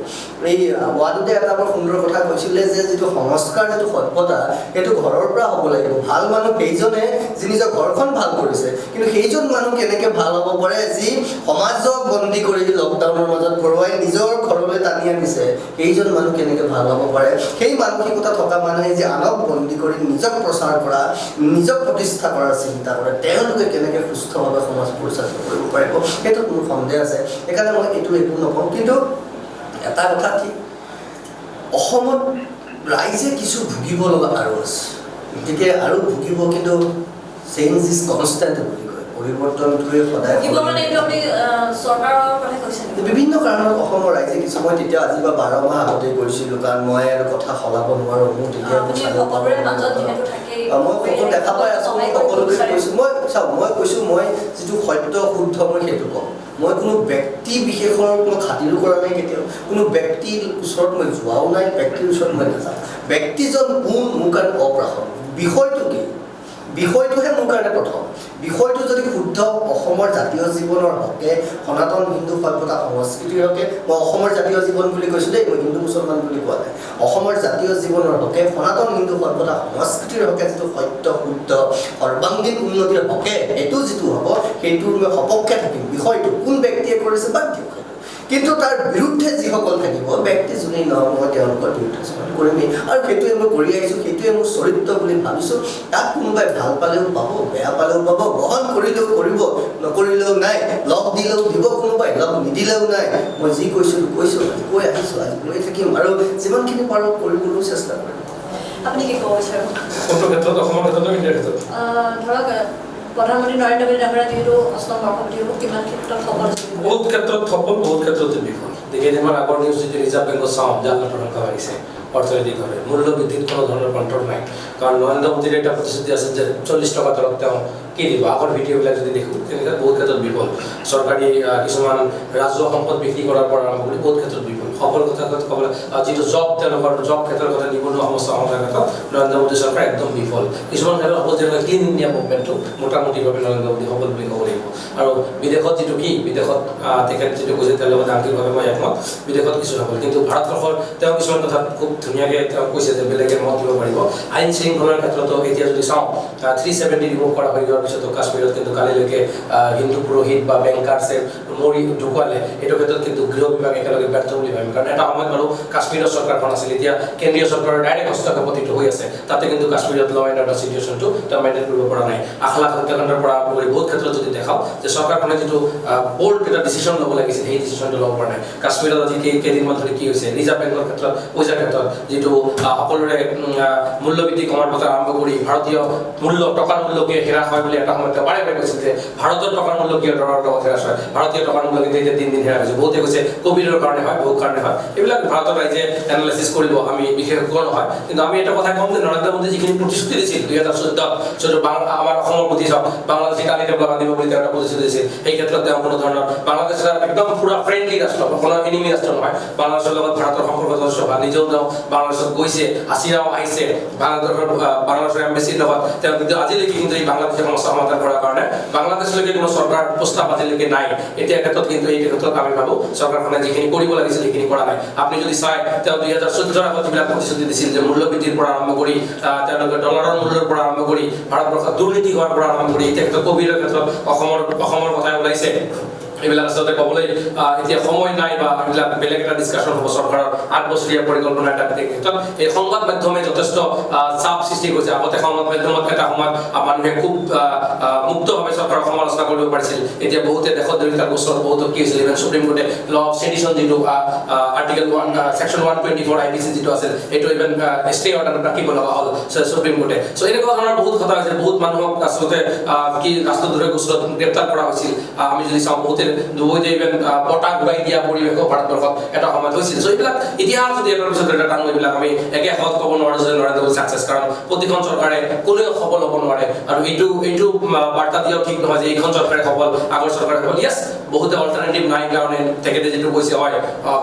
এই ৱাডুতে এটা বৰ সুন্দৰ কথা কৈছিলে যে যিটো সংস্কাৰ, যিটো সভ্যতা, সেইটো ঘৰৰ পৰা হ'ব লাগিব। ভাল মানুহ সেইজনে যি নিজৰ ঘৰখন ভাল কৰিছে, কিন্তু সেইজন মানুহ কেনেকৈ ভাল হ'ব পাৰে যি সমাজক বন্দী কৰি লকডাউনৰ মাজত ভৰোৱাই নিজৰ ঘৰলৈ টানি আনিছে, সেইজন মানুহ কেনেকৈ ভাল হ'ব পাৰে? সেই মানসিকতা থকা মানুহে যে আনক বন্দী কৰি নিজক প্ৰচাৰ কৰা, নিজক প্ৰতিষ্ঠা কৰাৰ চিন্তা কৰে, তেওঁলোকে কেনেকৈ সুস্থভাৱে সমাজ পৰিচালনা কৰিব পাৰিব, সেইটোত মোৰ সন্দেহ আছে। সেইকাৰণে মই এইটো একো নকওঁ। কিন্তু এটা কথা ঠিক, অসমত ৰাইজে কিছু ভুগিব লগা আৰু আছে, গতিকে আৰু ভুগিব, কিন্তু চেঞ্জ is constant বুলি কয়, পৰিৱৰ্তনটোৱে সদায় বিভিন্ন কাৰণত অসমৰ ৰাইজে কিছু, মই তেতিয়া আজি বা 12 মাহ আগতে কৈছিলোঁ, কাৰণ মই আৰু কথা সলাব নোৱাৰোঁ, মোৰ তেতিয়া মই সকলো দেখা পাই আছোঁ, মই সকলোকে কৈছোঁ, মই চাওক, মই কৈছোঁ মই যিটো সত্য শুদ্ধ মই সেইটো কওঁ। মই কোনো ব্যক্তি বিশেষৰ মই খাতিৰো কৰা নাই কেতিয়াও, কোনো ব্যক্তিৰ ওচৰত মই যোৱাও নাই, ব্যক্তিৰ ওচৰত মই নাযাওঁ। ব্যক্তিজন কোন মোৰ কাৰণে অপ্ৰাসংগিক, বিষয়টো কি, বিষয়টোহে মোৰ কাৰণে প্ৰথম। বিষয়টো যদি শুদ্ধ অসমৰ জাতীয় জীৱনৰ হকে, সনাতন হিন্দু সভ্যতা সংস্কৃতিৰ হকে, মই অসমৰ জাতীয় জীৱন বুলি কৈছোঁ দেই, মই হিন্দু মুছলমান বুলি কোৱা নাই, অসমৰ জাতীয় জীৱনৰ হকে, সনাতন হিন্দু সভ্যতা সংস্কৃতিৰ হকে যিটো সত্য শুদ্ধ সৰ্বাংগীন উন্নতিৰ হকে সেইটো যিটো হ'ব, সেইটোৰ মই সপক্ষে থাকিম। বিষয়টো কোন ব্যক্তিয়ে কৰিছে বাদ দিয়ক সেইটো, কিন্তু তাৰ বিৰুদ্ধে যিসকল থাকিব, ব্যক্তি যোনেই নহওক, মই তেওঁলোকৰ বিৰুদ্ধে আচৰণ কৰিমেই, আৰু সেইটোৱে মই কৰি আহিছোঁ, সেইটোৱে মোৰ চৰিত্ৰ বুলি ভাবিছোঁ। তাক কোনোবাই ভাল পালেও পাব, বেয়া পালেও পাব, গ্ৰহণ কৰিলেও কৰিব, নকৰিলেও নাই, লগ দিলেও দিব কোনোবাই, লগ নিদিলেও নাই। মই যি কৈছিলোঁ কৈছোঁ, আজি কৈ আহিছোঁ, আজি কৈ থাকিম, আৰু যিমানখিনি পাৰোঁ কৰিবলৈও চেষ্টা কৰিম। আপুনি কি ক'ব বিচাৰিব? কোনটো ক্ষেত্ৰত? অসমৰ ক্ষেত্ৰত নে ইণ্ডিয়াৰ ক্ষেত্ৰত? ধৰক প্ৰধানমন্ত্ৰী নৰেন্দ্ৰ মোদী ডাঙৰীয়া যিহেতু অষ্টম বৰ্ষপতি হ'ব, কিমান ক্ষেত্ৰত সফল? বহুত ক্ষেত্ৰত সফল, বহুত ক্ষেত্ৰতে বিফল। কেইদিনমান আগৰ নিউজ যদি ৰিজাৰ্ভ বেংকত চাওঁ, জাল নোটৰ সংখ্যা বাঢ়িছে অৰ্থনৈতিকভাৱে, মূল্য বৃদ্ধিত কোনো ধৰণৰ কণ্ট্ৰল নাই। কাৰণ নৰেন্দ্ৰ মোদীৰ এটা প্ৰতিশ্ৰুতি আছে যে 40 টকা দৰত তেওঁ কি দিব, আগৰ ভিডিঅ'বিলাক যদি দেখোঁ তেনেকৈ বহুত ক্ষেত্ৰত বিফল। চৰকাৰী কিছুমান ৰাজহুৱা সম্পদ বিক্ৰী কৰাৰ পৰা আৰম্ভ কৰি বহুত ক্ষেত্ৰত বিফল। সফল কথা ক'বলৈ যিটো জব, তেওঁলোকৰ জব ক্ষেত্ৰৰ কথা, নিবনুৱা সমস্যা সমাধানৰ ক্ষেত্ৰত নৰেন্দ্ৰ মোদী চৰকাৰ একদম বিফল। কিছুমান ক্ষেত্ৰত সফল, যেনেকৈ ক্লিন ইণ্ডিয়া মুভমেণ্টটো মোটামুটিভাৱে নৰেন্দ্ৰ মোদী সফল বুলি ক'ব লাগিব। আৰু বিদেশত যিটো কি, বিদেশত তেখেত যিটো কৈছে তেওঁৰ লগত আংশিকভাৱে মই একমত, বিদেশত কিছু সফল। কিন্তু ভাৰতবৰ্ষৰ তেওঁ কিছুমান কথা খুব ধুনীয়াকৈ তেওঁ কৈছে যে বেলেগে মত দিব পাৰিব। আইন শৃংখলাৰ ক্ষেত্ৰতো এতিয়া যদি চাওঁ, 370 ৰিমুভ কৰা হৈ যোৱাৰ পিছতো কাশ্মীৰত কিন্তু কালিলৈকে হিন্দু পুৰোহিত বা বেংকাৰ্ছে মৰি ঢুকুৱালে, এইটো ক্ষেত্ৰত কিন্তু গৃহ বিভাগ একেলগে ব্যৰ্থ বুলি কাৰণ এটা সময়ত বাৰু কাশ্মীৰৰ চৰকাৰখন আছিল, এতিয়া কেন্দ্ৰীয় চৰকাৰৰ ডাইৰেক্ট হস্তক্ষেপত এইটো হৈ আছে। তাতে কিন্তু কাশ্মীৰত ল এণ্ড অৰ্ডাৰ চিটুৱেশ্যনটো তেওঁ মেইনটেইন কৰিব পৰা নাই। আখলাক হত্যাকাণ্ডৰ পৰা আৰম্ভ কৰি বহুত ক্ষেত্ৰত যদি দেখাওঁ যে চৰকাৰখনে যিটো বল্ড এটা ডিচিশ্যন ল'ব লাগিছিল, সেই ডিচিশ্যনটো ল'ব পৰা নাই। কাশ্মীৰত আজি কেইদিনমান ধৰি কি হৈছে, ৰিজাৰ্ভ বেংকৰ ক্ষেত্ৰত, পইচাৰ ক্ষেত্ৰত যিটো সকলোৰে মূল্যবৃদ্ধি কমাৰ কথা আৰম্ভ কৰি ভাৰতীয় মূল্য, টকাৰ মূল্য কিয় হ্ৰাস হয় বুলি এটা সময়ত বাৰে বাৰে কৈছিল যে ভাৰতৰ টকাৰ মূল্য কিয় ডলাৰৰ লগত হ্ৰাস হয়, ভাৰতীয় টকাৰ মূল্য কিন্তু এতিয়া দিন দিন হ্ৰাস হৈছে। বহুতে কৈছে কোভিডৰ কাৰণে হয়, বহুত কাৰণে হয়। এইবিলাক ভাৰতৰ ৰাইজে এনালাইচিছ কৰিব, আমি বিশেষজ্ঞ নহয়। কিন্তু আমি এটা কথা ক'ম যে নৰেন্দ্ৰ মোদী যিখিনি প্ৰতিশ্ৰুতি দিছিল 2014, আমাৰ অসমৰ প্ৰতি চাওক, বাংলাদেশী টানি ডেভেলপ আনিব বুলি তেওঁ এটা প্ৰতিশ্ৰুতি দিছিল। সেই ক্ষেত্ৰত তেওঁ কোনো ধৰণৰ, বাংলাদেশ একদম পুৰা ফ্ৰেণ্ডলি ৰাষ্ট্ৰ, কোনো এনিমি ৰাষ্ট্ৰ নহয়। বাংলাদেশৰ লগত ভাৰতৰ সম্পৰ্ক যথেষ্ট ভাল। নিজেও তেওঁ বাংলাদেশত গৈছে, হাছিনাও আহিছে বাংলাদেশৰ এম্বেচিৰ লগত। তেওঁ কিন্তু আজিলৈকে কিন্তু এই বাংলাদেশৰ সমস্যা সমাধান কৰাৰ কাৰণে বাংলাদেশলৈকে কোনো চৰকাৰ প্ৰস্তাৱ আজিলৈকে নাই। এতিয়া ক্ষেত্ৰত কিন্তু এই ক্ষেত্ৰত আমি ভাবোঁ চৰকাৰখনে যিখিনি কৰিব লাগিছিল সেইখিনি কৰা নাই। আপুনি যদি চায়, তেওঁ 2014 আগত যিবিলাক প্ৰতিশ্ৰুতি দিছিল যে মূল্যবৃদ্ধিৰ পৰা আৰম্ভ কৰি তেওঁলোকে ডলাৰৰ মূল্যৰ পৰা আৰম্ভ কৰি ভাৰতবৰ্ষত দুৰ্নীতি হোৱাৰ পৰা আৰম্ভ কৰি এতিয়া ক্ষেত্ৰত কোভিডৰ ক্ষেত্ৰত অসমৰ কথাই ওলাইছে। এইবিলাক আচলতে ক'বলৈ এতিয়া সময় নাই বা এইবিলাক বেলেগ এটা ডিছকাশ্যন হ'ব। চৰকাৰৰ 8 বছৰীয়া পৰিকল্পনা এটা ক্ষেত্ৰত এই সংবাদ মাধ্যমে যথেষ্ট চাপ সৃষ্টি কৰিছে। আগতে সংবাদ মাধ্যমত এটা সময়ত মানুহে খুব মুক্তভাৱে চৰকাৰক সমালোচনা কৰিব পাৰিছিল। এতিয়া বহুতে দেশদ্ৰোহিতাৰ গোচৰত বহুতো কি হৈছিল, ইভেন সুপ্ৰিম কোৰ্টে ল অফ চেডিশ্যন যিটো আৰ্টিকেল ছেকশ্যন 124 IPC যিটো আছিল, সেইটো ইভেন ষ্টে অৰ্ডাৰ ৰাখিব লগা হ'ল সুপ্ৰিম কোৰ্টে। চ' এনেকুৱা ধৰণৰ বহুত কথা হৈছে। বহুত মানুহক আচলতে কি ৰাষ্ট্ৰদ্ৰোহৰ গোচৰত গ্ৰেপ্তাৰ কৰা হৈছিল। আমি যদি চাওঁ, বহুতে দুবৈতে ইভেন বঁটা ঘূৰাই দিয়া পৰিৱেশো ভাৰতবৰ্ষত এটা সময়ত হৈছিল। চ' এইবিলাক ইতিহাস যদি এটাৰ পিছত এটা টানো, এইবিলাক আমি একে সহজ ক'ব নোৱাৰোঁ যে নৰেন্দ্ৰ মোদী ছাকচেছ, কাৰণ প্ৰতিখন চৰকাৰে কোনেও সফল হ'ব নোৱাৰে। আৰু এইটো বাৰ্তা দিয়াও ঠিক নহয় যে এইখন চৰকাৰে সফল, আগৰ চৰকাৰে সফল। য়েছ, বহুতে অল্টাৰনেটিভ নাই কাৰণে তেখেতে যিটো কৈছে হয়,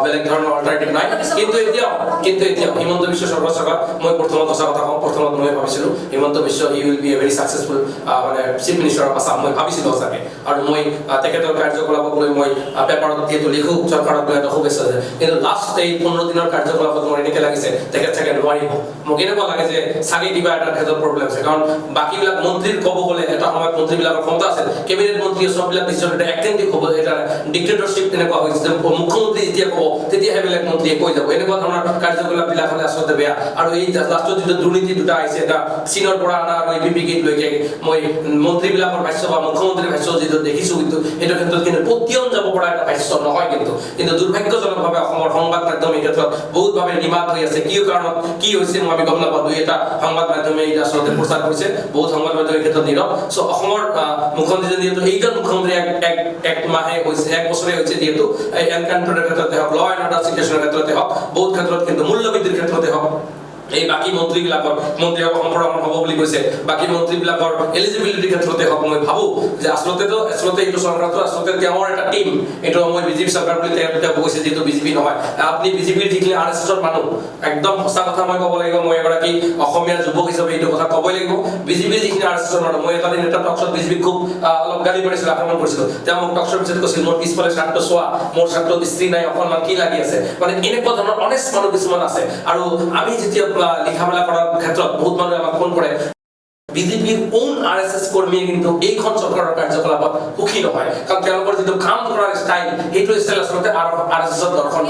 বেলেগ ধৰণৰ অল্টাৰনেটিভ নাই। কিন্তু এতিয়াও হিমন্ত বিশ্ব শৰ্মা চৰকাৰ, মই প্ৰথমত সঁচা কথা কওঁ, প্ৰথমত মই ভাবিছিলোঁ Himanta Biswa he will be a very successful মানে চিফ মিনিষ্টাৰ অফ আছাম, মই ভাবিছিলোঁ সঁচাকৈ। আৰু মই তেখেতৰ কাৰ্যকলাপক লৈ মই পেপাৰত যিহেতু লিখোঁ, চৰকাৰক লৈ এটা শুভেচ্ছা আছে। কিন্তু লাষ্ট এই 15 দিনৰ কাৰ্যকলাপত মোৰ এনেকৈ লাগিছে তেখেত চাগে নোৱাৰিব। মোক এনেকুৱা লাগে যে চাগে কিবা এটা ক্ষেত্ৰত প্ৰব্লেম আছে। কাৰণ বাকীবিলাক মন্ত্ৰীৰ ক'ব গ'লে এটা সময়ত মন্ত্ৰীবিলাকৰ ক্ষমতা আছিল, কেবিনেট মন্ত্ৰীয়ে চববিলাক ডিচিশ্যন এটা এককেন্দ্ৰিক হ'ব, এটা ডিক্টেটৰশ্বিপ তেনেকুৱা হৈছে যে মুখ্যমন্ত্ৰী যেতিয়া ক'ব তেতিয়াহে বেলেগ মন্ত্ৰীয়ে কৈ যাব। এনেকুৱা ধৰণৰ কাৰ্যকলাপবিলাক হ'লে আচলতে বেয়া। আৰু এই লাষ্টত যিটো দুৰ্নীতি দুটা আহিছে, এটা চীনৰ পৰা অনা আৰু এই পি পি কিটলৈকে, মই মন্ত্ৰীবিলাকৰ ভাষ্য বা মুখ্যমন্ত্ৰীৰ ভাষ্য যিটো দেখিছোঁ, কিন্তু সেইটো ক্ষেত্ৰত কিন্তু পতিয়ন যাব পৰা এটা ভাষ্য নহয়। কিন্তু দুৰ্ভাগ্যজনকভাৱে অসমৰ সংবাদ মাধ্যম এই ক্ষেত্ৰত বহুতভাৱে নিমাত হৈ আছে। কি কাৰণত কি হৈছে মই আমি গম নাপাওঁ। দুই এটা সংবাদ মাধ্যমে এইটো আচলতে প্ৰচাৰ কৰিছে, বহুত সংবাদ মাধ্যম এই ক্ষেত্ৰত নীৰৱ। চ' অসমৰ মুখ্যমন্ত্ৰী যিহেতু এইজন মুখ্যমন্ত্ৰী এক মাহে হৈছে, এক বছৰে হৈছে, যিহেতু এই এনকাউণ্টাৰৰ ক্ষেত্ৰতে হওক, ল এণ্ড অৰ্ডাৰ চিটুৱেশ্যনৰ ক্ষেত্ৰতে হওক, বহুত ক্ষেত্ৰত কিন্তু মূল্যবৃদ্ধিৰ ক্ষেত্ৰতে হওক, এই বাকী মন্ত্ৰীবিলাকৰ মন্ত্ৰীসকল সম্প্ৰসাৰণ হ'ব বুলি কৈছে, বাকী মন্ত্ৰীবিলাকৰ এলিজিবিলিটিৰ ক্ষেত্ৰতে হওক, মই ভাবোঁ যে আচলতে এইটো চৰকাৰটো আচলতে তেওঁৰ এটা টীম। এইটো মই বিজেপি চৰকাৰ বুলি তেওঁ কৈছে, যিহেতু বিজেপি নহয়। আপুনি বিজেপিৰ যিখিনি RSSৰ মানুহ, একদম সঁচা কথা মই ক'ব লাগিব, মই এগৰাকী অসমীয়া যুৱক হিচাপে এইটো কথা ক'বই লাগিব। বিজেপিৰ যিখিনি RSSৰ মানুহ, মই এটা দিন এটা টকশ্বত বিজেপিক খুব অলপ গালি পাৰিছিলোঁ, আক্ৰমণ কৰিছিলোঁ। তেওঁ মোক টকশ্বৰ পিছত কৈছিল, মোৰ পিছফালে চাৰ্টটো চোৱা, মোৰ চাৰ্টটোত ইস্ত্ৰি নাই, অকণমান কি লাগি আছে। মানে এনেকুৱা ধৰণৰ অনেষ্ট মানুহ কিছুমান আছে। আৰু আমি যেতিয়া লিখা মেলা কৰাৰ ক্ষেত্ৰত বহুত মানুহে আমাক ফোন কৰে, বিজেপিৰ ওন RSS কৰ্মীয়ে কিন্তু এইখন চৰকাৰৰ কাৰ্যকলাপত সুখী নহয়, কাৰণ তেওঁলোকৰ যিটো কাম কৰাৰ ষ্টাইল, সেইটো ষ্টাইল আচলতে RSSৰ দৰ্শন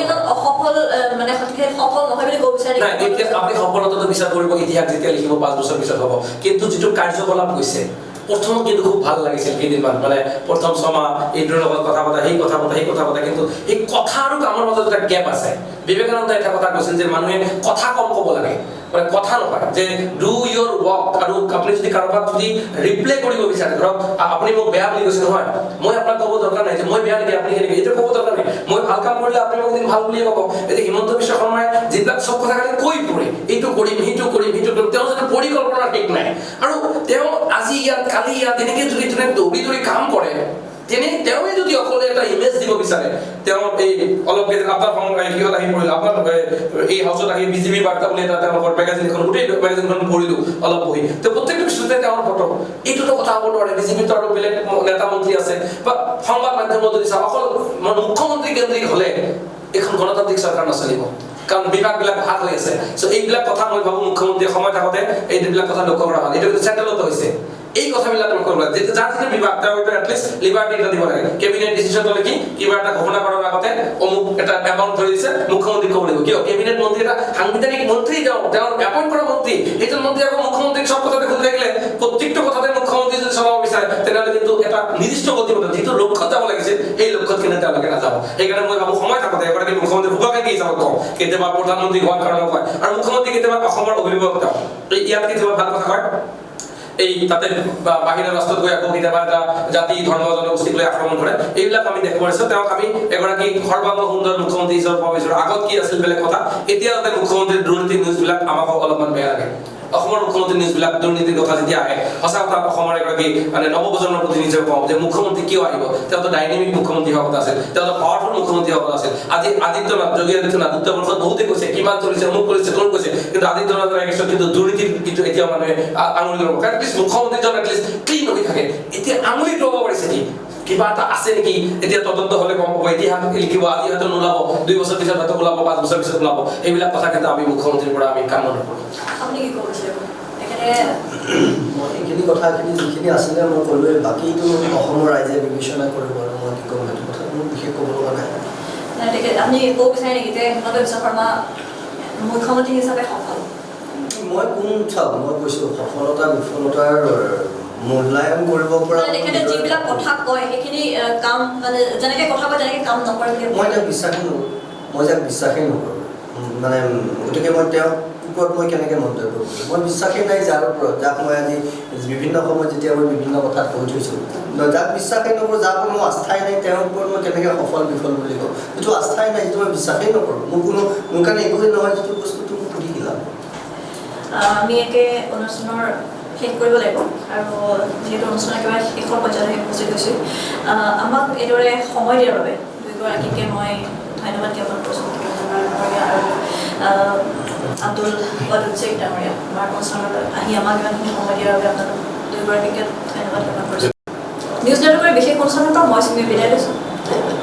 নাই। এতিয়া আপুনি সফলতাটো বিচাৰ কৰিব ইতিহাস যেতিয়া লিখিব 5 বছৰ পিছত হ'ব। কিন্তু যিটো কাৰ্যকলাপ হৈছে, প্ৰথম কিন্তু খুব ভাল লাগিছিল কেইদিনমান, মানে প্ৰথম ছমাহ এইটোৰ লগত কথা পতা, সেই কথা পতা, সেই কথা পতা, কিন্তু এই কথা আৰু কামৰ মাজত এটা গেপ আছে। বিবেকানন্দই এটা কথা কৈছিল যে মানুহে কথা কম ক'ব লাগে, মানে কথা নহয়, যে do your work. আৰু আপুনি যদি কাৰোবাক যদি ৰিপ্লে কৰিব বিচাৰে, ধৰক আপুনি মোক বেয়া বুলি কৈছে, নহয় মই আপোনাক ক'ব দৰকাৰ নাই যে মই বেয়া নেকি, আপুনি কেনেকৈ, এইটো ক'ব দৰকাৰ নাই। মই ভাল কাম কৰিলে আপুনি মোক এদিন ভাল বুলিয়ে ক'ব। এতিয়া হিমন্ত বিশ্ব শৰ্মাই যিবিলাক চব কথা খালি কৈ ফুৰে, এইটো কৰিম, সেইটো কৰিম, সেইটো কৰিম, তেওঁৰ যদি পৰিকল্পনা ঠিক নাই, আৰু তেওঁ আজি ইয়াত কালি ইয়াত এনেকৈ যদি দৌৰি দৌৰি কাম কৰে, তেনে তেওঁৱে যদি অকলে এটা ইমেজ দিব বিচাৰে, তেওঁ এই অলপ আপোনাৰ কিহত আহি পৰিল, আপোনাৰ এই হাউচত আহি বিজেপি বাৰ্তা বুলি এটা তেওঁলোকৰ মেগাজিন এখন, গোটেই মেগাজিনখন পঢ়িলোঁ অলপ বহি, তেওঁ প্ৰত্যেকটো পিছতে তেওঁৰ ফটো, এইটোতো কথা হ'ব নোৱাৰে। বিজেপিতো আৰু বেলেগ নেতা মন্ত্ৰী আছে, বা সংবাদ মাধ্যমত যদি চাওঁ, অকল মুখ্যমন্ত্ৰী কেন্দ্ৰিক হ'লে এইখন গণতান্ত্ৰিক চৰকাৰ নচলিব, কাৰণ বিভাগবিলাক ভাগ হৈ আছে। চ' এইবিলাক কথা মই ভাবোঁ মুখ্যমন্ত্ৰীয়ে সময় থাকোঁতে এইবিলাক কথা লক্ষ্য কৰা ভাল। এইটো কিন্তু চেণ্ট্ৰেলতো হৈছে। এই কথাবিলাক লক্ষ্য কৰিব লাগে। যিটো যাৰ যিটো বিভাগ তেওঁ এইটো এটলিষ্ট লিবাৰ্টি এটা দিব লাগে। কেবিনেট ডিচিশ্যন ল'লে কি কিবা এটা ঘোষণা কৰাৰ আগতে অমুক এটা এমাউণ্ট ধৰি দিছে, মুখ্যমন্ত্ৰীক ক'ব লাগিব। কিয় কেবিনেট মন্ত্ৰী এটা সাংবিধানিক মন্ত্ৰী, তেওঁ তেওঁৰ এপইণ্ট কৰা মন্ত্ৰী, সেইজন মন্ত্ৰী আকৌ মুখ্যমন্ত্ৰীক চব কথাতে সুধি থাকিলে প্ৰত্যেকটো কথাতে মুখ্যমন্ত্ৰী যদি চলাব বিচাৰে তেনেহ'লে কিন্তু এটা নিৰ্দিষ্ট গতিপথত যিটো লক্ষ্যত যাব লাগিছিল সেই লক্ষ্যত কিন্তু তেওঁলোকে নাযাব। সেইকাৰণে মই ভাবোঁ সময় থাকোঁতে এগৰাকী মুখ্যমন্ত্ৰী শুভাকাংক্ষী হিচাপত কওঁ, কেতিয়াবা প্ৰধানমন্ত্ৰী হোৱাৰ কাৰণেও কয়, আৰু মুখ্যমন্ত্ৰী কেতিয়াবা অসমৰ অভিভাৱক তেওঁ ইয়াত কেতিয়াবা ভাল কথা কয়, এই তাতে বাহিৰৰ ৰাষ্ট্ৰত গৈ আকৌ কেতিয়াবা এটা জাতি ধৰ্ম জনগোষ্ঠীক লৈ আক্ৰমণ কৰে, এইবিলাক আমি দেখিব পাৰিছোঁ। তেওঁক আমি এগৰাকী সৰ্বাংগ সুন্দৰ মুখ্যমন্ত্ৰী হিচাপে পাব বিচাৰোঁ। আগত কি আছিল বেলেগ কথা, এতিয়া যাতে মুখ্যমন্ত্ৰীৰ দুৰ্নীতি নিউজবিলাক আমাক অলপমান বেয়া লাগে। অসমৰ মুখ্যমন্ত্ৰী নিউজবিলাক দুৰ্নীতিৰ কথা যেতিয়া আহে, সঁচা কথা অসমৰ এগৰাকী মানে নৱপ্ৰজন্মৰ প্ৰতিনিধি হিচাপে কওঁ যে মুখ্যমন্ত্ৰী কিয় আহিব, তেওঁতো ডাইনামিক মুখ্যমন্ত্ৰী হোৱা কথা আছিল, তেওঁতো পাৱাৰফুল মুখ্যমন্ত্ৰী হোৱা কথা আছিল। আজি আদিত্যনাথ, যোগী আদিত্যনাথ উত্তৰ প্ৰদেশত বহুতে কৈছে কিমান চলিছে, অমুক কৰিছে, তমুক কৰিছে, কিন্তু আদিত্যনাথৰ এগেইনষ্টত কিন্তু দুৰ্নীতিৰ কিন্তু এতিয়াও মানুহে আঙুলি ল'ব, কাৰণ এটলিষ্ট মুখ্যমন্ত্ৰীজন এটলিষ্ট ক্লিন হৈ থাকে। এতিয়া আঙুলি ল'ব পাৰিছে কি কিবা এটা আছে নেকি, এতিয়া তদন্ত হ'লে গম পাব, ইতিহাস লিখিব, আজি হয়তো নোলাব, 2 বছৰ পিছত হয়তো ওলাব, 5 বছৰ পিছত ওলাব। এইবিলাক কথা কিন্তু আমি মুখ্যমন্ত্ৰীৰ পৰা আমি কামনা নকৰোঁ। আপুনি কি ক'ব বিচাৰিব? মই এইখিনি কথাখিনি যিখিনি আছিলে মই ক'লোৱে, বাকীটো অসমৰ ৰাইজে বিবেচনা কৰিব আৰু মই কি ক'ম সেইটো কথা মোৰ বিশেষ ক'ব লগা নাই। আপুনি ক'ব বিচাৰে নেকি যে হিমন্ত বিশ্ব শৰ্মা মুখ্যমন্ত্ৰী হিচাপে সফল? মই কোন চাওক, মই কৈছোঁ সফলতা বিফলতাৰ মূল্যায়ন কৰিব পৰা তেখেতে যিবিলাক কথা কয় সেইখিনি কাম মানে যেনেকৈ কথা কয় তেনেকৈ কাম নকৰে বুলি মই তেওঁক বিশ্বাসেই নকৰোঁ, মই যাক বিশ্বাসেই নকৰোঁ মানে গতিকে মই তেওঁৰ ওপৰত মই কেনেকৈ মন্তব্য কৰিম, মই বিশ্বাসেই নাই যাৰ ওপৰত, যাক মই আজি বিভিন্ন সময়ত যেতিয়া মই বিভিন্ন কথাত কৈ থৈছোঁ, যাক বিশ্বাসেই নকৰোঁ, যাৰ ওপৰত মোৰ আস্থাই নাই, তেওঁৰ ওপৰত মই কেনেকৈ সফল বিফল বুলি কওঁ? যিটো আস্থাই নাই, যিটো মই বিশ্বাসেই নকৰোঁ, মোৰ কোনো মোৰ কাৰণে একোৱেই নহয়, যিটো বস্তুটো মোক সুধি কি লাভ? আমি একে অনুষ্ঠানৰ শেষ কৰিব লাগিব আৰু যিহেতু অনুষ্ঠান একেবাৰে শেষৰ পৰ্যায়ত আহি উপস্থিত হৈছোঁ, আমাক এইদৰে সময় দিয়াৰ বাবে দুয়োগৰাকীকে মই ধন্যবাদ জ্ঞাপন কৰিছোঁ, ডাঙৰীয়া আৰু আব্দুল ৱাদুদ শ্বেখ ডাঙৰীয়া। আমাৰ অনুষ্ঠানত আহি আমাক ইমানখিনি সময় দিয়াৰ বাবে আপোনালোক দুয়োগৰাকীকে ধন্যবাদ জ্ঞাপন কৰিছোঁ। নিউজ নেটৱৰ্কৰ বিশেষ অনুষ্ঠানৰ পৰা মই চুমি বিদায় লৈছোঁ। ধন্যবাদ।